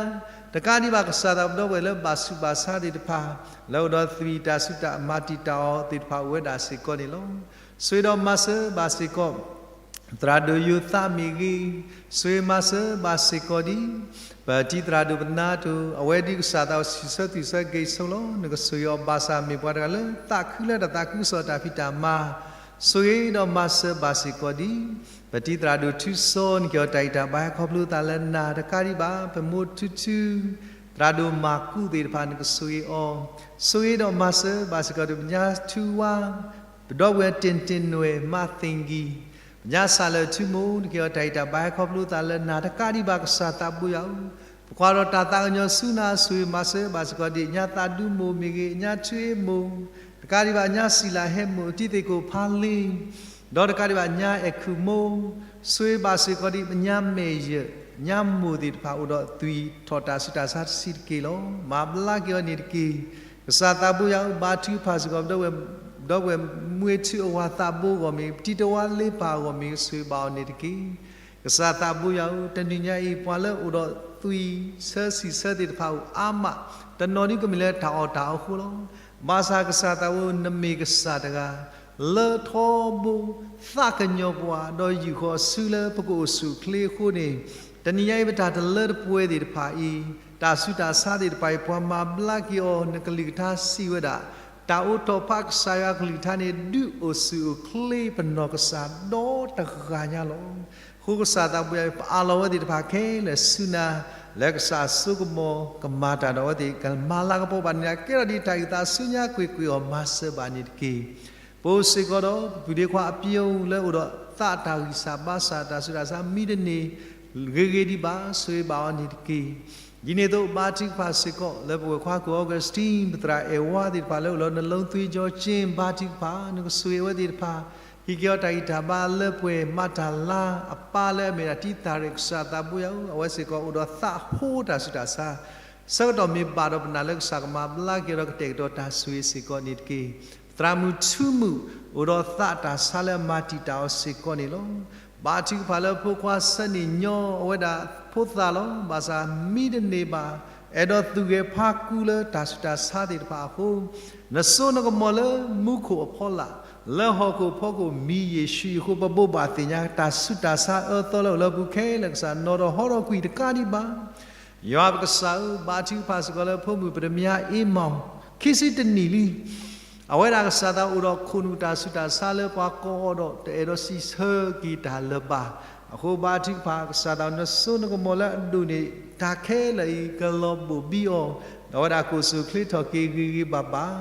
တကးဒံးဘၣ် ကစၢ်သးဘိဒီပုၢ်ဝဲၢ်လၢဘၣ်ဆူးဘၣ်ဆါသ့ၣ်တဖၣ်, လၢအိၣ်ဒီးသွံၣ်တၢ်ဆူးတၢ်မၤတံာ်တာ်အီၤသ့ၣ်တဖၣ်အိၣ်ဝဲဒၣ်စ့ၢ်ကီးန့ၣ်လီၤ. ဆိၣ်ဂ့ၤဒီးမၤစၢၤဘၣ်စ့ၢ်ကီး သရၣ်ဒိၣ်ယိၤသးမ့ၢ်ဂ့ၤ, ဆိၣ်ဂ့ၤမၤစၢၤဘၣ်စ့ၢ်ကီးဒ် ပတံၤသရၣ်ဒိၣ်ပနါတိၢ်, အဝဲဒ်ကစၢ်သးဘိစံးဆၢသွံၣ်ဆၢက့ၤဆိလီၤ. နကဆိၣ်ဂ့ၤအီၤဘၣ်ဆၣ် မ့ၢ်ပှၤတဂၤလၢသးခုလၢတၢ်သးခုကစီၣ်တၢ်ဖံးတၢ်မၤ, ဆိၣ်ဂ့ၤဒီးမၤစၢၤဘၣ်စ့ၢ်ကီးဒ် ပတံၤသရၣ်ဒိၣ်ထူစီ နက့ၤအီၤတၢ်ဂံၢ်တၢ်ဘါခီဖျိသးလၢနၤ, တကးဒံးဘၣ် ပမိၢ်ထူထူ, သရၣ်ဒိၣ်မၤကူးသ့ၣ်တဖၣ် နကဆိၣ်ဂ့ၤအီၤ, ဆိၣ်ဂ့ၤဒီးမၤစၢၤဘၣ်စ့ၢ်ကီးဒ်ပညါထူဝါ ပဒီပုၢ်ဝဲၢ်တ့ၢ်တ့ၢ်နွဲၣ် မၤသ့ၣ်ကံၢ်, ပညါစၢ်လၢာ်ထူမိၢ် နက့ၤအီၤတၢ်ဂံၢ်တၢ်ဘါခီဖျိသးလၢနၤ, တကးဒံးဘၣ်ကစၢ်သးဘိယွၤဧၢ, ပကွၢ်ဒီးတၢ်သးကညီၤဆူနၤ ဆိၣ်ဂ့ၤမၤစၢၤဘၣ်စ့ၢ်ကီးဒ် ညါသးဒူမိၢ်မ့ၢ်ဂ့ၤ, ညါထူအ့မိၢ်, တကးဒံးဘၣ်ညါစံၣ်လၣ်ဟဲမိၢ်, တံၤသ့ၣ်ကိၣ်ဖးလ့ၤ ဒီးတကးဒံးဘၣ်ညါအဲၣ်ခူၣ်မိၢ်, ဆိၣ်ဂ့ၤဘၣ်စ့ၢ်ကီးဒ်ပညါမဲာ်ယၢၢ်, ညါမိၢ်သ့ၣ်တဖၣ်အိၣ်ဒီးသွံၣ်ထီၣ်တၢ်ဆူးတၢ်ဆါတဆံးတက့ၢ်လီၤ. မၤဘျါက့ၤအီၤန့ၣ်တက့ၢ်. ကစၢ်သးဘိယွၤဧၢ, ဘါထုကဖၣ်စ့ၢ်ကီး ဒီပုၢ်ဝဲၢ်မူဝဲထုအဝၤသးဘိအဂီၢ်မ့ၢ်ဂ့ၤ, ပတံၤတဝါလ့ပၢ်အဂီၢ်မ့ၢ်ဂ့ၤ, ဆိၣ်ဂ့ၤဘၣ်အီၤန့ၣ်တက့ၢ်. ကစၢ်သးဘိယွၤဧၢ, တနံၤညါအံၤ ပှၤလၢအိၣ်ဒီးသွံၣ်ဆၢဆံၣ်ဆၢသ့ၣ်တဖၣ်အိၣ်အါမး, တနီၤဒုးကမ့ၢ်လၢတၢ်အီၣ်တၢ်အီအဃိလီၤ. ဘၣ်ဆၣ်ကစၢ်သးဘိ နမ့ၢ်ကစၢ်တဂၤ လၢထီဘိ သးကညီၤပှၤ ဒီးယူာ်ဃီၤအစုလၢပကအိၣ်ဆူၣ်အိၣ်ချ့အဃိန့ၣ်, တနံၤညါအံၤ ပတၢ်တလၢတပှဲၤသ့ၣ်တဖၣ်အံၤ, တၢ်ဆူးတၢ်ဆါသ့ၣ်တဖၣ်အံၤ ပှၤမၤဘျါက့ၤအီၤ နကလုၢ်ကထါစံးဝဲဒၣ်, တၢ်အိးထီၣ်ဖးကစၢ်ယွၤကလုၢ်ကထါန့ၣ် ဒုးအိၣ်ဆူၣ်အိၣ်ချ့ပနီၢ်ကစၢ်ဒီတဂၤညါလီၤ. အဃိကစၢ်သးဘိယွၤ ပအးလီၤဝဲသ့ၣ်တဖၣ်ခဲလၢာ်ဆူနၤ, လၢကစၢ်အစိကမီၤကမၤတၢ်ဒီးအဝဲသ့ၣ် ကမၤလၤကပီၤဘၣ်န့ၣ် ကဲထီၣ်ဒ်တၢ်အုၣ်သးဆူညါကွ့ၢ်ကွ့ၢ်အီၤ မၤစၢၤဘၣ်န့ၣ်တက့ၢ်. ပအိၣ်စ့ၢ်ကီးဒီး ပပုၢ်ဒ့ခွါအပျိလၢအိၣ်ဒီးသးတၢ်ဂံၢ်စၢ်ဘါစၢ် တၢ်ဆူးတၢ်ဆါမံတန့ၢ်ဂ့ၤဂ့ၤဒံးဘၣ် ဆိၣ်ဂ့ၤဘၣ်အီၤန့ၣ်တက့ၢ်. ဒ်န့ၣ်အသိး ဘါထုကဖၣ်စ့ၢ်ကီး လၢပဝဲၢ်ခွါခိၣ် Augustine ပသရၣ်အဲၣ်ဝါသ့ၣ်တဖၣ်လၢအိၣ်လၢ နလိသ့ကၠီကၠ့ ဘါထုကဖၣ် နကဆိၣ်ဂ့ၤအဝဲသ့ၣ်တဖၣ် ဟံးက့ၤအီၤတၢ်ဂံၢ်တၢ်ဘါလၢပှဲၤ မၤတၢ်လါအပၢ်လၢအမ့ၢ်ဒၣ်တံၤသရၣ် ကစၢ်သးဘိယွၤဧၢ, အဝဲစ့ၢ်ကီးအိၣ်ဒီးသးဟိတၢ်ဆူးတၢ်ဆါ ဆၢကတီၢ်မ့ၢ်ဘၣ်ဒီးပနာ်လၢကစၢ်ကမၤဘျါက့ၤဒီးကတဲာ်ကတီၤတၢ်ဆိၣ်ဂ့ၤစ့ၢ်ကီးန့ၣ်တက့ၢ်. ပသရၣ်မုၣ်ထူမုၣ် အိၣ်ဒီးသးတၢ်ဆါလၢအမၤတံာ်တာ်အီၤစ့ၢ်ကီးန့ၣ်လီၤ. ဘါထုကဖၣ်လၢဖိခွါဆၢန့ၣ်ညီအဝဲဒၣ်ဖိသၣ်လီၤ. ဘၣ်ဆၣ်မံတန့ၢ်ဘၣ် အဲၣ်ဒိးသူၣ်ဂဲၤဖးကူလၢတၢ်ဆူးတၢ်ဆါသ့ၣ်တဖၣ်အဃိ နစိနကမီၤလၢမူခိၣ်အဖီလာ် လၢဟီၣ်ခိၣ်ဖီခိၣ်မံၤယ့ၣ်ၡူးအံၤအဃိ ပဘိးဘၣ်သ့ၣ်ညါတၢ်ဆူးတၢ်ဆါအၢသီလၢအိၣ်လၢပူၤခဲလၢာ်ကစၢ်နီၣ်ထီၣ်ဟီထီၣ်ကွံာ်တကးဒံးဘၣ်. ယွၤပကစၢ်ဧၢ, ဘါထုကဖၣ်စ့ၢ်ကီးလၢဖိမုၣ်ပတမၠါအ့မီၣ် ခံဆံတနံၣ်လံ အဝဲဒၣ်ကစၢ်သးအိၣ်ဒီးခိၣ်နူာ်တၢ်ဆူးတၢ်ဆါလၢပှၤကိးအီၤဒီးတအဲၣ်ဒိးစံးဆၢက့ၤတၢ်လၢၤဘၣ်. အဃိဘါထုကဖၣ်ကစၢ်သး နစိနကမီၤလၢအဒိၣ်န့ၢ်တၢ်ခဲလၢာ်အံၤ ကလီၤဘိၣ်ဘံအီၤ ဒီးအဝဲဒၣ်ကအိၣ်ဆူၣ်အိၣ်ချ့ထီၣ်က့ၤဂ့ၤဂ့ၤဘၣ်ဘၣ်.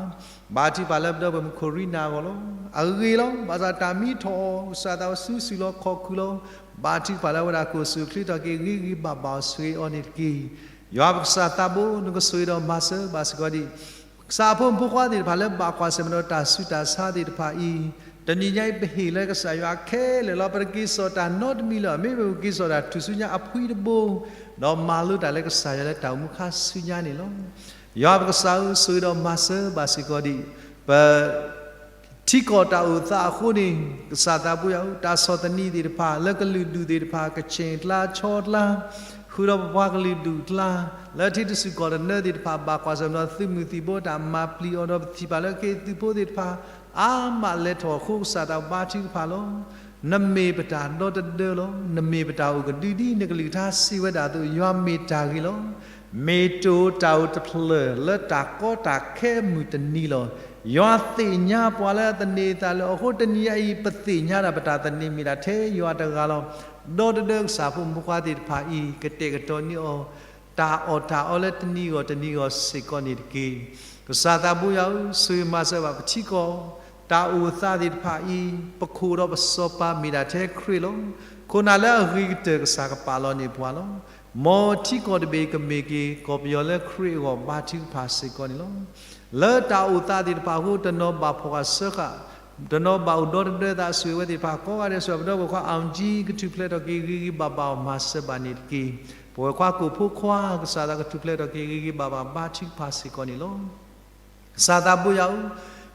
ဘါထုကဖၣ်လၢပဒီပုၢ်ဝဲၢ်မုၣ်ခိၣ်ရံနၤအဂီၢ်လီၤ. အဂ့ၤလီၤ. ဘၣ်ဆၣ်တၢ်မံထီၣ်အီၤ ကစၢ်သးဝဲစုဆူၣ်လီၤခီၣ်ခုၣ်လီၤ. ဘါထုကဖၣ်လၢအဝဲဒၣ်ကအိၣ်ဆူၣ်အိၣ်ချ့ထီၣ်က့ၤဂ့ၤဂ့ၤဘၣ်ဘၣ်အီၤ ဆိၣ်ဂ့ၤအီၤန့ၣ်တက့ၢ်. ယွၤပကစၢ်သးဘိ နကဆိၣ်ဂ့ၤဒီးမၤစၢၤဘၣ်စ့ၢ်ကီးဒံး ကစၢ်အဖိမုၣ်ဖိခွါသ့ၣ်တဖၣ်လၢဘၣ်ကွၢ်ဆၢၣ်မဲာ်ဒီးတၢ်ဆူးတၢ်ဆါသ့ၣ်တဖၣ်အံၤ, တနံၤညါအံၤပဟ့ၣ်လၢကစၢ်ယွၤခဲလၢာ်လီၤ. ပတက့ၤစိာ်တၢ်နီတမံၤလၢၤ, မ့မ့ၢ်ပက့ၤစိာ်တၢ်ထူၣ်ဆူညါအဖှံတဘိ, ဒီးမၤလိတၢ်လၢကစၢ်ယွၤလၢတၢ်အိၣ်မူခါဆူညါန့ၣ်လီၤ. ယွၤပကစၢ်ဧၢ, ဆိၣ်ဂ့ၤဒီးမၤစၢၤဘၣ်စ့ၢ်ကီးဒံး ပ ထံကီၢ်တၢ်အိၣ်သးအဃိန့ၣ် ကစၢ်သးဘိယွၤဧၢ, တၢ်ဆီၣ်သနံးသ့ၣ်တဖၣ် လၢကလုာ်ဒူၣ်သ့ၣ်တဖၣ် ကဆ့ၣ်ကျါ ဆီကျါ, ဃုာ်ဒီးပပှၤကလုာ်ဒူၣ်ကျါ, လၢထံတစူၢ်ကီၢ်တနၢသ့ၣ်တဖၣ် ဘၣ်ကွၢ်ဆၢၣ်မဲာ်ဒီးသုးမုၢ်သံၣ်ဘိတၢ်မၤပျံၤအီၤဒီး ပထံၣ်ဘၣ်လၢက့ၤသုးဖိသ့ၣ်တဖၣ် အါမးလဲၤထီၣ်အဃိ ကစၢ်သးဘိယွၤ ဘါထုကဖၣ်လီၤ. နမ့ၢ်ပတၢ်ဒီတဒၢလီၤ. နမ့ၢ်ပတၢ်အိၣ်ကဒုဒ်နကလုၢ်ကထါစံးဝဲဒၣ်အသိး ယွၤမ့ၢ်တၢ်ဂ့ၤလီၤ. မ့ၢ်တအိၣ်တၢ်အိၣ်တဖျၢၣ်လၢတၢ်ကီတၢ်ခဲမုၢ်တနံၤလီၤ. ယွၤသ့ၣ်ညါပှၤလၢအသန့ၤအသးလၢအဃိ တနံၤညါအံၤ ပသ့ၣ်ညါဒၣ်ပတၢ်သန့ၤမ့ၢ်ဒၣ်ထဲယွၤတဂၤလီၤ. ဒီတဒၢကစၢ်ဖိမုၣ်ဖိခွါသ့ၣ်တဖၣ်အံၤ ကတဲာ်ကတီၤန့ၢ်အီၤ တၢ်အီၣ်တၢ်အီလၢတနံၤဂီၢ်တနံၤဂီၢ်စ့ၢ်ကီးန့ၣ်တက့ၢ်. ကစၢ်သးဘိယွၤဧၢ, ဆိၣ်ဂ့ၤမၤစၢၤဘၣ်ပထံကီၢ်, တၢ်အိၣ်သးသ့ၣ်တဖၣ်အံၤ ပခိၣ်ဒီးပစီၤပၤမ့ၢ်ဒၣ်ထဲခရံာ်လီၤ. ခိၣ်နၢ်လၢအဂ့ၤကတၢၢ်ကစၢ်ကပာ်လီၤန့ၢ်ပှၤလီၤ. မ်ထံကီၢ်တဘ့ၣ်ကမ့ၢ်က့ၤ ကီၢ်ပယီၤလၢခရံာ်အဂီၢ်ဘါထုကဖၣ်စ့ၢ်ကီးန့ၣ်လီၤ. လၢတၢ်အိၣ်သးသ့ၣ်တဖၣ်အဃိ တနီၤဘၣ်ဖှီၣ်ဃာ်စၢဃာ်, တနီၤဘၣ်အိၣ်ဒီတဒၢသး ဆိၣ်ဂ့ၤဝဲသ့ၣ်တဖၣ်ကိးဂၤဒဲး ဆိၣ်ဂ့ၤပဒီပုၢ်ဝဲၢ်ခွါ အောင်ကြီး ကထူၣ်ဖျဲးထီၣ်က့ၤဂ့ၤဂ့ၤဘၣ်ဘၣ်အီၤမၤစၢၤဘၣ်န့ၣ်တက့ၢ်. ပဝဲခွါကိၣ်ဖိခွါ ကစၢ်သးကထူၣ်ဖျဲးထီၣ်က့ၤဂ့ၤဂ့ၤဘၣ်ဘၣ်ဘါထုကဖၣ်စ့ၢ်ကီးန့ၣ်လီၤ. ကစၢ်သးဘိယွၤဧၢ,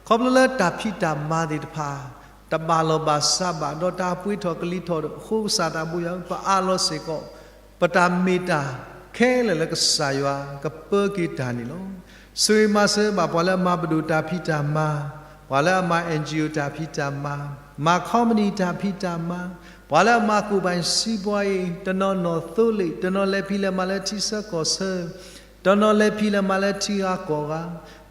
ခီဖျိလၢတၢ်ဖံးတၢ်မၤသ့ၣ်တဖၣ် တဘၣ်လီၢ်ဘၣ်စးဘၣ် ဒီးတၢ်ပှ့ၤထီၣ်ကလံၤထီၣ်အဃိ ကစၢ်သးဘိယွၤဧၢ, ပအးလီၤစ့ၢ်ကီး ပတၢ်မ့ၢ်တၢ်ခဲလၢာ်လၢကစၢ်ယွၤကပၢက့ၤတၢ်န့ၣ်လီၤ. ဆိၣ်ဂ့ၤမၤစၢၤဘၣ်ပှၤလၢအမၤပဒိၣ်တၢ်ဖံးတၢ်မၤ, ပှၤလၢအမၤ NGO တၢ်ဖံးတၢ်မၤ, မၤ company တၢ်ဖံးတၢ်မၤ, ပှၤလၢအမၤကိၢ်ဘၣ်စံးပှၤအံၤ, တနီၤနီၢ်သိလ့ၣ်, တနီၤလဲၤဖံးလဲၤမၤလၢထံဆၢကီၢ်ဆၢ, တနီၤလဲၤဖံးလဲၤမၤလၢထံဂၤကီၢ်ဂၤ,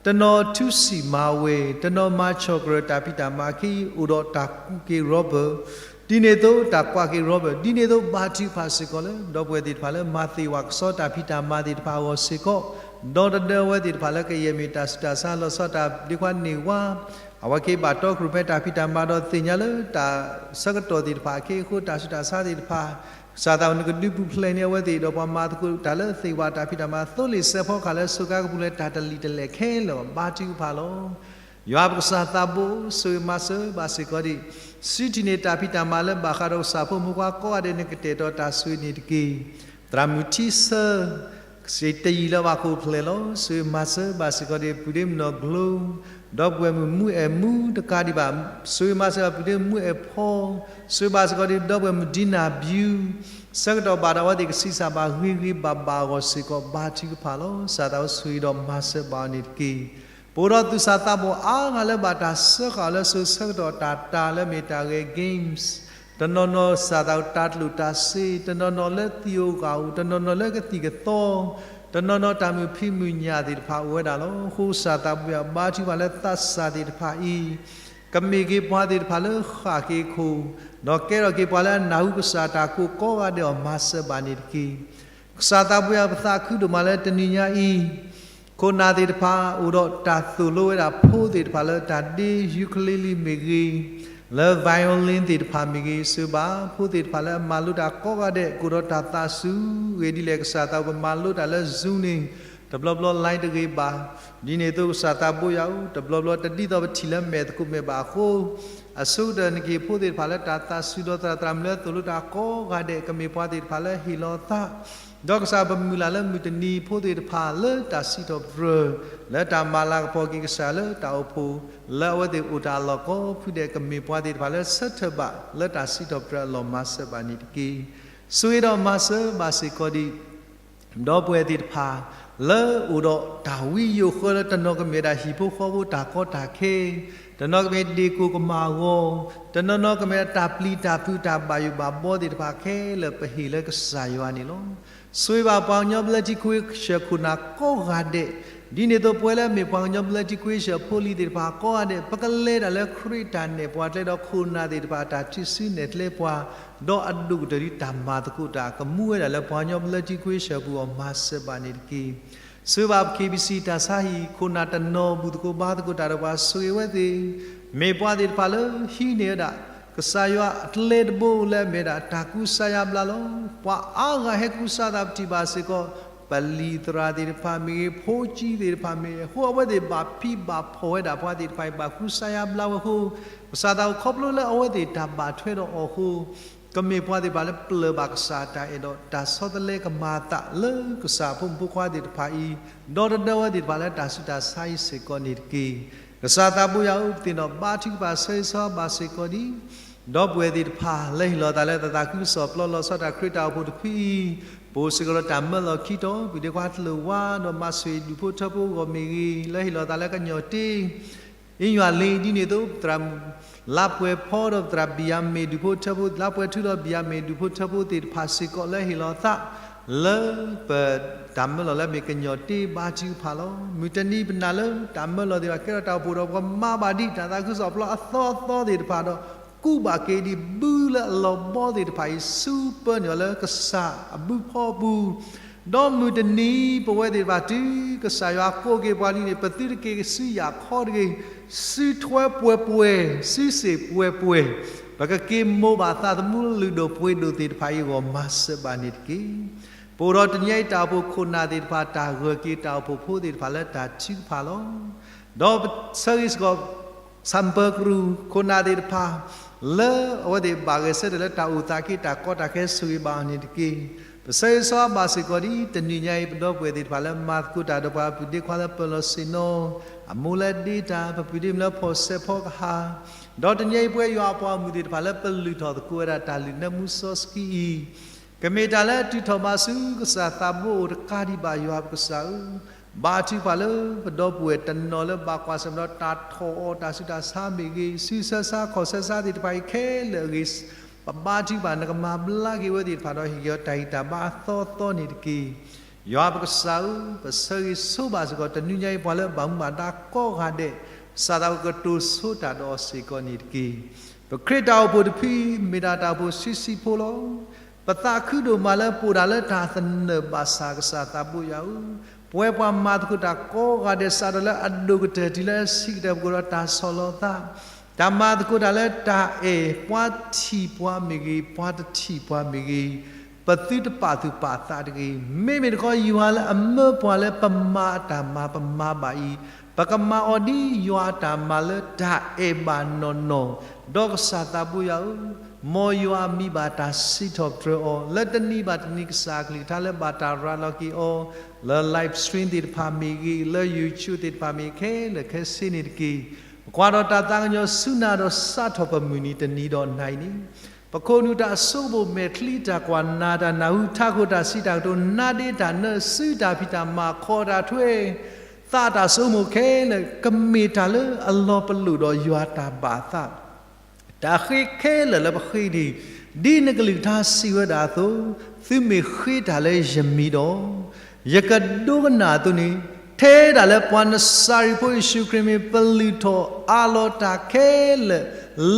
တနီၤထူစံၣ်မၤဝဲ, တနီၤမၤဆီၣ်ကရၢၢ်တၢ်ဖံးတၢ်မၤအခံ အိၣ်ဒီးတၢ်ကူးက့ၤ rubber, ဒ်န့ၣ်အသိးတၢ်ကွၢ်က့ၤ rubber, ဒ်န့ၣ်အသိးဘါထုကဖၣ်စ့ၢ်ကီးလၢ ဒီပုၢ်ဝဲၢ်သ့ၣ်တဖၣ်လၢမၤသ့ၣ်ဝဲကစီတၢ်ဖံးတၢ်မၤသ့ၣ်တဖၣ်အဂီၢ်စ့ၢ်ကီး, ဒီတဒၢအဝဲသ့ၣ်တဖၣ်လၢကယဲၢ်မ့ၢ်တၢ်ဆူးတၢ်ဆါလီၤဆီတၢ်ဒ့ခွါန့ၢ်ဝါ, အဝဲက့ၤဘၣ်တီကရူၢ်ဖဲတၢ်ဖံးတၢ်မၤဒီးသ့ၣ်ညါလၢတၢ်ဆၢကတီၢ်သ့ၣ်တဖၣ်အခံအဃိ တၢ်ဆူးတၢ်ဆါသ့ၣ်တဖၣ် ကစၢ်သးဝဲနကဒုးပူၤဖျဲးန့ၢ်အဝဲသ့ၣ်ဒီးပှၤမၤသကိးတၢ်လၢသ့ၣ်ဝဲတၢ်ဖံးတၢ်မၤ သိလ့ၣ်စဲးဖီကဟၣ်လၢစိၤကါကပူၤလၢတၢ်တလံၤတလဲၢ်ခဲလၢာ်ဘါထုကဖၣ်လီၤ. ယွၤပကစၢ်သးဘိ ဆိၣ်ဂ့ၤမၤစၢၤဘၣ်စ့ၢ်ကီးဒံး, စံးထံၣ်န့ၢ်တၢ်ဖံးတၢ်မၤလၢဘၣ်ဃးဒီးကစၢ်ဖိမုၣ်ဖိခွါကိးဂၤဒဲးန့ၣ် ကတဲာ်ကတီၤတၢ်ဆိၣ်ဂ့ၤန့ၣ်တက့ၢ်. သရၣ်မုၣ်ထံဆၢ စ့တယံာ်လၢဘၣ်ဃိာ်ဖျဲၣ်လီၤ. ဆိၣ်ဂ့ၤမၤစၢၤဘၣ်စ့ၢ်ကီးဒံး ပုၢ်ဒ့မုၣ်နီၢ်ကျိ, ဒီပုၢ်ဝဲၢ်မုၣ်မူအဲၣ်မူတကးဒံးဘၣ်, ဆိၣ်ဂ့ၤမၤစၢၤဘၣ်ပုၢ်ဒ့မုၣ်မူအဲၣ်ဖီ, ဆိၣ်ဂ့ၤဘၣ်စ့ၢ်ကီးဒံး ဒီပုၢ်ဝဲၢ်မုၣ်ဒံနၢ်ဘျုး ဆၢကတီၢ်ဘၣ်ဒီးအဝဲသ့ၣ်ကဆံးစၢ်ဘၣ်ဂ့ၤဂ့ၤဘၣ်ဘၣ်အဂီၢ်စ့ၢ်ကီး ဘါထုကဖၣ်လီၤ. ကစၢ်သးဘိဆိၣ်ဂ့ၤဒီးမၤစၢၤဘၣ်အီၤန့ၣ်တက့ၢ်. ပအိၣ်ဒီးသူၣ်စၢ်သးဘီၣ်အါဂၤလၢဘၣ်တၢ်စၢဃာ်အီၤလၢစိၤဆၢကတီၢ်တၢ်တၢ်လၢမ့ၢ်တၢ်ဂဲၤ games, တနီၤနီၤစၢ်သးတၢ်ကျိၣ်တၢ်စ့, တနီၤနီၤလၢသံးဧိၤဂီၤဧိၤ, တနီၤနီၤလၢကသံၣ်ကသီ, တနီၤနီၤတၢ်မုာ်ဖံးမုာ်ညၣ်သ့ၣ်တဖၣ်အိၣ်ဝဲဒၣ်လီၤ. အဃိကစၢ်သးဘိယွၤဘါထုကဖၣ်လၢသးစၢ်သ့ၣ်တဖၣ်အံၤ ကမ့ၢ်က့ၤပှၤသ့ၣ်တဖၣ်လၢဃၣ်က့ၤခိၣ်, ဒီးကဲထီၣ်က့ၤပှၤလၢအနၢ်ဟူကစၢ်တၢ်ကိးဂၤဒဲးအီၤမၤစၢၤဘၣ်န့ၣ်တက့ၢ်. ကစၢ်သးဘိယွၤပသးခုဒိၣ်မးလၢတနံၤညါအံၤ ခိၣ်နၢ်သ့ၣ်တဖၣ်အိၣ်ဒီးတၢ်သိၣ်လိဝဲဒၣ်ဖိသ့ၣ်တဖၣ်လၢတၢ်ဒ့ ukulele မ့ၢ်ဂ့ၤ, လၢ violin သ့ၣ်တဖၣ်မ့ၢ်ဂ့ၤ, ဆိၣ်ဂ့ၤဘၣ်ဖိသ့ၣ်တဖၣ်လၢအမၤလိတၢ်ကိးဂၤဒဲး ကအိၣ်ဒီးတၢ်သးစူၤဂ့ၤဒ်လဲၣ် ကစၢ်သးဘိ ပမၤလိတၢ်လၢ Zoom န့ၣ် တဘျီဘျီ line တဂ့ၤဘၣ်. ဒ်န့ၣ်အသိးကစၢ်သးဘိယွၤဧၢ, တဘျီဘျီတဒ်သိးပထံၣ်လၢမဲာ်သကိးမဲာ်ဘၣ်အဃိ အဆိကတၢၢ်န့ၣ်က့ၤ ဖိသ့ၣ်တဖၣ်လၢတၢ်သးစူၤဒီးသရၣ် သရၣ်မုၣ်လၢသိၣ်လိတၢ်ကိးဂၤဒဲး ကမ့ၢ်ပှၤသ့ၣ်တဖၣ်လၢဟ့ၣ်လီၤသး, ဒီးကစၢ်ပမုၢ်လၢ်လၢမုၢ်တနံၤ ဖိသ့ၣ်တဖၣ်လၢတၢ်စံးထီၣ်ပတြၢၤ လၢတၢ်မၤလၤကပီၤက့ၤကစၢ်လၢတၢ်အိၣ်ဖှိၣ် လၢအဝဲသ့ၣ်အိၣ်တၢ်အလီၢ်ကိးဖုဒဲး ကမ့ၢ်ပှၤသ့ၣ်တဖၣ်လၢဆၢထၢၣ်ဘၣ်လၢတၢ်စံးထီၣ်ပတြၢၤအလီၢ်မၤစၢၤဘၣ်န့ၣ်တက့ၢ်. ဆိၣ်ဂ့ၤဒီးမၤစၢၤဘၣ်စ့ၢ်ကီးဒံး ဒီပုၢ်ဝဲၢ်သ့ၣ်တဖၣ် လၢအိၣ်ဒီးတၢ်ဝံယိာ်ဃၢလၢတနီၤကမ့ၢ်ဒၣ်ဟံၣ်ဖိဃီဖိတၢ်ကီတၢ်ခဲ, တနီၤကမ့ၢ်ဒ့ၣ်ကိၢ်ကမၣ်ဂီၤ, တနီၤနီၤကမ့ၢ်ဒၣ်တၢ်ပျံၤတၢ်ဖုးတၢ်ဘၣ်ယိၣ်ဘၣ်ဘီသ့ၣ်တဖၣ်ခဲလၢာ် ပဟ့ၣ်လၢကစၢ်ယွၤန့ၣ်လီၤ. ဆိၣ်ဂ့ၤဘၣ်ပှၤကညီဘျၢထံခဝ့ၡၢၣ်ခိၣ်နၢ်ကိးဂၤဒဲး, ဒ်န့ၣ်အသိးပဝဲလၢအမ့ၢ်ပှၤကညီဘျၢထံခဝ့ၡၢၣ်ဖိလံၤသ့ၣ်တဖၣ်ကိးဂၤဒဲး ပကလဲၤတၢ်လၢခရံာ်တၢ်နဲၣ်ပှၤကျဲဒီးခိၣ်နၢ်သ့ၣ်တဖၣ်တၢ်ထုးစုနဲၣ်ကျဲပှၤ ဒီးအဒိၣ်ကတၢၢ်ဒ်တၢ်မၤသကိးတၢ် ကမူဝဲဒၣ်လၢပှၤကညီဘျၢထံခဝ့ၡၢၣ်ပူၤအီၤမၤစၢၤဘၣ်န့ၣ်တက့ၢ်. ဆိၣ်ဂ့ၤဘၣ်ပ KBC တၢ်ဆါဟံၣ် ခိၣ်နၢ်တနီၤဘူၣ်သကိးဘါသကိးတၢ်ဒီးပှၤ ဆိၣ်ဂ့ၤဝဲသ့ၣ်, မ့ၢ်ပှၤသ့ၣ်တဖၣ်လၢဟံးန့ၢ်ဝဲဒၣ် ကစၢ်ယွၤအကျဲတဘိလၢအမ့ၢ်ဒၣ်တၢ်ကူစါယါဘျါလီၤ. ပှၤအါဂၤဟဲကူစါသးပထံၣ်ဘၣ်စ့ၢ်ကီး ပလံၤသရၣ်သ့ၣ်တဖၣ်မ့ၢ်ဂ့ၤ ဖိကၠံသ့ၣ်တဖၣ်မ့ၢ်ဂ့ၤ အဃိအဝဲသ့ၣ်ဘၣ်ဖံးဘၣ်ဖှီၣ်ဝဲဒၣ်ပှၤသ့ၣ်တဖၣ်အံၤ ဘၣ်ကူစါယါဘျါဝဲအဃိ ကစၢ်သးဘိခီဖျိလၢအဝဲသ့ၣ်တၢ်ဘၣ်ထွဲဒီးအီၤအဃိ ကမ့ၢ်ပှၤသ့ၣ်တဖၣ်လၢပျၢၤဘၣ်ကစၢ်တၢ်အဲၣ်ဒီးတၢ်ဆီတလဲကမၤအသးလၢကစၢ်ဖိမုၣ်ဖိခွါသ့ၣ်တဖၣ်အံၤ ဒီတဒၢဝဲသ့ၣ်တဖၣ်လၢတၢ်ဆူးတၢ်ဆါအံၤစ့ၢ်ကီးန့ၣ်တက့ၢ်. ကစၢ်သးဘိယွၤဧၢ ပသ့ၣ်နီၣ်ဘါထုကဖၣ်ဆၢဂ့ၤဆၢဝါဘၣ်စ့ၢ်ကီးဒံး ဒီပုၢ်ဝဲၢ်သ့ၣ်တဖၣ်လၢဟ့ၣ်လီၤသးလၢတၢ်သးခုကစီၣ်ပျီလီၤဆီတၢ်ခရံာ်တၢ်အိၣ်ဖှိၣ်တဖုအံၤ ပအိၣ်စ့ၢ်ကီးဒီးတၢ်မၢလီၤခံတီၤ ပုၢ်ဒ့ခွါတလိၣ်ဝါ ဒီးမၤဆိၣ်ဂ့ၤဒူၣ်ဖိထၢဖိအဂီၢ်မ့ၢ်ဂ့ၤ လၢဟ့ၣ်လီၤသးလၢကညီၣ်တ့ အ့ယွၤလ့ ဒ်န့ၣ်အသိး ပသရၣ်မုၣ်လါပှဲၤဖီဒီးပသရၣ်ဘံၣ်ယၤမ့ၣ်ဒူၣ်ဖိထၢဖိ လါပှဲၤထူဒီးဘံၣ်ယၤမ့ၣ်ဒူၣ်ဖိထၢဖိသ့ၣ်တဖၣ်စ့ၢ်ကီးလၢဟ့ၣ်လီၤသး လၢပတၢ်မၢလီၤလၢအမ့ၢ်ကညီၣ်တ့ဘါထုကဖၣ်လီၤ. မုၢ်တနံၤပနာ်လၢတၢ်မၢလီၤသ့ၣ်တဖၣ်ကဲထီၣ်တၢ်အိၣ်ဖှိၣ်ဒီးပကမၤဘၣ်ဒ်တၢ်သးခုကစီၣ်ပျီအသီအသီသ့ၣ်တဖၣ်ဒီး ပကကူးဘၣ်က့ၤဒံးဘုလၢအလီၤဘီသ့ၣ်တဖၣ်အံၤ ဆူပၢနုာ်အီၤလၢကစၢ်အဘုဖီပူၤ, ဒီးမုၢ်တနံၤ ပဝဲသ့ၣ်တဖၣ်တုၤကစၢ်ယွၤကိးက့ၤပှၤလံန့ၣ် ပသုတက့ၤဆူယၣ်ခီတဂ့ၤ, ဆူထွဲပှဲၤပှဲၤ, ဆူစ့ၣ်ပှဲၤပှဲၤ, ပကက့ၤမိၢ်ဘၣ်သးသမူလုၢ်ဒိၣ်ပှ့ၤဒိၣ်သ့ၣ်တဖၣ်အံၤအဂီၢ် မၤစၢၤဘၣ်န့ၣ်တက့ၢ်. ပအိၣ်ဒီးတနံၤအံၤတၢ်အိၣ်ဖှိၣ်ခိၣ်နၢ်သ့ၣ်တဖၣ် တၢ်ဂၢၢ်က့ၤတၢ်အိၣ်ဖှိၣ်ဖိသ့ၣ်တဖၣ်လၢတၢ်ထုကဖၣ်လီၤ. ဒီးပဆၢဂ့ၤစ့ၢ်ကီး ဆၣ်ပၢၤကရူၢ်ခိၣ်နၢ်သ့ၣ်တဖၣ် လၢအဝဲသ့ၣ်ဘၣ်ဂဲၤဆၢထၢၣ်လၢတၢ်အိၣ်သးက့ တၢ်ကီတၢ်ခဲ ဆိၣ်ဂ့ၤဘၣ်အီၤန့ၣ်တက့ၢ်. ပဆၢဂ့ၤဆၢဝါဘၣ်စ့ၢ်ကီးဒ်တနံၤညါအံၤ ပဒီပုၢ်ဝဲၢ်သ့ၣ်တဖၣ်လၢမၤသကိးတၢ်ဒီးပှၤ ပုၢ်ဒ့ခွါလၢပၢၤလီၢ်ဆ့ၣ်နီၤ, အမိၢ်လၢဒ့တၢ်, ပပုၢ်ဒ့မုၣ်လၢဖီၣ်စဲးဖီကဟၣ်, ဒီးတနံၤအံၤပဝဲယွၤအပှၤဂီၢ်မုၢ်သ့ၣ်တဖၣ်လၢပလုၢ်ထီၣ်သကိးဝဲဒၣ်တၢ်လုၢ်နၢမူစီဆှံအံၤ ကမ့ၢ်တၢ်လၢအတုၤထီၣ်ဘၣ်ဆူကစၢ်သးဘိအိၣ်တကးဒံးဘၣ် ယွၤပကစၢ်ဧၢ, ဘါထုကဖၣ်လၢပဒီပုၢ်ဝဲၢ်တနီၤလၢဘၣ်ကွၢ်ဆၢၣ်မဲာ်ဒီးတၢ်ထီၣ်အီၤတၢ်ဆူးတၢ်ဆါမ့ၢ်ဂ့ၤ, ဆူဆၢဆါခီၣ်ဆၢဆါသ့ၣ်တဖၣ်အံၤခဲလၢာ်အဂ့ၢ်, ပဘါထုကဖၣ် နကမၤဘျါက့ၤဝဲသ့ၣ်တဖၣ်ဒီး ဟ့ၣ်က့ၤအီၤတၢ်ဂံၢ်တၢ်ဘါအသီသီန့ၣ်တက့ၢ်. ယွၤပကစၢ်ဧၢ, ပဆၢဂ့ၤဆိဘၣ်စ့ၢ်ကီး တနံၤညါအံၤ ပှၤလၢဘၣ်မူဘၣ်ဒါကိးဂၤဒဲး, ကစၢ်သးဘိကတိၤဆိတၢ်ဒီးအီၤစ့ၢ်ကီးန့ၣ်တက့ၢ်. ပခရံာ်တၢ်အိၣ်ဖှိၣ်တဖုအံၤ မ့ၢ်ဒၣ်တၢ်အိၣ်ဖှိၣ်ဆံးဆံးဖိလီၤ. ပသးခုဒိၣ်မးလၢပအိၣ်ဒၣ်လၢတၢ်သနၢၣ်ဘၣ်ဆၣ် ကစၢ်သးဘိယွၤဧၢ, ပဝဲပှၤမၤသကိးတၢ်ကိးဂၤဒဲး စးထီၣ်လၢအဒိၣ်ကတၢၢ်တုၤလၢအဆံးကတၢၢ် ပကအိၣ်ဒီးတၢ်ဆီၣ်လီၤသး, တၢ်မၤသကိးတၢ်လၢတၢ်အဲၣ်ပှၤထံၣ်ပှၤမ့ၢ်ဂ့ၤ, ပှၤတထံၣ်ပှၤမ့ၢ်ဂ့ၤ, ပသုတပာ်သူၣ်ပာ်သးတဂ့ၤ. မ့မ့ၢ်တခီ ယွၤလၢအမၢပှၤလၢပမၤအတၢ်မၤ ပမၤဘၣ်အံၤ, ပကမၤအီၤဒ်ယွၤအတၢ်မၤလၢတၢ်အဲၣ်ဘၣ်နီၢ်နီၢ်, ဒီးကစၢ်သးဘိယွၤဧၢ, မ်ယွၤမံဘၣ်တၢ်စံးထီၣ်ပတြၢၤအီၤ လၢတနံၤဘၣ်တနံၤ ကစၢ်အကလုၢ်ကထါလၢဘၣ်တၢ်ရၤလီၤက့ၤအီၤ လၢ live stream သ့ၣ်တဖၣ်မ့ၢ်ဂ့ၤ, လၢ YouTube သ့ၣ်တဖၣ်မ့ၢ်ဂ့ၤ ခဲလၢာ်ခဲဆ့န့ၣ်တက့ၢ်. ပကွၢ်ထီၣ်တၢ်သးကညီၤဆူနၤဒီးစးထီၣ်ပမုၢ်နံၤတနံၤဒီးနၤအံၤန့ၣ်, ပခိၣ်နူာ်တၢ်ဆိကမိၣ် မဲာ်ချံတၢ်ကွၢ် နၢ်တၢ်နၢ် ဟူထးခိၣ်တၢ်စံးတၢ်ကတိၤ နါဒ့တၢ်နၢ စုတၢ်ဖံးတၢ်မၤ ခီၣ်တၢ်ထွဲ သးတၢ်ဆိကမိၣ်ခဲလၢာ် ကမ့ၢ်တၢ်လၢအလီၤပလိာ်ဒီးယွၤတၢ်ဘၣ်သး တၢ်ဃ့ခဲလၢာ်လၢပဃ့ဒံး, ဒ်နကလုၢ်ကထါစံးဝဲဒၣ်အသိး, သုမ့ၢ်ဃ့တၢ်လၢယမံၤဒီး, ယကဒိကနၣ်အသိးန့ၣ်, ထဲဒၣ်လၢပှၤနစၤရ့းဖိယ့ၣ်ၡူးခရံာ်မ့ၢ်ပလုၢ်ထီၣ်အးလီၤတၢ်ခဲလၢာ်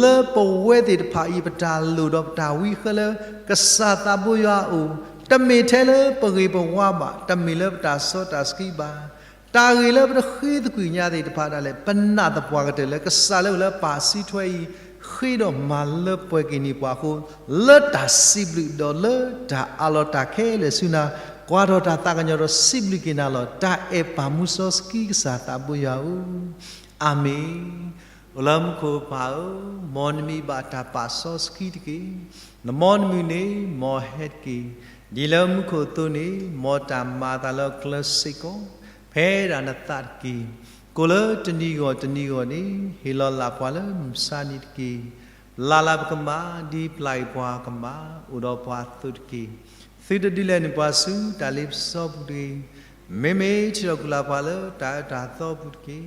လၢပဝဲသ့ၣ်တဖၣ်အံၤ ပတၢ်လိၣ်ဒီးပတၢ်ဝံဃၢလၢ ကစၢ်သးဘိယွၤအအိၣ်, တမ့ၢ်ထဲလၢပဂ့ၤပဝါဘၣ်, တမ့ၢ်လၢပတၢ်စီတၢ်ဆှံဘၣ် တၢ်ဂ့ၢ်လၢပတဃ့သကွံာ်ညါသ့ၣ်တဖၣ်ဒၣ်လဲာ် ပနာ်သပှၢ်ကတၢၢ်လၢကစၢ်လၢအအိၣ်လၢပၢ်စုထွဲအံၤ ဃ့ဒီးမၤလၢပှဲၤက့ၤန့ၢ်ပှၤအဃိ, လၢတၢ်စံးဘျုးဒီးလၢတၢ်အးလီၤတၢ်ခဲလၢာ်ဆူနၤ, ကွၢ်ထီၣ်တၢ်သးကညီၤဒီးစံးဘျုးက့ၤနၤလီၤ. တၢ်အဲၣ်ပၢ်မူစီဆှံကစၢ်သးဘိယွၤဧၢ, အၤမ့ၣ်. အိၣ်လၢမူခိၣ်ပၢ်ဧၢ, မ်နမံၤဘၣ်တၢ်ပာ်စီဆှံတက့ၢ်. နမ်နမုၢ်န့ၣ် မ်ဟဲတက့ၢ်. ဒ်လၢမူခိၣ်အသိးန့ၣ် မ်တၢ်မၤအသးလၢကျဲစ့ၢ်ကီး ဖဲဒၣ်နသးတက့ၢ်. ကိၣ်လၢတနံၤဂီၢ်တနံၤဂီၢ်န့ၣ် ဟ့ၣ်လီၤလၢ်ပှၤလၢမုၢ်မဆါနံၤတက့ၢ်. ပျၢ်လၢ်ပကမၢ် ဒ်ပျၢ်ကွံာ်ပှၤကမၢ် အိၣ်ဒီးပှၤအသိးတက့ၢ်. သုတဒုးလဲၤနုာ်ပှၤဆူတၢ်လ့ပစီပူၤတဂ့ၤ. မ့မ့ၢ်ထံၣ်ထီၣ်ကွံာ်လၢ်ပှၤလၢတၢ်အၢတၢ်သီပူၤတက့ၢ်.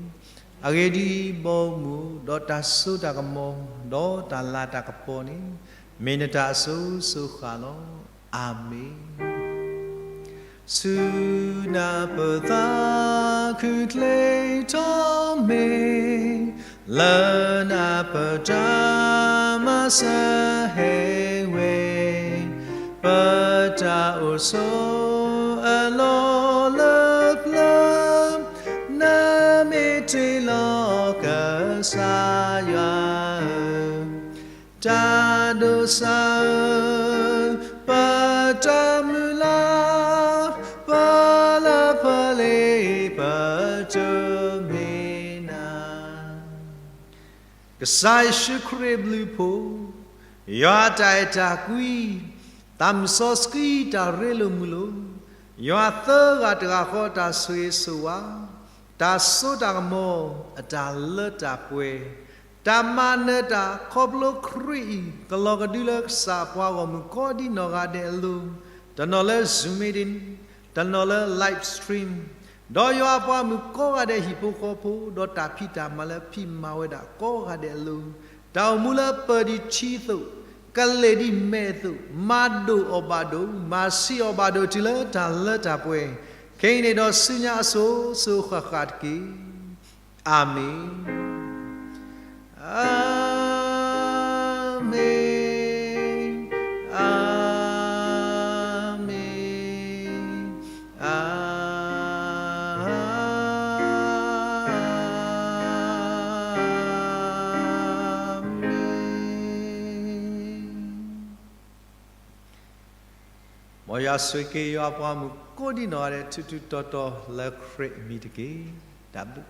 အဂ့ၢ်ဒ်အံၤ, ဘီမုၢ်ဒီးတၢ်စိတၢ်ကမီၤ ဒီးတၢ်လၤတၢ်ကပီၤန့ၣ် မ့ၢ်နတၢ်အစိၤစိၤဃၣ်လီၤ. အၤမ့ၣ်. ဆူနၤပသးခုချ့ထီၣ်မ့ၢ် လၢနၤပတၢ်မၤစၢၤဟဲဝဲ, ပတၢ်အိၣ်ဆိးအလီၢ်လၢပျၢၤ နမ့ၢ်တ့ၢ်လီၤကစၢ်ယွၤဧၢ တၢ်ဒိးစၢ်ဧၢ, ပတၢ်မုၢ်လၢ် ပလၢပလ့ပ တမ့ၢ်နၤ. ကစၢ်ယ့ၣ်ၡူးခရံာ်အဘျုးအဖှိၣ်, ယွၤအတၢ်အဲၣ်တၢ်ကွံ, သးမုၣ်စီဆှံတၢ်ရ့လိာ်မုာ်လိာ်, ယွၤသၢဂၤတဂၤဃီအတၢ်ဆိၣ်ဂ့ၤဆိၣ်ဝါ, တၢ်စိတၢ်ကမီၤအတၢ်လၢတၢ်ပှဲၤ, တၢ်မၤနၢၤတၢ်ခီဖျိခရံာ်အံၤ ကလီၤကဒုလၢကစၢ်အပှၤဂီၢ်မုၢ်ကိးဒံနီၢ်ဂၤဒဲးအလိၤ, တနီၤလၢ Zoom meeting, တနီၤလၢ live stream, ဒီးယွၤအပှၤမုၣ်ကိးဂၤဒဲးဟံၣ်ဖိဃီဖိ, ဒီးတၢ်ဖံးတၢ်မၤလၢဖံးမၤဝဲဒၣ်ကိးဂၤဒဲးအလိၤ, တၢ်အိၣ်မူလၢပၢၢ်ဒံးထံသိး, ကလ့ၢ်ဒံးမဲာ်အသိး, မၤဒိၣ်အီၤဘၣ်ဒိၣ်, မၤဆံးအီၤဘၣ်ဒိၣ်တုၤလၢတၢ်လၢတၢ်ပှဲၤ, ခဲအံၤန့ၣ်ဒီးဆူညါအစိၤစိၤဃၣ်ဃၣ်တက့ၢ်. အၤမ့ၣ်. အၤ အၤမ့ၣ်, အၤမ့ၣ်, အၤမ့ၣ်. မ်ယွၤဆိၣ်ဂ့ၤက့ၤယွၤအပှၤမုၣ်ကိးဒံနီၢ်ဂၤဒဲး ထူးထူးတီၤတီၤလၢခရံာ်အမံၤတက့ၢ်. တၢ်ဘျုး